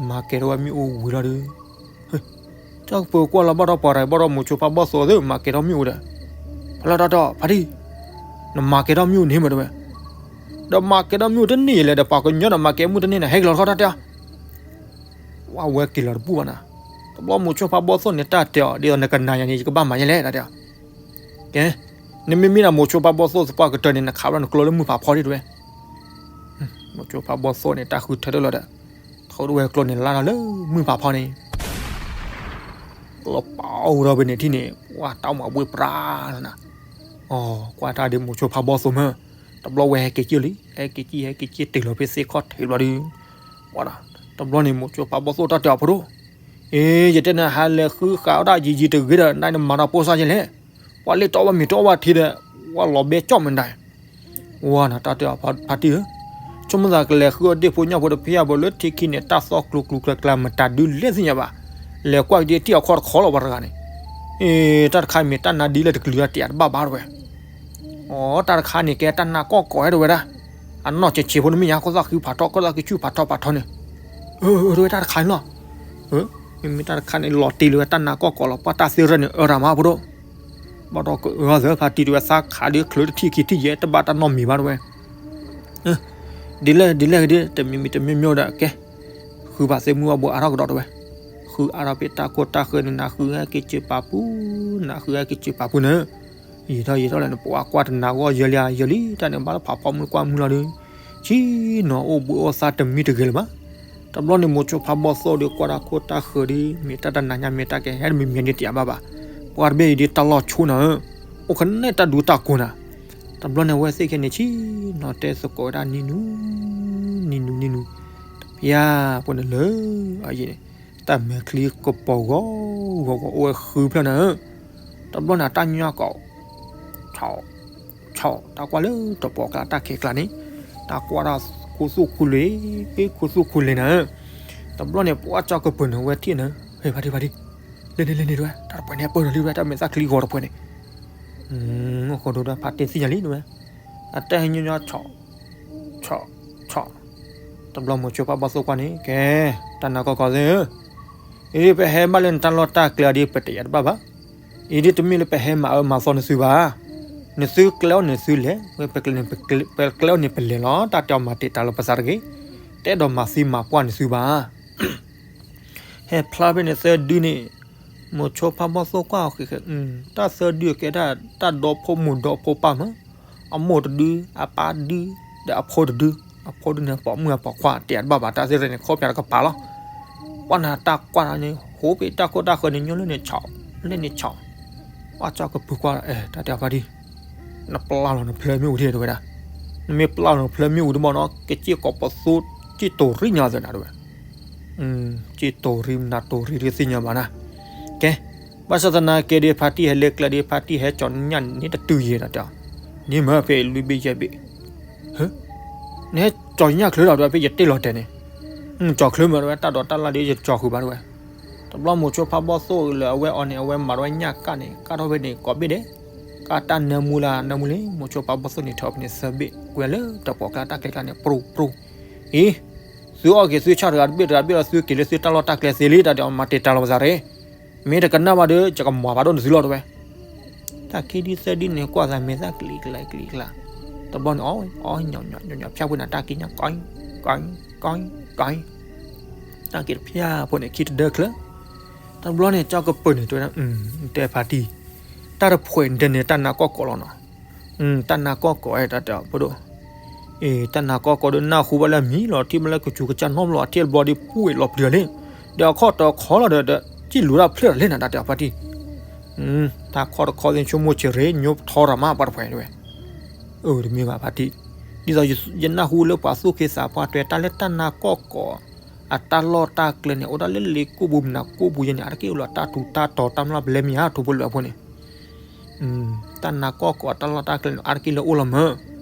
မၤကဲၤထီၣ်ဝဲမ့ၣ်အူဝံၤလီၤဒီး ကၠီကပၢၤကွၢ်လီၤဘၣ်ဒီးပှၤတဂၤဘၣ်ဒီးမိၤဆိဖးဘီၣ်သိၣ်သ့ၣ် မၤကဲၤထီၣ်မ့ၣ်အူဒီး ဖဲလီၤတၢ်တဲအီၤ ဖါတံၢ်, နမၤကဲၤထီၣ်မ့ၣ်အူန့ၣ်မ့ၢ်တဝဲ, ဒီးမၤကဲၤထီၣ်မ့ၣ်အူတန့ၢ်လဲၣ်ဒီး ပှၤကညီဒီးမၤကဲၤမ့ၣ်အူတန့ၢ်န့ၣ် ဟဲက့ၤလီၤတခီတၢ်တဲအီၤ. ဝဲဝဲက့ၤလီၤတဘူၣ်ဘၣ်နၤ, တဘျီမိၤဆိဖးဘီၣ်သိၣ်န့ၣ် တၢ်တဲအီၤ ဒ်သိးနကနၤယၤန့ၣ် ယကဘၣ်မၤယဲလဲၣ်တၢ်တဲအီၤ. ကဲ, နမ့မ့ၢ်ဒၣ်မိၤဆိဖးဘီၣ်သိၣ်သပှၢ်ကတၢၢ်န့ၣ် နခးဝဲဒၣ်နကျိလၢမုၢ်ဖးဖီဒ်တဝဲ. မိၤဆိဖးဘီၣ်သိၣ်န့ၣ် တၢ်ဃုထၢထၢလီၤဒီး ထီၣ်ဝဲကျိန့ၣ်လါဒီးလၢမုၢ်ဖးဖီန့ၣ် လီၤပာ်အိၣ်ဒီးဖဲန့ၣ်ထံၣ်န့ၣ် ပှၤတၢ်အိၣ်မးဘှ့ၣ်ပြးလီၤနၤ. အီၤ ကွၢ်တၢ်ဒ်မိၤဆိဖးဘီၣ်သိၣ်မ့ၢ် တဘျီဝဲဟဲက့ၤကံၣ်လံ, ဟဲက့ၤကံၣ် ဟဲက့ၤကံၣ်တုၤလီၤဖဲသ့ၣ်ခီၣ်ထံးဘျီဒီး တဘျီန့ၣ်မိၤဆိဖးဘီၣ်သိၣ်တၢ်တဲအီၤဖိဒိၣ်, အ့ ယတဲနၤဟးလဲၤဃုဃာ်ဝဲဒၣ်ယံာ်ယံာ်တဂ့ၤဒီး နမၤတၢ်ဖိစၢ်ယဲလဲၣ်. ပှၤလၢတအီၣ်ဘၣ်မ့ၤတအီၣ်ဘၣ်ထံဒီး ဝဲလီၤဘဲကၠီၣ်မနုၤဒၣ် ဝဲန့ၣ် တၢ်တဲအီၤဖါတံၢ်ဧၢ, ဆိကမိၣ်သးကလဲၤဃုအီၣ်ဒ့ၣ်ဖိညၣ်ဖိတဖၣ်ဘၣ်လၢထံခံန့ၣ် တၢ်သီၣ်ကျူၤကျူၤကျါကျါ မတၤဒုးလဲၣ်သ့ၣ်ညါဘၣ်, လဲၤကွၢ်က့ၤဒ်ထံၣ်အခီၣ်တခီလီၤပှၤတဂၤန့ၣ်, အ့ တၢ်တခါမ့ၢ်တၢ်နါဒ်လဲၣ်တကလုာ်တၢ်တဲတဘၣ်ဘၣ်တဝဲ, အိ တၢ်တခါန့ၣ်ကဲတၢ်နါကီၢ်ကိးဝဲတဝဲဒၣ်, အနီၢ်ဆံးဆံးဖိန့ၣ်မ့ၢ်ညါ ခိၣ်သၣ်ဃံဖးထီ ခိၣ်သၣ်ဃံဆူၣ်ဖးထီဖးထီန့ၣ်, အၢ တဝဲတၢ်တခါန့ၣ်လီၤ, မ့မ့ၢ်တၢ်တခါန့ၣ် လီၤတ့ၢ်လၢဝဲတၢ်နါကီၢ်ကိးလီၤ ပှၤတၢ်သ့ၣ်ရၢၣ်န့ၣ် အၢတၢ်မၤဖိဒိၣ် ဘၣ်ဒီးကအၢသၢဖါတံၢ်တဝဲ သးခးဒ်ချၢတထံၣ်ခံထံၣ်ယဲ တဘၣ်တၢ်နီတမံၤဘၣ်တဝဲ, ဒ်လဲၣ်ဒ်လဲၣ်ဂ့ၤဒ် တမံၤမံၤတမံၤမံၤဒီးကဲ, ဃုဘၣ်သ့ၣ်မုၢ်ဘၣ်ဘိအါထီၣ်ကဒီးတဝဲ, ဃုအါထီၣ်ဖဲတၢ်ခိၣ်တၢ်ဃၢၤန့ၣ် နဃုဟဲက့ၤစၢၤပာ်ပူၤ, နဃုဟဲက့ၤစၢၤပာ်ပူၤန့ၣ်, ယံာ်ထီၣ်ယံာ်ထီၣ်လဲၣ်န့ၣ် ပှၤကွၢ်တနၤဂီၢ်ယၢလံဧါ ယၢလံ တၢ်န့ၣ်ဘၣ်လၢဖးဖီမုၢ်ကွၢ်မုၢ်လီၤဒီး, ဆံနီၤအိၣ်ဘှံးအိၣ်သါတမံတဂ့ၤလၢၤဘၣ် တဘျီန့ၣ် မိၤဆိဖးဘီၣ်သိၣ်ဒီးကွၢ်တၢ်ခိၣ်တၢ်ဃၢၤဒီး မ့ၢ်တၢ်တနၤညါမ့ၢ်တၢ်ကဟဲတမံၤမံၤဒ်တယၤဘၣ်ဘၣ်, ပှၤတဘ့ၣ်အံၤဒ်တၢ်လီၢ်ဆိနၤဧၢ, အိၣ်ကနဲတၢ်ဒူတၢ်ကိးနၤ, တဘျီန့ၣ် အဝဲသ့ၣ်ခဲန့ၣ်ဆံနီၤတဲသကိးဝဲဒၣ်နံၤနူၤ, နံၤနူၤနံၤနူၤ, တဖျါဖိန့ၣ်လၢအယံၤန့ၣ်, တၢ်မဲာ်ချံကပီၤဂီၤဂီၤဂီၤအိၣ်ဝဲဃုဖျၢၣ်နၤဧၢ, တဘျီန့ၣ် တၢ်ညီကီး ဆီၣ်, ဆီၣ် တၢ်ကွၢ်လၢတပီၤကျါတၢ်ခဲကျါန့ၣ်, တၢ်ကွၢ်တၢ်ခူသူၣ်ခူလ့ၤ, ခူသူၣ်ခူလ့ၤနၤဧၢ, တဘျီန့ၣ် ပှၤကၠီကပၢၤန့ၣ် အဝဲထံၣ်နၤ, ဖါတံၢ်ဖါတံၢ်, လၢန့ၣ်လၢန့ၣ်တဝဲ တၢ်တပှဲၤန့ၣ် အပၢၢ်ဒီးလံဝဲ တၢ်မဲာ်သၣ်ချံဂီၤတပှဲၤန့ၣ်, အဃိဒိၣ်ဒီးဖါတံၢ်သ့ၣ်ညါလံတဝဲ, အတၢ်ဟဲညီညီဆီၣ်, ဆီၣ်, ဆီၣ်, တဘျီမိၤဆိဖးဘီၣ်သိၣ်ကွၢ်န့ၣ် ကဲ, တၢ်နါကီၢ်ကီၢ်သ့ၣ်ဧၢ အံၤ ပဟဲဘၣ်လၢနတၢ်လီၢ်တၢ်ကျဲအံၤဒီး ပတယာ်တဘၣ်ဘၣ်. အံၤဒ်တမ့ၢ်လၢပဟဲမၤအၢမၤသီနသုဘၣ်. နသုကျဲအီၤန့ၣ်သုလဲၤ, ပကျဲအီၤန့ၣ်ပလဲၤလီၤ. တၢ်တဲအီၤမၤတံာ်တာ်လီၤပသးတဂ့ၤ. တအဲၣ်ဒိးမၤသံမၤပှၢ်နသုဘၣ်. ဟဲဖျါဖဲန့ၣ်သၢဒုန့ၣ်, မိၤဆိဖးဘီၣ်သိၣ်ကွၢ်အီၤဃဲးဃဲး, တၢ်သၢဒုကဲဒၣ်တၢ်ဒီဖိမိၢ်ဒီဖိပၢ်မး, အမိၢ်တဒု, အပၢ်ဒု, ဒီးအဖိတဒု, အဖိဒုန့ၣ်ပိာ်မုၣ်အပိာ်ခွါ တအဲၣ်ဒိးဘၣ်ဘၣ် တၢ်သ့ၣ်ရဲၣ်န့ၣ် ခီပညီတကပၤလီၤ. ပှၤနၤတၢ်ကွၢ်တၢ်န့ၣ် ဟိပ့ၤတၢ်ခိၣ်တၢ်ဃၢၤန့ၣ် ညီလၢန့ၣ်ဆီၣ်, လၢန့ၣ်ဆီၣ်, ပှၤကၠီကပၢၤကွၢ်လီၤ အဲ တၢ်တဲအီၤဖါတံၢ်, နပျၢ်လီၤနဖျၢမ့ၣ်အူဒံးတဝဲဒၣ်, နမ့ၢ်ပျၢ်လီၤနဖျၢမ့ၣ်အူဒံးဘၣ်နီၤ ကစ့ၢ်ကီးပသိ စ့ၢ်တိၤရံၣ်ညါသနာ်တဝဲ စ့ၢ်တိၤရံၣ်မနၤတိၤရံၣ်တသ့ၣ်ညါဘၣ်နၤ. ကဲ, ဘၣ်ဆၣ်သနာ်က့ဒီး ဖါတံၢ်ဟဲလၢကျဲဒီး ဖါတံၢ်ဟဲကၠီၤညၣ်န့ၣ်တတုၤယဲၤဒီးတဲအီၤ, ဒ်မ့ၢ်ဖဲအံၤလွံၢ်ဘ့ၣ်ယဲၢ်ဘ့ၣ်, နဟဲကၠီၤညၣ်ချၢဒီး ဖဲယတဲလီၤတဲာ်န့ၣ်, ကၠီၤချၢမးတဝဲ တၢ်ဒိးတၢ်လၢ်ဒီးယကၠီၤဃုာ်ဘၣ်တဝဲ. တဘျီမိၤဆိဖးဘီၣ်သိၣ်လၢအဝဲအီၤန့ၣ် အဝဲမၤတဝဲညၣ်ကၣ်န့ၣ် ကၣ်ထီၣ်ဖဲန့ၣ်ကိးဘ့ၣ်ဒဲး, ကၣ်တၢ်နၢမူလၢနၢမူလံ မိၤဆိဖးဘီၣ်သိၣ်န့ၣ် ထီၣ်ဖဲန့ၣ်သၢဘ့ၣ် ကွဲလၢတၢ်ပီးကျါတၢ်ကျဲကျါန့ၣ် ပြူၢ်ပြူၢ်, အံၤ, သုအီၣ်က့ၤသုဆၣ်တဂၤတဘ့ၣ်တဂၤတဘ့ၣ်ဒီး သုက့ၤလၢသုတၢ်လီၢ်တၢ်ကျဲသ့လံ တၢ်တဲအီၤမၤတံာ်တာ်လီၤပသးရ့ၣ်, မ့ၢ်တကနၣ်ဘၣ်ဒီး ယကမၤဖးဒိၣ်နသုလီၤတဝဲ. တၢ်ခံဒုသၢဒုန့ၣ် ကွၢ်သးမဲာ်သၣ်ကလံၤကျါကလံၤကျါ, တဘျီန့ၣ် အီၣ်အီၣ်ညီညီညီညီ ဖၠၣ်ဖိန့ၣ် တၢ်က့ၤညါ ကီၢ်ကီၢ်ကီၢ်, တၢ်က့ၤတဖၠၣ်ဖိန့ၣ် ခံတဒၢချၢ. တဘျီန့ၣ် ကၠီကပၢၤန့ၣ်တဲဝဲဒၣ်, တဲဖါတံၢ်, တၢ်တဖှဲးဒဲးန့ၣ် တၢ်နါကီၢ်ကိးလီၤနီၤ. တၢ်နါကီၢ်ကိးဝဲ တၢ်တဲအီၤဖိဒိၣ်, အ့ တၢ်နါကီၢ်ကိးဒီး နၢ်ဟူဘၣ်လၢအမံၤလီၤ ထံၣ်ဘၣ်လၢကစူၤကစၢ်နီတဘျီ အထံၣ်တဘျီဒီး ပှ့ၤလီၤပျံၤလံ, ဒီးအခီၣ်တခီလီၤဒီး စံၣ်လူၤတၢ်ဖျၢၣ်လီၤလံနၤ တၢ်တဲအီၤဖါတံၢ်. တၢ်ခီၣ်တခီသ့ၣ် ဆိကမိၣ်စ့ၢ်ရ့ၣ် ညိထီရၤမး ပှၤတဖှဲးတဝဲ. အၢ တမ့ၢ်ဘၣ်ဖါတံၢ်, ဒ်သိးယနၢ်ဟူလၢပှၤသူၣ်က့သးပှၢ်တဲတၢ်လၢတၢ်နါကီၢ်ကိး အတၢ်လီၢ်တၢ်ကျဲန့ၣ် အိၣ်ဒၣ်လၢလ့ကိၣ်ပူၤမနုၤကိၣ်ပူၤယဲန့ၣ် အါတက့ၢ်အိၣ်လီၤတၢ်ထူးတၢ်တီၤတၢ်မျၢ်ပလဲမ့ၢ်ဧါ ထိၣ်ဖိလၢအဖိန့ၣ် တၢ်နါကီၢ်ကိးအတၢ်လီၢ်တၢ်ကျဲန့ၣ် အါတက့ၢ်လၢအိၣ်လီၤမး.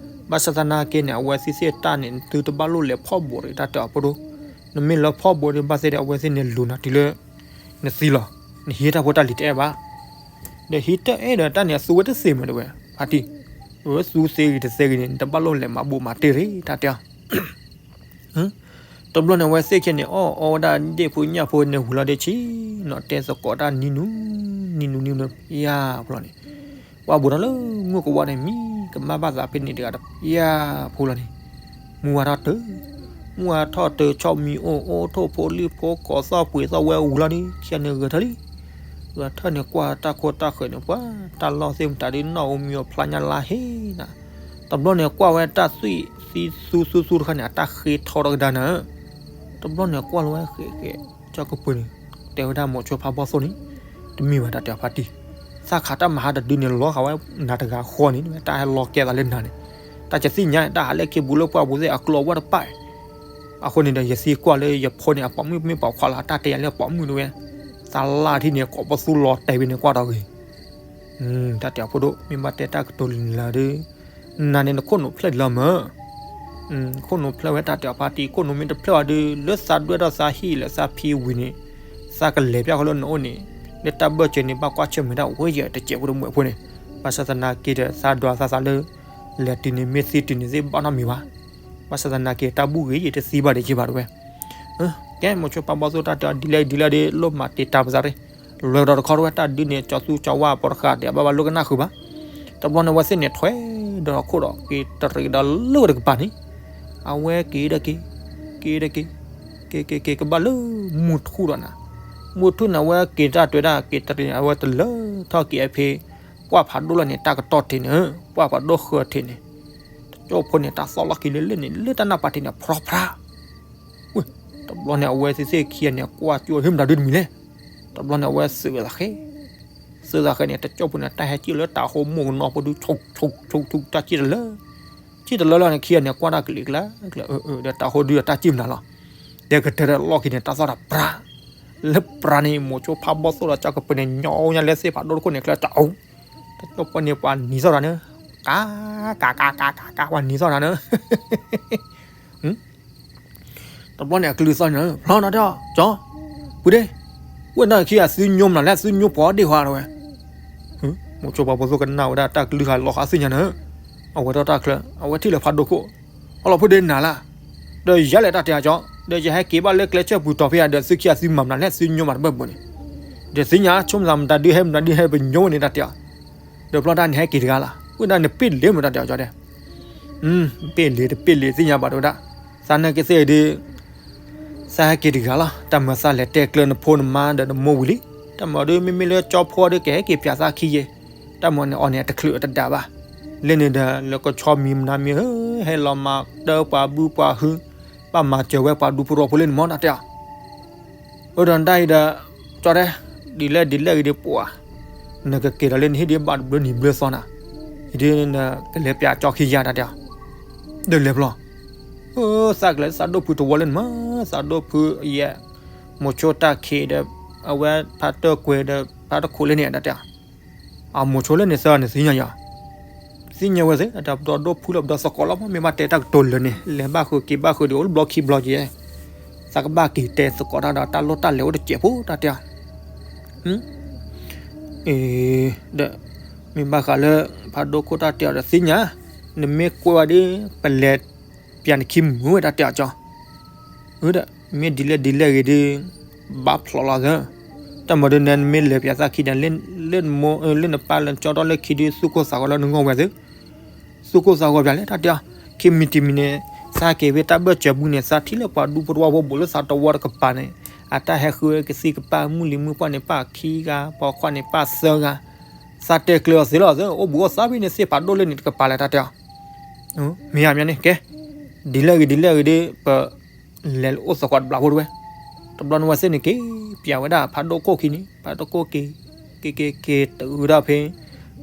ဘၣ်ဆၣ်သနာ်က့န့ၣ် အဝဲသ့ၣ်သ့ၣ်တၢ်န့ၣ် နသုတဘၣ်လိၣ်လဲၤဖီၣ်ဘိးရံၣ် တၢ်တဲအီၤဖိဒိၣ်, နမ့ၢ်လၢဖီၣ်ဘိးဒီး ဘၣ်သ့ၣ်ဒီး အဝဲသ့ၣ်န့ၣ်လူၤနၤတုၤလၢ နသံလီၤ, နဟံးတၢ်ဖိတၢ်လံၤတအဲၣ်ဘၣ်. ဒီးဟံးတၢ်အဲၣ်ဒီးတၢ်န့ၣ် အသူဝဲတသ့မးတဝဲ ဖါတံၢ်, အဝဲသူသ့ဂ့ၤတသ့ဂ့ၤန့ၣ် နတဘၣ်လိၣ်လဲၤမၤဘိးမၤတ့ၢ်ရံၣ် တၢ်တဲအီၤ တဘျီန့ၣ် အဝဲသ့ၣ်ခဲန့ၣ် အီၣ်အီဝဲဒၣ်ဒ့ၣ်ဖိညၣ်ဖိန့ၣ်ဝံၤလီၤဒီး ဆံနီၤတဲသကိးတၢ်နံၤနူၤ, နံၤနူၤနံၤနူၤ ယၤဖိလီၤန့ၣ်, ပှၤဘူးထီၣ်လၢမုၢ်ကဝီၤန့ၣ် မံကမၣ်ဘၣ်သးဖဲန့ၣ်တဂၤဒီး ယၤဖိလီၤန့ၣ်, မုၢ်ဝါထီၣ်တၢၢ်, မုၢ်ဝါထီၣ်တၢၢ် ဆီၣ်မံၤအိၣ်အိၣ် ထိၣ်ဖိလံၣ်ဖိကိးသီၣ်ပှ့ၤသီၣ်ဝဲဝံၤလီၤဒီး ဆံန့ၣ်ဂဲၤထၢၣ်လံ, ဂဲၤထၢၣ်န့ၣ် ကွၢ်တၢ်ခိၣ်တၢ်ဃၢၤန့ၣ် ပှၤတၢ်လီၢ်သ့ၣ်မတၤဒုး နီၣ်ဧိၤမံၤဧိၤဖျါညါလါဟ့နၤ, တဘျီန့ၣ် ကွၢ်ဝဲတၢ်သွံၣ်သံသူသူသူတခါန့ၣ် အတၢ်ဃ့ထီထီၣ်ကဒါနၤဧၢ, တဘျီန့ၣ် ကွၢ်လီၤဝဲဃဲးဃဲး ကၠီကပၢၤန့ၣ် တဲဝဲဒၣ်မိၤဆိဖးဘီၣ်သိၣ်န့ၣ်, တမ့ၢ်ဘၣ်တၢ်တဲအီၤဖါတံၢ်, သးခးတၢ်မဟါတဒုန့ၣ် လီၤဃာ်ဝဲနၤတဂၤဃီန့ၣ် တၢ်ဟဲလီၤကဲသးလၢနၤန့ၣ်, တၢ်ကသ့ၣ်ညါ တၢ်ဟးလၢခံဘူးလၢပှၢ်ပူၤသ့ၣ် အကျိၤအဝဲတပာ် အဃိန့ၣ်ဒီး ယသံကွၢ်လၢယဖိန့ၣ် အပိာ်မုၣ်မ့ၢ်ပိာ်ခွါလီၤ တၢ်တဲယၤလၢအပိာ်မုၣ်တဝဲ, သးလၢထံန့ၣ် ကိးပသူလီၤတဲာ်ဝဲန့ၣ် ကွၢ်ဒီးဂ့ၤ, ပ တၢ်တဲအီၤဖိဒိၣ် မ့ၢ်ဘၣ်တဲတၢ်ကတိၤလၢ်လၢ်ဒီး နၤန့ၣ်နခိၣ်နူာ်ဖျဲၣ်လီၤမၢ်. ခိၣ်နူာ်ဖျဲၣ်ဝဲတၢ်တဲအီၤဖါတံၢ် ခိၣ်နူာ်မ့ၢ်တဖျဲၣ်ဘၣ်ဒီး လၢသးဒွဲၣ်ထီၣ်သးဟံၣ်လၢသးဖံဝံၤန့ၣ် သးကလဲၤပၠၣ်ဃီလၢနအိၣ်န့ၣ် လၢတၢ်ဘၢၣ်စၢၤန့ၣ် ဘၣ်ကွၢ်ဆၢၣ်မဲာ်တၢ်ဝဲယဲၢ်တစဲးဖိတမှဲးဖိန့ၣ် ဘၣ်ဆၣ်သနာ်က့ဒီး သးဒွးသးသးလၢ လဲၤတုၤန့ၣ် မ့ၢ်သံတုၤန့ၣ် သ့ၣ်ဘၣ်နီတမံၤဘၣ်. ဘၣ်ဆၣ်သနာ်က့ တၢ်ဘူၣ်ဂ့ၤယံၤတသံဘၣ်ဒံးက့ဘၣ်တဝဲ ကဲ မိၤဆိဖးဘီသိၣ်တၢ်တဲအီၤဒ်လဲၣ်ဒ်လဲၣ်ဒီး လိၣ်မၤတ့ၢ်တၢ်ပသးရ့ၣ် လွဲကဒီးတခီတဝဲ တၢ်ဒုးန့ၣ် ကၠီသူကၠီဝါအပီတဃာ် တဲဘၣ်ဘၣ်လိၣ်ကနၣ်ဃုာ်ဘၣ်. တဘျီန့ၣ် အဝဲသ့ၣ်န့ၣ် ထွဲဒီးခိၣ်ဒီး က့ၤတရံးဒီးလၢဝဲတကပၤန့ၣ် အဝဲက့ၤဒီးက့ၤ က့ၤဒီးက့ၤ က့ၤက့ၤက့ၤ ကဘၣ်လၢမုၢ်ထူၣ်ဒီးနၤ မုၢ်ထူၣ်န့ၣ် အဝဲက့ၤတၢ်တွဲၤဒၣ် က့ၤတရံး အဝဲတလၢထီၣ်က့ၤအဖဲ ပှၢ်ဖးဒိၣ်လီၤန့ၣ် တၢ်ကတီၢ်ထံးန့ၣ် ပှၢ်ဖးဒိၣ်ဃၢၤထံးန့ၣ် တကၠိဖိန့ၣ် တၢ်သီၣ်လီၢ်ခံလၢလၢန့ၣ် လၢတၢ်နၢ်ပၤထံးန့ၣ် ဖြီဖြါ တဘျီန့ၣ် အဝဲသ့ၣ်သ့ၣ်ခံဂၤန့ၣ် ကွၢ်ကၠိဟ့ၣ်မတၤဒုတမံၤလဲၣ်. တဘျီန့ၣ် အဝဲသုးဝဲသးဃဲ သုးသးဃဲန့ၣ် တကၠိဖိန့ၣ် တၢ်ဟဲကံၣ်လၢတၤဟိမိၢ်ကနီၤဖိဒု ဆိးဆိးဆိးဆိး တၢ်ကံၣ်တလၢ ကံၣ်တလၢလီၤန့ၣ် ခံဂၤန့ၣ် ကွၢ်တၢ်ကလံၤကျါကျါ ဒီးတၤဟိဒုဒီးတၢ်ကံၣ်မနုၤလီၤ. တဲကတၢၢ်ဒီးလီၢ်ခံန့ၣ် တၢ်သီၣ်တၢ်ပြါ လၢပြါန့ၣ် မိၤဆိဖးဘီသိၣ်ဒီးကၠီကပၤန့ၣ် ညီညါလၢသ့ၣ်ဖးဒိၣ်တခိၣ်န့ၣ် ကျၢတၢ်အိၣ် တကၠိဖိန့ၣ် ပှၤနံၤသီၣ်တၢ်န့ၣ် ကါ ကါ ကါ ကါ ကါ ပှၤနံၤသီၣ်တၢ်န့ၣ် တဘျီန့ၣ် အကလုၢ်သီၣ်န့ၣ် ဖျီနီၤတဲအီၤ ကၠီ ပုၢ်ဒ့ ဝဲဒၣ်ခံဂၤသုညိမနုၤလဲၣ် သုညိပှၤဒ့ၣ်ဟါတဝဲ မိၤဆိဖးဘီသိၣ်ကနၣ်ဝဲဒၣ်တၢ်ကလုၢ်ဟါလီၤဃာ်သုညါန့ၣ် အဝဲထီၣ်တၢ်ချၢ အဝဲထံၣ်လၢဖးဒိၣ်ခိၣ် အလီၤဖိဒ့နၤလၢ ဒီးယၤလဲၣ်တၢ်တဲအီၤကၠီ ဒီးယဟဲက့ၤဘၣ်လၢကျဲဆၢၣ်ပူၤတီၤဖဲယၤ ဒီးသုခံဂၤသုမၤမနုၤလဲၣ် သုညိမးတဘၢၣ်ဘၣ်န့ၣ် ဒီးသ့ၣ်ညါဆိကမိၣ်သးမတၤဒုဟဲမတၤဒုဟဲပညိဝဲန့ၣ်တၢ်တဲအီၤ ဒီးဖျီတၢ်န့ၣ်ဟဲက့ၤတဂၤလီၤ ဝဲဒၣ်နပ့ၢ်လ့မတၤတဲအီၤကၠီတဲ ပ့ၢ်လ့တပ့ၢ်လ့သ့ၣ်ညါဘၣ်တဝဲဒၣ် သးနာ်က့သ့ၣ်ဒုး သးဟဲက့ၤတဂၤလီၤ တၢ်မၤသးလဲၤတဲကျၢနဖိနမါဒီးနမိၢ်ဝံၤလံ တၢ်မၤဒုး မ့မ့ၢ်လၢကၠီဖိဒီး ကဟဲက့ၤပၠးသးခံယဲၢ် တၢ်မၤန့ၣ်အီၤန့ၣ် အတချုးအတဒၣ်ဘၣ် လၢန့ၣ်ဒီး လၢကဆီမံၤမနုၤမံၤဧၢ ဟဲလီၤမၤတၢ်ပှၤဘုပှၤဟု ဘၣ်မၤစၢၤဝဲပှၤဒူဖိတဝီဖိလၢန့ၣ်မၢ်တၢ်တဲအီၤ အၢ ဒီးနတၢ်အံၤဒီး ကၠီတဲ ဒ်လဲၣ်ဒ်လဲၣ်ဂ့ၤဒ်ပှၤ နကက့ၤဒီးလၢနဟံၣ်ဒ်ဘၣ်တဘျုးနံၤဘျုးသီနၤ အံၤဒ်နကလဲၤပၠးကၠီခံယၤတၢ်တဲအီၤ ဒီးလဲၤဖျီ အၢ သးကလဲၤသးဒိၣ်ဖုတဝီလၢန့ၣ်မး သးဒိၣ်ဖုယဲၢ် မိၤဆိတၢ်ခံးဒီး အဝဲဖးတၢၢ်ကွဲၤဒီးဖးတခိးလၢန့ၣ်တၢ်တဲအီၤ အမိၤဆိလၢန့ၣ်သၢဂၤန့ၣ်သ့ၣ်ညါယၤ သ့ၣ်ညါဝဲသ့ၣ် တၢ်ပဒီဒိၣ်ဖုလီၤပဒီသကိးလီၤ မ့ၢ်ဘၣ်တဲတၢ်ကတိၤလၢာ်န့ၣ် လဲၤဘၣ်ဃုာ်က့ၤဘၣ်ဃုာ်ဒီးအိၣ်တဘျီခံဘျီက့ၤ သးကဘၣ်က့ၤတဲသကိးတၢ်ဒီးတၢ်လီၢ်တၢ်လဲၤအိၣ်တစဲးဖိတၢ်တဲအီၤ အ့ ဒီး မ့ၢ်ဘၣ်ဃးလၢ ဖးဒိၣ်ခိၣ်တၢ်တဲအီၤဒီးသ့ၣ်ညါ နမ့ၢ်ကွဲးဝဲဒ် ပလဲၤပၠးနခံမုာ်ဝဲတၢ်တဲအီၤကၠီ အၢ ဒီး မ့ၢ်ဒ်လဲၣ်ဒ်လဲၣ်ဂ့ၤဒ် ဘၣ်ဖျိးလီၤသၢ တၢ်မၤဒ်န့ၣ် နမ့ၢ်လဲၤပၠးသးခံဒီး လၢနမိၢ် လၢနပၢ်လၢနကၠီဒီလၢခံဒု သူၣ်ကိၢ်သးဂီၤလၢနဂီၢ်ဝဲသ့ၣ် သူၣ်ကိၢ်သးဂီၤပၠးလဲၣ်တၢ်တဲအီၤ ခံမံၤတမံၤန့ၣ် သးက့ၤဝဲတၢ်ဘၢၣ်စၢၤပူၤန့ၣ် သးထံၣ်လၢပှၤဒူဖိတဝီဖိဘူးလၢသးတဝီတကပၤန့ၣ် အတၢ်ဟဲဃုကသံၣ်ကပၢ်မုၢ်လံၤမုၢ်ပှၢ်န့ၣ် ပၢ်ခံဂၤ ပိာ်ခွါန့ၣ် ပၢ်သၢဂၤ သးတဲကျၢၤအီၤသ့လီၤသၢ အိၣ်ဘူးအိၣ်သးဖဲန့ၣ်သ့ၣ်ဖးဒိၣ်လၢန့ၣ်တကပၤလဲၣ်တၢ်တဲအီၤ မ့ၢ်ဧါမ့ၢ်န့ၣ် ကဲ ဒ်လဲၣ်ဂ့ၤဒ်လဲၣ်ဂ့ၤဒီး ပ လဲၤအိၣ်သကိးတဘျီဖိတဝဲ တဘျီန့ၣ်ဝဲသ့ၣ်န့ၣ်က့ၤ ပၠးဝဲဒၣ်ဖးဒိၣ်ခိၣ်ခံန့ၣ် ဖးဒိၣ်ခိၣ်က့ၤ က့ၤက့ၤက့ၤ တုၤဝဲဒၣ်ဖဲ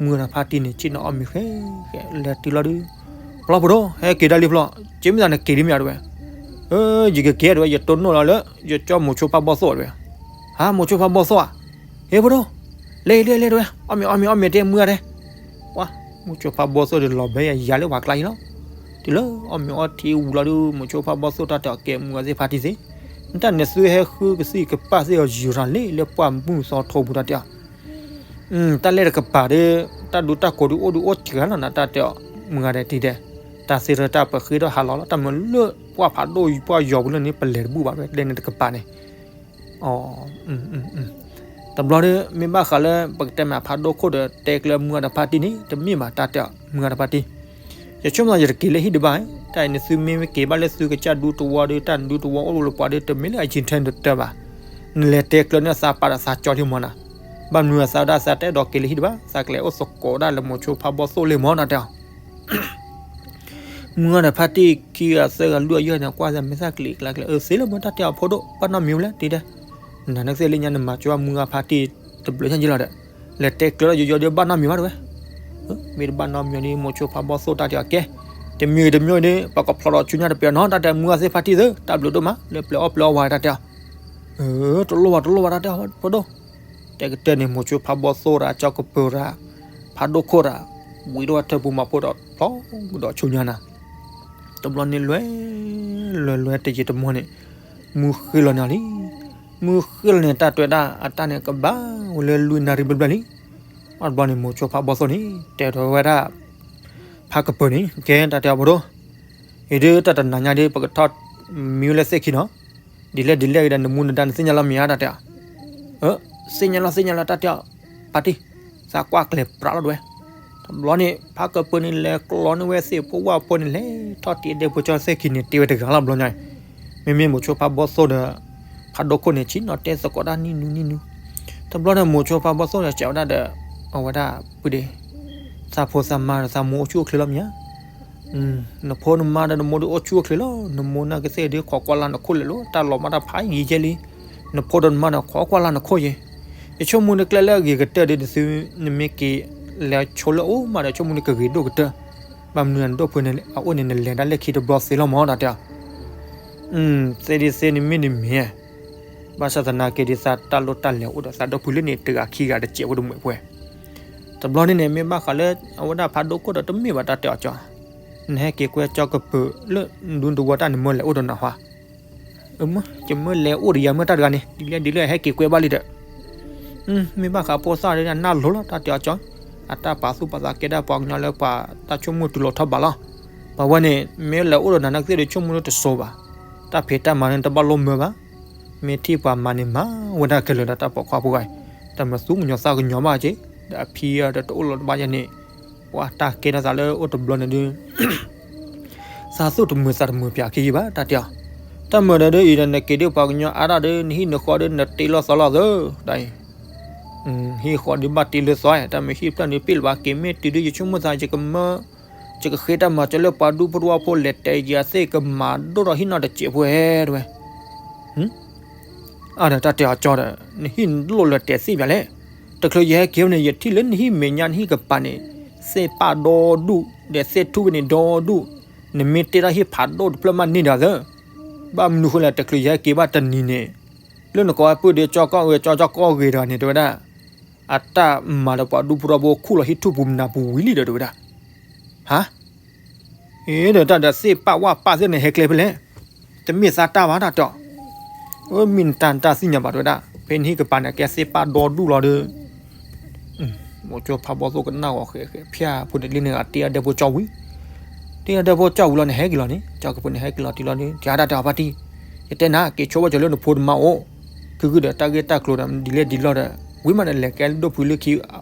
မုၢ်ဂၤဒီးဖါတံၢ်န့ၣ် ဆ့ၣ်နီၤအီၣ်မ့ၤဃဲ လဲၤတုၤလီၤဒုး ဖျီဖိဒိၣ် ဟဲက့ၤဒၣ်လံဖျီ က့ၤမ့ၢ်သးန့ၣ်က့ၤဒ်မ့ၢ်တဝဲ ယကက့ၤဒ်ဝဲ ယတိၢ်နီၣ်လီၤလၢ ယကၠီမိၤဆိဖးဘီသိၣ်တဝဲ ဟါ မိၤဆိဖးဘီသိၣ်ဧါ ဟ့ၣ်ဖိဒိၣ် လဲၤလဲၤလဲၤတဝဲ အီၣ်မ့ၤအီၣ်မ့ၤအီၣ်မ့ၤတဲမုၢ်ဂၤတဲ ပှၤ မိၤဆိဖးဘီသိၣ်ဒီးလီၤဘဲယၤလၢပှၤကျါအံၤလီၤ တုၤလၢအီၣ်မ့ၤအီထံဝံၤလီၤဒုး မိၤဆိဖးဘီသိၣ်တၢ်တဲအီၤကဲမုၢ်ဂၤသ့ၣ်ဖါတံၢ်သ့ၣ် နတၢ်န့ၣ်သုဟဲဃုကသံၣ်ကပၢ်သ့ၣ်အီၤယံာ်ရၤလံလၢပှၢ်မုၢ်သီထိပူၤတၢ်တဲအီၤ တၢ်လဲၣ်တကပၤဒီး တၢ်ဒူတၢ်ကိးဒုးအိၣ်ဒုးအိၣ်စှၤလီၤနၤတၢ်တဲအီၤ မုၢ်ဂၤဒဲးတံၢ်ဒဲး တၢ်သ့ၣ်တၢ်ပဃ့ထီၣ်ဟးလီၤလီၤ တၢ်မၤလၢပှၢ်ဖးဒိၣ်ပှၢ်ယီၤပူၤလၢန့ၣ် ပလဲၤတဘူၣ်ဘၣ်ဝဲ လဲၣ်န့ၣ်တကပၤန့ၣ် တဘျီဒီး မ့ၢ်ဘၣ်ဃးလၢ ပကတဲမးဖးဒိၣ်ခိၣ်ဒီး တဲကျၢၤမုၢ်ဂၤဒီးဖါတံၢ်န့ၣ် တမ့ၢ်ဘၣ်တၢ်တဲအီၤ မုၢ်ဂၤဒီးဖါတံၢ် ယဆိကမိၣ်ယတက့ၤလၢဟံၣ်ဒံးဘၣ် တၢ်အံၤန့ၣ်သုမ့ၢ်က့ၤဘၣ်လၢသုကစၢ်ဒူတဝီဒီး တၢ်ဒူတဝီအိၣ်လၢပှၤဒီး တမ့ၢ်လၢအယံၤထဲတတၢၢ်ဘၣ် နလဲၤတဲကျၢၤန့ၢ်သးပာ်ဒီးသးကၠီထံမီၤနၤ ဘၣ်မနုၤအသးဝဲဒၣ်သးတအဲၣ်ဒိးက့ၤလၢဟံၣ်ဒံးဘၣ် သးကလဲၤအိၣ်သကိးဒၣ်လၢမိၤဆိဖးဘီသိၣ်လံမီၤနၤတဲအီၤ မုၢ်ဂၤဒီးဖါတံၢ်ခံဂၤသၢဂၤလွံၢ်ဂၤယဲၢ်န့ၣ် ကွၢ်သးမ့ၢ်သၣ်ကလံၤကျါကျဲ အၢ သ့လၢမ့ၢ်တၢ်တဲအီၤဖိဒိၣ် ဘၣ်နီတမံၤဝဲလဲၣ်တံၢ်ဒဲး နၤနကသ့ၣ်လၢညါနမၤကၠီမုၢ်ဂၤဖါတံၢ်တဘျုးညါယ့လီၤဒီး လဲၤတဲကျၢၤဒီးယိယိဒီးဘၣ်နီတမံၤဘၣ်တဝဲ မ့ၢ်တဘၣ်နီတမံၤဒီး မိၤဆိဖးဘီသိၣ်တၢ်တဲအီၤကဲ တမံၤတမံၤဒီး ပကဖျီဒီးဆူညါတပျဲၤနီၤ တၢ်တဲမုၢ်ဂၤသ့ၣ်ဖါတံၢ်သ့ၣ် တၢ်ဘျုးဒိၣ်မး လၢပျဲၤအီၣ်ပျဲၤအီဝဲတၢ်တဲအီၤ တလိၣ်ဘၣ်တလိၣ်ဘၣ်တၢ်တဲအီၤဖိဒိၣ် တဲကတၢၢ်န့ၣ် မိၤဆိဖးဘီသိၣ်ရၤ ကၠီကပၢၤရၤ ဖးဒိၣ်ခိၣ်တၢ် ဝံၤဒီးဝဲထၢပူၤမၤဖိဒီးဖျီဒီးဆူညါနၤ, တဘျီန့ၣ်လွဲ လွဲလွဲတယံာ်တမီၢ်န့ၣ် မုၢ်ဃ့လီၤန့ၣ်လံ. မုၢ်ဃ့လီၤန့ၣ် တၢ်တွဲဒၣ်အတၢ်န့ၣ်ကဘၣ်ဝဲလၢလွံၢ်နၣ်ရံၣ်ဘျဲၣ်ဘျဲၣ်လံ. အတဘျီန့ၣ် မိၤဆိဖးဘီသိၣ်န့ၣ် တဲထီၣ်ဝဲဒၣ် ဖးကပၢၤန့ၣ် ကဲတၢ်တဲအီၤဖိဒိၣ်, အံၤဒ်တၢ်တနၤညါဒ် ပကထီၣ်မံဝဲလၢသ့ၣ်ခံနီၤ, ဒ်လဲၣ်ဒ်လဲၣ်ဂ့ၤဒီး နမူနဒါနသ့ၣ်ညါလီၤမ့ၢ်ဧါ တၢ်တဲအီၤ, သ့ၣ်ညါလီၤသ့ၣ်ညါလီၤ တၢ်တဲအီၤ, ပာ်တံၢ်, သးကွၢ်ကျဲၤပြးလီၤတဝဲ. တဘျီန့ၣ် ဖးကပၢၤန့ၣ်လဲၤကျီန့ၢ်ဝဲသ့ၣ်ဖိဝၣ်ဖိန့ၣ် လဲၤထီၣ်တ့ၢ်ဒဲဖိကၠီသ့ၣ်ခံန့ၣ် တ့ၢ်ဝဲတဂၤလီၤဘျီညါ, မ့မ့ၢ်မိၤဆိဖးဘီသိၣ်ဒီး ဖးဒိၣ်ခိၣ်န့ၣ် ဆံးနီၤတဲသကိးတၢ်နံၣ်နူနံၣ်နူ, တဘျီန့ၣ်မိၤဆိဖးဘီသိၣ်ဒီး စံးဝဲဒၣ်ဒီး အဝဲဒၣ်ပုၢ်ဒ့, သးဖိသးမါဒီးသးမိၢ်အိၣ်ဆူၣ်အိၣ်ချ့လီၤမ့ၢ်ဧါ နဖိနမါဒီးနမိၢ်ဒုးအိၣ်ဆူၣ်အိၣ်ချ့လီၤ, နမိၢ်နၢ်ကသ့ၣ်ဒုးခိးကွၢ်လၢ်နခိၣ်လဲၣ်လီၤ, တၢ်လီၤမၢ်တၢ်ဖးယံၤကဲလံ, နဖိဒီးနမါဒီးခိးကွၢ်လၢ်နခိၣ်ယဲ, ယဆိကမိၣ်နကျဲလၢအဂ့ၤကတၢၢ်ဒုး နသု နမ့ၢ်က့ၤလဲၤဆိလၢအအိၣ်မးဒီး ဆိကမိၣ်နကဂ့ၤဒိၣ်ကတၢၢ်, ဘၣ်မနုၤနဒိၣ်ဖုန့ၣ် အအိၣ်န့ၣ် နလဲၤဒၣ်လၢခံတဘျီသ့လီၤမ့ၢ် တၢ်တဲအီၤ သ့ဒ်သ့န့ၣ်မ့ၢ်န့ၣ်မ့ၢ်, ဘၣ်ဆၣ်သနာ်က့ဒ်သးတၢ်လိၣ်တၢ်လဲၤအိၣ်ဒီးသးဒိၣ်ဖုလၢန့ၣ် တဂၤခံဂၤတစဲးဖိတမှဲးဖိဝဲ, တဘျီန့ၣ်န့ၣ် မ့ၢ်ဘၣ်ဃးလၢ အဝဲဒၣ်ဖးဒိၣ်ခိၣ်ဒီးတမ့ၢ်ဘၣ် တၢ်တဲအီၤကၠီ, နဟဲက့ၤကွဲကၠီကပၢၤလၢဒူတဝီတၢ်န့ၣ် မၢလဲၤအိၣ်ဒီးနၤဟါ အမ့ၢ် ယမ့ၢ်လဲၤအိၣ်ဒီးယၤမ့ၢ်တၢ်တဂၤန့ၣ် ဒ်လဲၣ်ဒ်လဲၣ်ဟဲက့ၤကွဲဘၣ်လံဒီး, မ့ၢ်ဘၣ်ဃးဖိသၣ်ဒီးနၢ်လိၤလီၤ တၢ်တဲအီၤကၠီ, အတၢ်ပာ်သူၣ်ပာ်သးကဲဒၣ်ပှၤကညီလၢပှၤတၢ်ဆိကမိၣ်တုၤလီၤထီၣ်ဘးလီၤ, ပှၤဝဲန့ၣ် မ့ၢ်လဲၤအိၣ်ဒီးနၤနာ်ကသ့ၣ်ဒီးဆိကမိၣ်လၢတစိၤဘၣ်, တၢ်ဖံးတၢ်မၤန့ၣ်တဘၣ်လိၣ်မၢဘၣ်, မ့ၢ်ထံၣ်ပှၤမၤန့ၣ်မၤဝဲဒၣ်ခဲလၢာ်ဒီးတၢ်ပိာ်ခွါဖိဂၤအံၤ, တၢ်မၤသူၣ်ကညီၤသးကညီၤဘၣ်က့ၤ, ဒီးအဖံအံၤဒီးတအိၣ်လီၤတဘၣ်ယဲန့ၣ်, ပှၤတၢ်ကဲထီၣ်သးလၢအိၣ်တဘျီန့ၣ်ဒုး သးသူၣ်တမုာ်သးတမုာ်ပၠးခံယံၤဘၣ် တၢ်တဲအီၤ, တၢ်မၤဒီးဒ်အံၤဒီး နက့ၤဒုးပှၤကညီအါဒၣ်ဒီး နဟံၣ်နဃီဒီးနတ့လၢသီလီၤသၢ, တၢ်အံၤ, ဟံၣ်ဃီဒုးဘၣ်တ့လၢသီ, တၢ်မ့ၢ်ဟံၣ်ဖျၢၣ်န့ၣ်ပ့ၣ်လၢၤဘၣ်က့ၤ မ့ၢ်တုၤဒုး ယဆိကမိၣ်သး ယကမၢ ယကဃ့တၢ်မၤစၢၤလၢပှၤဒူဖိတဝီဖိလဲၤတဲယၤသ့ၣ်ကမၤဒိၣ်ထီၣ်ဟံၣ်နီတစဲးဖိဟဲတဝဲ အါဒီးတၢ်တဲအီၤကၠီဒီး နဟံၣ်နလိၣ်လၢတဲသ့ၣ်ပၠးလဲၣ်, တချုးယဟဲက့ၤန့ၣ် ယထံၣ်လၢနဟံၣ်မဲာ်ညါနဟံၣ်ကပၤန့ၣ် သ့ၣ်ပၣ်ဒီဒူၣ် ဒီးသ့ၣ်ထူၣ်ဖဲန့ၣ်ဒီဒူၣ်, နမ့ၢ်တ့ထီၣ်ဟံၣ်ဖးဒိၣ်တဖျၢၣ်မးန့ၢ်ဒီးသၢ, ဘၣ်မနုၤဃိလဲၣ် တချုးယဟဲက့ၤဘၣ်တနံၤန့ၣ် လၢနကိးဝဲပုၢ်ဒီးကၠီကီၢ်ဂ့ၤ ကၠီကီၢ်ဂ့ၤတဂၤန့ၣ် တဲဝဲဒၣ် အတၢ်မၤဒီးပှၤဒူဖိတဝီဖိခူၣ်လီၤဟံၣ်ထူၣ်ပူၤနၢ်ပူၤဝံၤလံဒီး တဲဝဲဒၣ်, ဟါ အ့ဒီးတၢ်ဒီးသ့ၣ်ပၣ်ဝၣ်ပၣ်သ့ၣ်န့ၣ် ဟဲကျဲဖဲလဲၣ်, တမ့ၢ်သးတၢ်ဘၣ်တၢ်တဲအီၤ, အမ့ၢ်နတၢ်နတၢ်သ့ၣ်ညါဘၣ်တဲဝဲဒၣ် ဖဲနဟံၣ်ကပၤန့ၣ် ကဲသ့ၣ်ပၣ်ဒီဒူၣ်လီၤဒီး, မိၤဆိဖးဘီသိၣ်ကနၣ်ဂီၤဃဲးဃဲးဖၠါဖိတလံန့ၣ် အတ့အဒဲဖိကၠီဝံၤ, တ့အဒဲဖိကၠီဝံၤလီၤန့ၣ် ဟဲက့ၤလီၤန့ၣ် ကၠီကပၤန့ၣ် ဟဲက့ၤလီၤတုၤလီၤဒီး ကဲဒၣ်တဲအီၤဖါတံၢ်, ယတဲနၤ က့ၤဆိဘၣ်ကၠီၤလၢနဖိနမါအိၣ်, ခုကုဒီးတၢ်ဂ့ၢ်တၢ်ကျိၤဒီး ဒ်လဲၣ်ဒ်လဲၣ်ဒီး ဝံၤမးန့ၣ် လဲၤကဲဒိၣ်ဖုလၢခံ,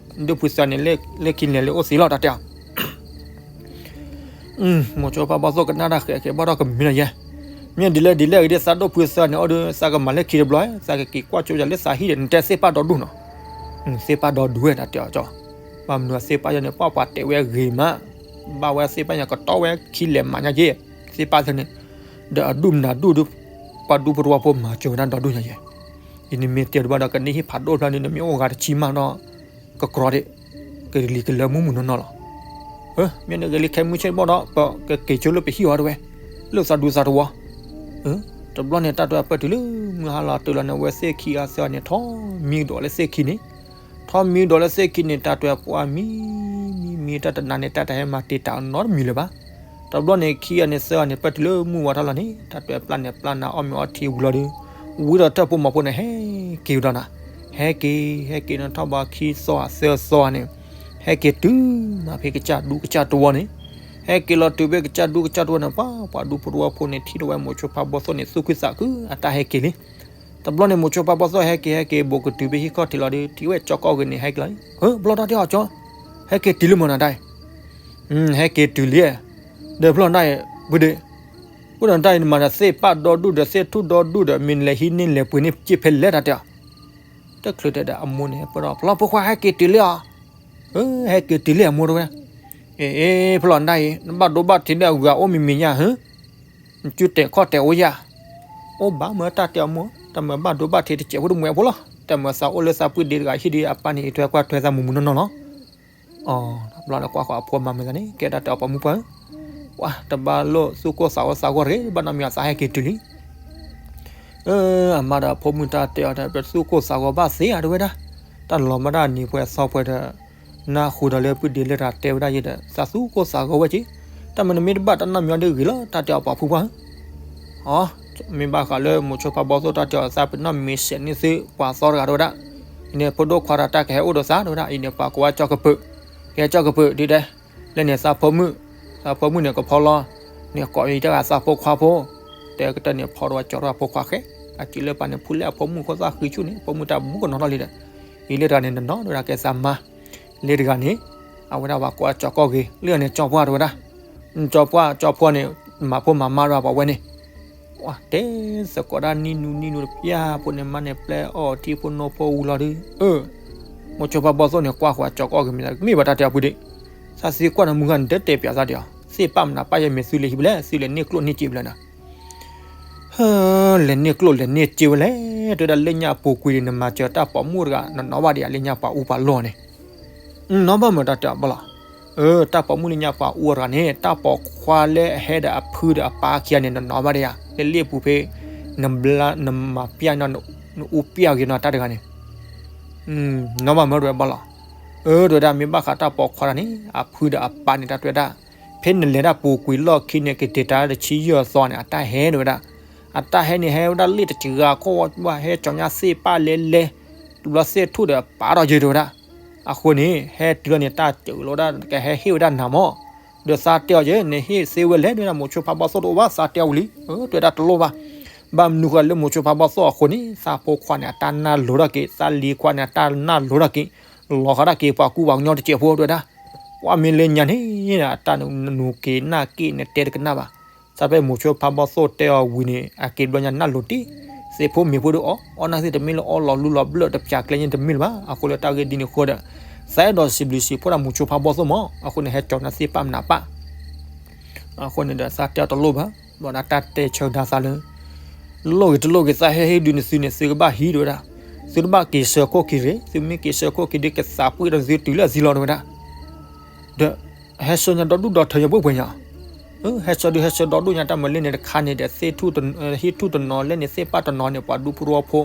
ဒိၣ်ဖုသၢန့ၣ် လၢခံန့ၣ်လၢအိၣ်သ့လီၤတၢ်တဲအီၤ မိၤဆိဖးဘီသိၣ်ကနၣ်တၢ်ဃဲးဃဲးဘၣ်ထီၣ်ကမံၤလီၤယဲ, မ့ၢ်ဒ်လဲၣ်ဒ်လဲၣ်ဂ့ၤဒီး သးဒိၣ်ဖုသၢန့ၣ် အိၣ်ဒီး သးကမၤလၢခံတဘျီ, သးကက့ၤကွၢ်ကၠိယၤလၢသးဟံၣ်ဒီး နတဲသ့ၣ်ပၣ်ဒီဒူၣ်နီၤ, သ့ၣ်ပၣ်ဒီဒူၣ်ဝဲတၢ်တဲအီၤကၠီ, ဘၣ်မနုၤသ့ၣ်ပၣ်ယဲန့ၣ် ပှၤပှၤတဲဝဲအဂ့ၤမး, ဘၣ်ဝဲသ့ၣ်ပၣ်ညါကတီၢ်ဝဲခံလဲၤမးညါက့ၤ, သ့ၣ်ပၣ်သၢန့ၣ်, ဒီးအဒူၣ်မနုၤဒူၣ်ဒီး ပှၤဒူဖိတဝီဖိမၤစၢၤဝဲဒၣ်ဒီဒူၣ်ညါယဲ, ယန့ၣ်မ့ၢ်တဲတဘၣ်ဒီး ကန့ၢ်ဟံၣ်ဖးဒိၣ်ဖျါန့ၣ် နမ့ၢ်အိၣ်ဂၤတဆံမးနီၤ ကကြီဒံး, ကလံၤကလၢမုၢ်မုၢ်နီၢ်နီၢ်လီၤ. မ့ၢ်နကလံၤခဲမုၢ်ဆ့ၣ်ဘီၣ်ဒီး ပကက့ၤဆိလၢပဟံၣ်အီၤတဝဲ, လၢသးဒူသးတဝီ, တဘျီန့ၣ် တၢ်တဲအီၤပၢၢ်တုၤလၢ မုၢ်ဟါလီၤတုၤလီၤန့ၣ် အဝဲသ့ၣ်ခံဂၤသၢဂၤန့ၣ် ထီၣ်မံကဒီးလၢသ့ၣ်ခံန့ၣ်, ထီၣ်မံကဒီးလၢသ့ၣ်ခံန့ၣ် တၢ်တဲအီၤပှၤမံ, မံမံ တၢ်တနၤန့ၣ် တၢ်တဟဲမၤတ့ၢ်တၢ်နီတမံၤလၢၤဘၣ်. တဘျီန့ၣ် ခံဂၤန့ၣ်သၢဂၤန့ၣ် ပၢၢ်တုၤလၢမုၢ်ဝါထီၣ်လီၤန့ၣ် တၢ်တဲအီၤပျၢ်န့ၣ်ပျၢ်နၤ အီၣ်မ့ၤအီထံဝံၤလီၤဒီး ဝံၤဒီးထၢၣ်ဖိမၤဖိန့ၣ် ဟဲက့ၤဝဲဒီးနၤ, ဟဲက့ၤ ဟဲက့ၤန့ၣ်ထီၣ်ဘၣ်ခံသီသၢသီန့ၣ်, ဟဲက့ၤတုၤမးဖဲကစၢ်ဒူကစၢ်တဝီန့ၣ်, ဟဲက့ၤလီၤတုၤဖဲကစၢ်ဒူကစၢ်တဝီန့ၣ် ပှၤ ပှၤဒူဖိတဝီဖိန့ၣ် ထံၣ်ထီၣ်ဝဲမိၤဆိဖးဘီသိၣ်န့ၣ် သူၣ်ခုသးခု အတၢ်ဟဲက့ၤလံ. တဘျီန့ၣ် မိၤဆိဖးဘီသိၣ်ဟဲက့ၤ ဟဲက့ၤ ဘူးကတုၤဖဲဟံၣ်ခီၣ်ထံးလီၤဒီး ထံၣ်ဝဲကၠီကီၢ်ဂ့ၤန့ၣ် ဟဲက့ၤလီၤ, ဟၢ ဖျီၣ်တၢ်တဲအီၤကၠီ, ဟဲက့ၤတုၤလံမးနၤတၢ်အံၤ, ဟဲက့ၤတုၤလံ, ဒီးဖျီၣ်နတၢ်အံၤ ပုၢ်ဒ့, ပုၢ်ဒီးနတၢ်အံၤ နမၤဒီးသ့ၣ်ပၣ်ဒီဒူၣ်ဒီးသ့ၣ်ထူၣ်ဒီဒူၣ်ဒီး မ့ၢ်နလဲၤဟံးန့ၢ်လဲၤပှ့ၤန့ၢ်စ့ၢ်ဖဲလဲၣ်တၢ်တဲအီၤ, တချုးတဲဒီးအမိၢ်န့ၣ် ပၢၢ်ဒီး ဖျီၣ်ဖိခွါဟဲက့ၤတုၤလံအီၤ, ဟဲက့ၤတုၤလံအမိၢ်တဝဲ, အ့ ဖျီၣ်နတၢ်အံၤ နဘၣ်ဒိဘၣ်ထံးလၢအဂုၤအအိၣ်မံၤမံၤညါဟၢ နစုတဲာ်ခီၣ်တဲာ်အိၣ်ယၤ, အိၣ်ဘၣ်မၢတၢ်တဲအီၤမိၢ် တၢ်မၤဘၣ်ဒိဘၣ်ထံးတစဲးဖိတမှဲးဖိလီၤ, တၢ်မၤသးအိၣ်လၢသးပှ့ၤဒ့တဂၤဟံၣ်ဒီး အပၢ်န့ၣ်အံးထွဲကွၢ်ထွဲသးမုၢ်မုၢ်နီၢ်နီၢ်လီၤ. အီၤ တဘျီဒီးကွၢ်ဃီအဖိမၤမုာ်သးန့ၣ် ကဲဒၣ်တဲအီၤပှၤမုၣ်ပှၢ်ဧၢ, ပှၤတဘၣ်လိၣ်သူၣ်ကိၢ်သးဂီၤသးဂီၤတဂ့ၤ ဘၣ်နီတမံၤအသးဟဲက့ၤတုၤလံ အမါဒီးဖိမုၣ်တၢ်တဲအီၤဒီး ပသူၣ်ကိၢ်သးဂီၤဘၣ်သ့ဧါတဝဲဒၣ်, တၢ်လီၤမၢ်တၢ်နံၤပှဲၤသီပှဲၤဒီး, နၢ်ဟူဒီးလၢပုၢ်ဒ့လၢတၢ်တဲဝဲဒၣ်ယဲဒီး သးသူကိၢ်သးဂီၤဝဲက့ၤ, တၢ်မနုၤမ့ၢ်တဘၣ်တၢ်နီတမံၤအီၤဒီးဂ့ၤလီၤ တၢ်တဲအီၤပှၤဖုပှၢ်ဧၢ. အ မ့ၢ်ဘၣ်ဃးလၢမိၤဆိဖါဘီသိၣ်တၢ်တဲအီၤ သးပ့ၤနီၣ်မ့ၤစဲးန့ၢ်သုပှၤသီတဂၤတဲဝဲဒၣ်, အံၤန့ၣ် ဖိဒိၣ်ခွါတၢ်ကဟဲအိၣ်ဒီးသးတဲဝဲဒၣ်, အံၤန့ၣ် ပှၤကိးဝဲကၠီကပၢၤ, ကဟဲကၠီကပၢၤဒ်ဒဲး, လၢန့ၣ်သးဖိမုၣ်, သးဖိမုၣ်န့ၣ်ကဖီလီၤ, န့ၣ်ကိးအံၤတဂၤသးဖိခွါဖိ, တဲကတၢၢ်န့ၣ်ဖီဒီးဝဲကၠီတဂၤဖိခွါဃဲ, အစံးလၢပှၤန့ၣ် ဖူလဲၣ်အဖိမုၣ်ခိၣ်သၣ်ဃံဆူၣ်န့ၣ် ဖိမုၣ်တၢ်မူကနီၤထီၣ်လံဒီး, အံၤလၢတဂၤန့ၣ် နနီၢ်တဲဝဲဒၣ်ကဲသးမါ လၢတဂၤန့ၣ်, အဝဲဒၣ်ပှၤကိးဝဲကၠီကီၢ်ဂ့ၤ, လၢန့ၣ်ကၠီပှၢ်တဲဝဲဒၣ်, ကၠီပှၢ် ကၠီပှၢ်န့ၣ် မၤဖိမၤမါဒီးပှၤဝဲန့ၣ်, တဲသကိးဒၣ်နံၣ်နူနံၣ်နူတပျၢ်ဖိန့ၣ် မါန့ၣ်ပျဲအီၣ်ထံဖိနိဖိဝံၤလီၤဒီး, အၢ, မိၤဆိဖါဘီသိၣ်န့ၣ် ကွၢ်ဃီၤကၠီကီၢ်ဂ့ၤမ့ၢ်တၢ် မ့ၢ်ဘၣ်တၢ်တဲအီၤပုၢ်ဒ့, သးသံကွၢ်နမုၢ်ဂၤန့ၣ် တဲတဲပၠးသးဒံးအီၤ သ့ၣ်ပၢ်မနုၤပၢ်ယဲမ့ၢ်သုလၢဟံၣ်ဖဲလဲၣ် သုလဲၤန့ၢ်ကျိၣ်န့ၢ်စ့ဖဲလဲၣ်နီၤ ဟၢ, လဲၤန့ၢ်ကျိၣ်လဲၤန့ၢ်စ့ဝဲလဲၣ်, တဲဝဲဒၣ်လၢညါပူၤကွံာ်န့ၣ် နမၤစၢၤတၢ်ပိာ်မုၣ်တဂၤ နနီၢ်ဘၣ်ဒံးဧါ လၢညါပှၤအူပှၤလီၢ်န့ၣ်, နီၢ်ဘၣ်မုာ်တၢ်တဲအီၤဘၣ်လီၤ, အၢ တၢ်ပိာ်မုၣ်လၢညါပှၤအူအီၤတဂၤန့ၣ် တၢ်ပိာ်ခွါလၢအဟဲဒီးအဖုဒီးအပၢ်ခံဂၤန့ၣ် နနီၢ်ဘၣ်ဒံးဧါ လၢလ့ၣ်ပူၤဖဲ, နဘျါနမၤပျၢ်နီၤ, နအူပျၢ်ဂ့ၤနီၤတၢ်တဂၤန့ၣ် နီၢ်ဘၣ်မုာ်တဲဝဲဘၣ်လီၤ, အၢ တဲဝဲဒၣ်မ့ၢ်ဘၣ်ဃးတၢ်ပိာ်ခွါတဂၤန့ၣ် အဖုဒီးအပၢ်န့ၣ် တၢ်တဲဝဲဒၣ်, ဖဲနလဲၤဒၣ်ပူၤကွံာ်လီၢ်ခံန့ၣ် ကတဲာ်တၢ်တဆံယဲၢ်သီန့ၣ် အတၢ်ဟဲတဲဝဲဒၣ်, အတၢ်ဟဲန့ၣ် ဟဲဝဲဒၣ်လ့ၣ်တစှၤခီၣ်ဝဲ ဟဲကၠီညါသ့ၣ်ပၢ်လဲၤလဲၤ, တဘျီသ့ၣ်ထူၣ်ဒီးပာ်ထီၣ်ယဲတဲဝဲဒၣ်, အဃိန့ၣ် ဟဲတုၤလီၤန့ၣ် တၢ်စၢၤလီၤဒၣ် ကဟဲဟ့ၣ်ဝဲဒၣ်နၤမၢ်, ဒီးသးတဲအီၤယဲန့ၣ် ဟ့ၣ်သ့ဝဲလဲၣ် တဲဝဲဒၣ် မိၤဆိဖါဘီသိၣ်တအိၣ်ဘၣ် သးတဲအီၤဝံၤလံ, တဲဝဲဒၣ်တလိၣ်ဘၣ်, ဘၣ်မနုၤဃိလၢမိၤဆိဖါဘီသိၣ်အဃိန့ၣ် သးဖိခွါန့ၣ် အတၢ်နၢ်လိၤထီၣ်က့ၤ သးလံၤခွါန့ၣ် အတၢ်နၢ်လိၤထီၣ်က့ၤ, လီၤဃာ်ဒၣ်က့ၤပှၤကူပှၤကညီတစဲးဖိတဲဝဲဒၣ်, ပှၤမ့ၢ်လၢညါန့ၣ် အတၢ်နူၤက့ၤနၢ်က့ၤနတဲတကနၣ်ဘၣ်, သးဖဲမိၤဆိဖါဘီသိၣ်တဲအီၤဝံၤန့ၣ် အက့ၤဘျီညါနၢ်လိၤတ့ၢ်, သ့ၣ်ဖိမ့ၤဖိဒီးအီၣ်, အီၣ်နၢ်သ့ၣ်တမ့ၢ်လၢအီၣ်လီၤလူလီၤဘျၢၣ်တပျးကျဲန့ၣ်တမ့ၢ်လၢၤဘၣ်, အဃိလၢတၢ်ဂ့ၢ်ဒ်န့ၣ်အဃိဒီး, သးအဲၣ်ဒိးစံးဘျုးစံးဖှိၣ်ဒၣ်မိၤဆိဖါဘီသိၣ်မၢ်, အဃိန့ၣ် ဟဲကၠီနၤသ့ၣ်ပၢ်မနုၤပၢ် အဃိန့ၣ်ဒီးသးတဲအီၤတလိၣ်ဘၣ်, ဘၣ်ဒီးတၢ်တဲဆၢကဒါသးလၢ လိၣ်ဂ့ၤတလိၣ်ဂ့ၤ သးဟဲဟ့ၣ်ဒုးန့ၢ်သုန့ၣ် သုကဘၣ်ဟံးတဲဝဲဒၣ်, သုတဘၣ်က့ၤဆၢခိၣ်က့ၤရ့ၣ်, သုမ့ၢ်က့ၤဆၢခိၣ်က့ၤဒီး ကသးပှ့ၢ်ဒီးသုတုၤလၢအသံလီၤတဲဝဲဒၣ်, ဒီး ဟဲဆှၢညါဒီဒူၣ်ဒီထၢညါပှဲၤပှဲၤညါ, ဟဲဆှၢဒုးဟဲဆှၢဒီဒူၣ်ညါတၢ်မၤလၢန့ၣ်တခါန့ၣ်ဒီး သ့ၣ်ထူၣ်တ ဟံၣ်ထူၣ်တနီၤလၢန့ၣ် သ့ၣ်ပၢ်တနီၤန့ၣ် ပှၤဒူဖိတဝီဖိ,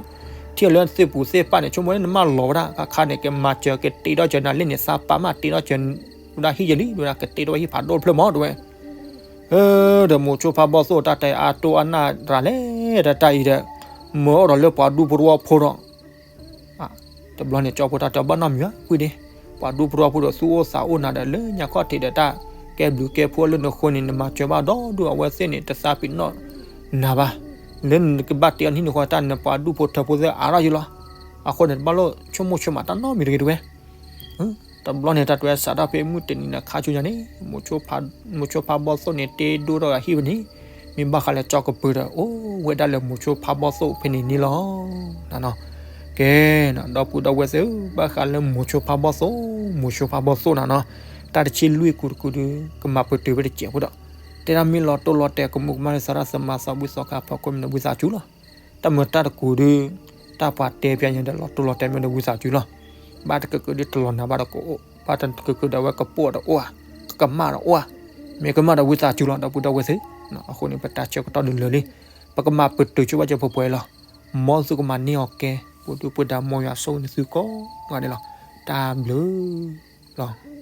ထံၣ်လၢသ့ၣ်ပူၤသ့ၣ်ပၢ်န့ၣ် ဆိကမိၣ်လၢနမၢလီၤဝဲဒၣ် ခါခါန့ၣ် ကမၤစၢၤကတ့ထီၣ်စၢၤနၤလၢန့ၣ် သးပၢ်မးတ့ထီၣ်စၢၤ ဝဲဒၣ်ဟံၣ်ယဲလံ ဝဲဒၣ်ကတ့ထီၣ်ဝဲဟံၣ်ဖးဒိၣ်တဖျၢၣ်မၢ်တဲဝဲ ဒီးမိၤဆိဖါဘီသိၣ်တၢ်တဲအါတိၢ်အါနၢ်တရၤလဲၣ် တၢ်တၢ်အံၤဒီး မၢအိၣ်ဒီးလၢပှၤဒူဖိတဝီဖိဒီး တဘျီန့ၣ် ကၠီဖိတၢ်တဲဘၣ်နီတမံၤဘၣ် ဝံၤဒ့, ပှၤဒူဖိတဝီဖိဒီးသူၣ်အိၣ်သးအိၣ်နၤဒီး လၢညါခီၣ်ထံးဒီးတၢ်ကဲဘျုးကဲဖှိၣ်လၢနဃိန့ၣ် နမၤစၢၤဘၣ်ဒီဒူၣ်အဝဲသ့ၣ်န့ၣ် တသးပ့ၤနီၣ်နၤဘၣ်. လၢနကဘၣ်တ့အီၤနဟံၣ်န့ၣ်ဃီ တၢ်နပှၤဒူဖိထၢဖိသ့ၣ်အါထီၣ်ယံလီၤ. အဃိန့ၣ် တဘၣ်လိၣ်ဆိကမိၣ်ဆိကမးတၢ်နီတမံၤတဂ့ၤတဝဲ တဘျီန့ၣ် တၢ်တဲစးထီၣ်ဖဲမုၢ်တနံၤန့ၣ် ခါဆူညါန့ၣ် မိၤဆိဖးဘီၣ်သိၣ်န့ၣ် တ့ဒိၣ်ထီၣ်ဂၤဟံၣ်ဝဲန့ၣ် မ့ၢ်ဘၣ်ဃးလၢကၠီကပၢၤဒီး အိၣ်ဝဲဒၣ်လၢမိၤဆိဖးဘီၣ်သိၣ်ဖဲန့ၣ်န့ၣ်လီၤ. ကဲ, ဒီပုၢ်ဒီဝဲၢ်သ့ၣ်ဧၢ, ဘၣ်ဃးလၢမိၤဆိဖးဘီၣ်သိၣ်, မိၤဆိဖးဘီၣ်သိၣ်နၤနီၤ, တၢ်တဆံလွံၢ်ကူးတကူးဒီး ကမၤပတုာ်ဝဲတစဲးဖိဒီး တဲဒၣ်မ့ၢ်လီၤတိၢ်လီၤတဲာ်ကမူးကမၣ်လၢသရၣ်သမါသးဝံၣ်သီခါဖီခိၣ်မ့ၢ်ဒီးဝံသးစူၤလီၤ. တၢ်မၤတၢ်တကူးဒီး တၢ်ပှၤတဲပျးညါဒီးလီၤတိၢ်လီၤတဲာ်မ့ၢ်ဒီးဝံသးစူၤလီၤ. ဘၣ်တကကဒီးတလီၤနၤဘၣ်ဒီးကအိၣ်, ဘၣ်တကကဒီးဝဲကပိာ်ဒီးအိၣ်ဧါ, ကကမၣ်ဒီးအိၣ်ဧါ, မ့ၢ်ကမၣ်ဒီးဝံသးစူၤလီၤ ဒီပုၢ်ဒီဝဲၢ်သ့ၣ်. အဃိန့ၣ် ပတၢ်ဆၢကတီၢ်ဒုးလၢာ်လံ, ပကမၤပတုာ်ဆိဝဲကၠိဖိပှဲၤလီၤ. မ်သုကမၤန့ၢ်အီၤကဲ, ပဒုၣ်ပဒါမ်ယွၤဆိၣ်ဂ့ၤန့ၢ်သုကိးဂၤဒဲးလီၤ. တၢ်ဘျုးလီၤ.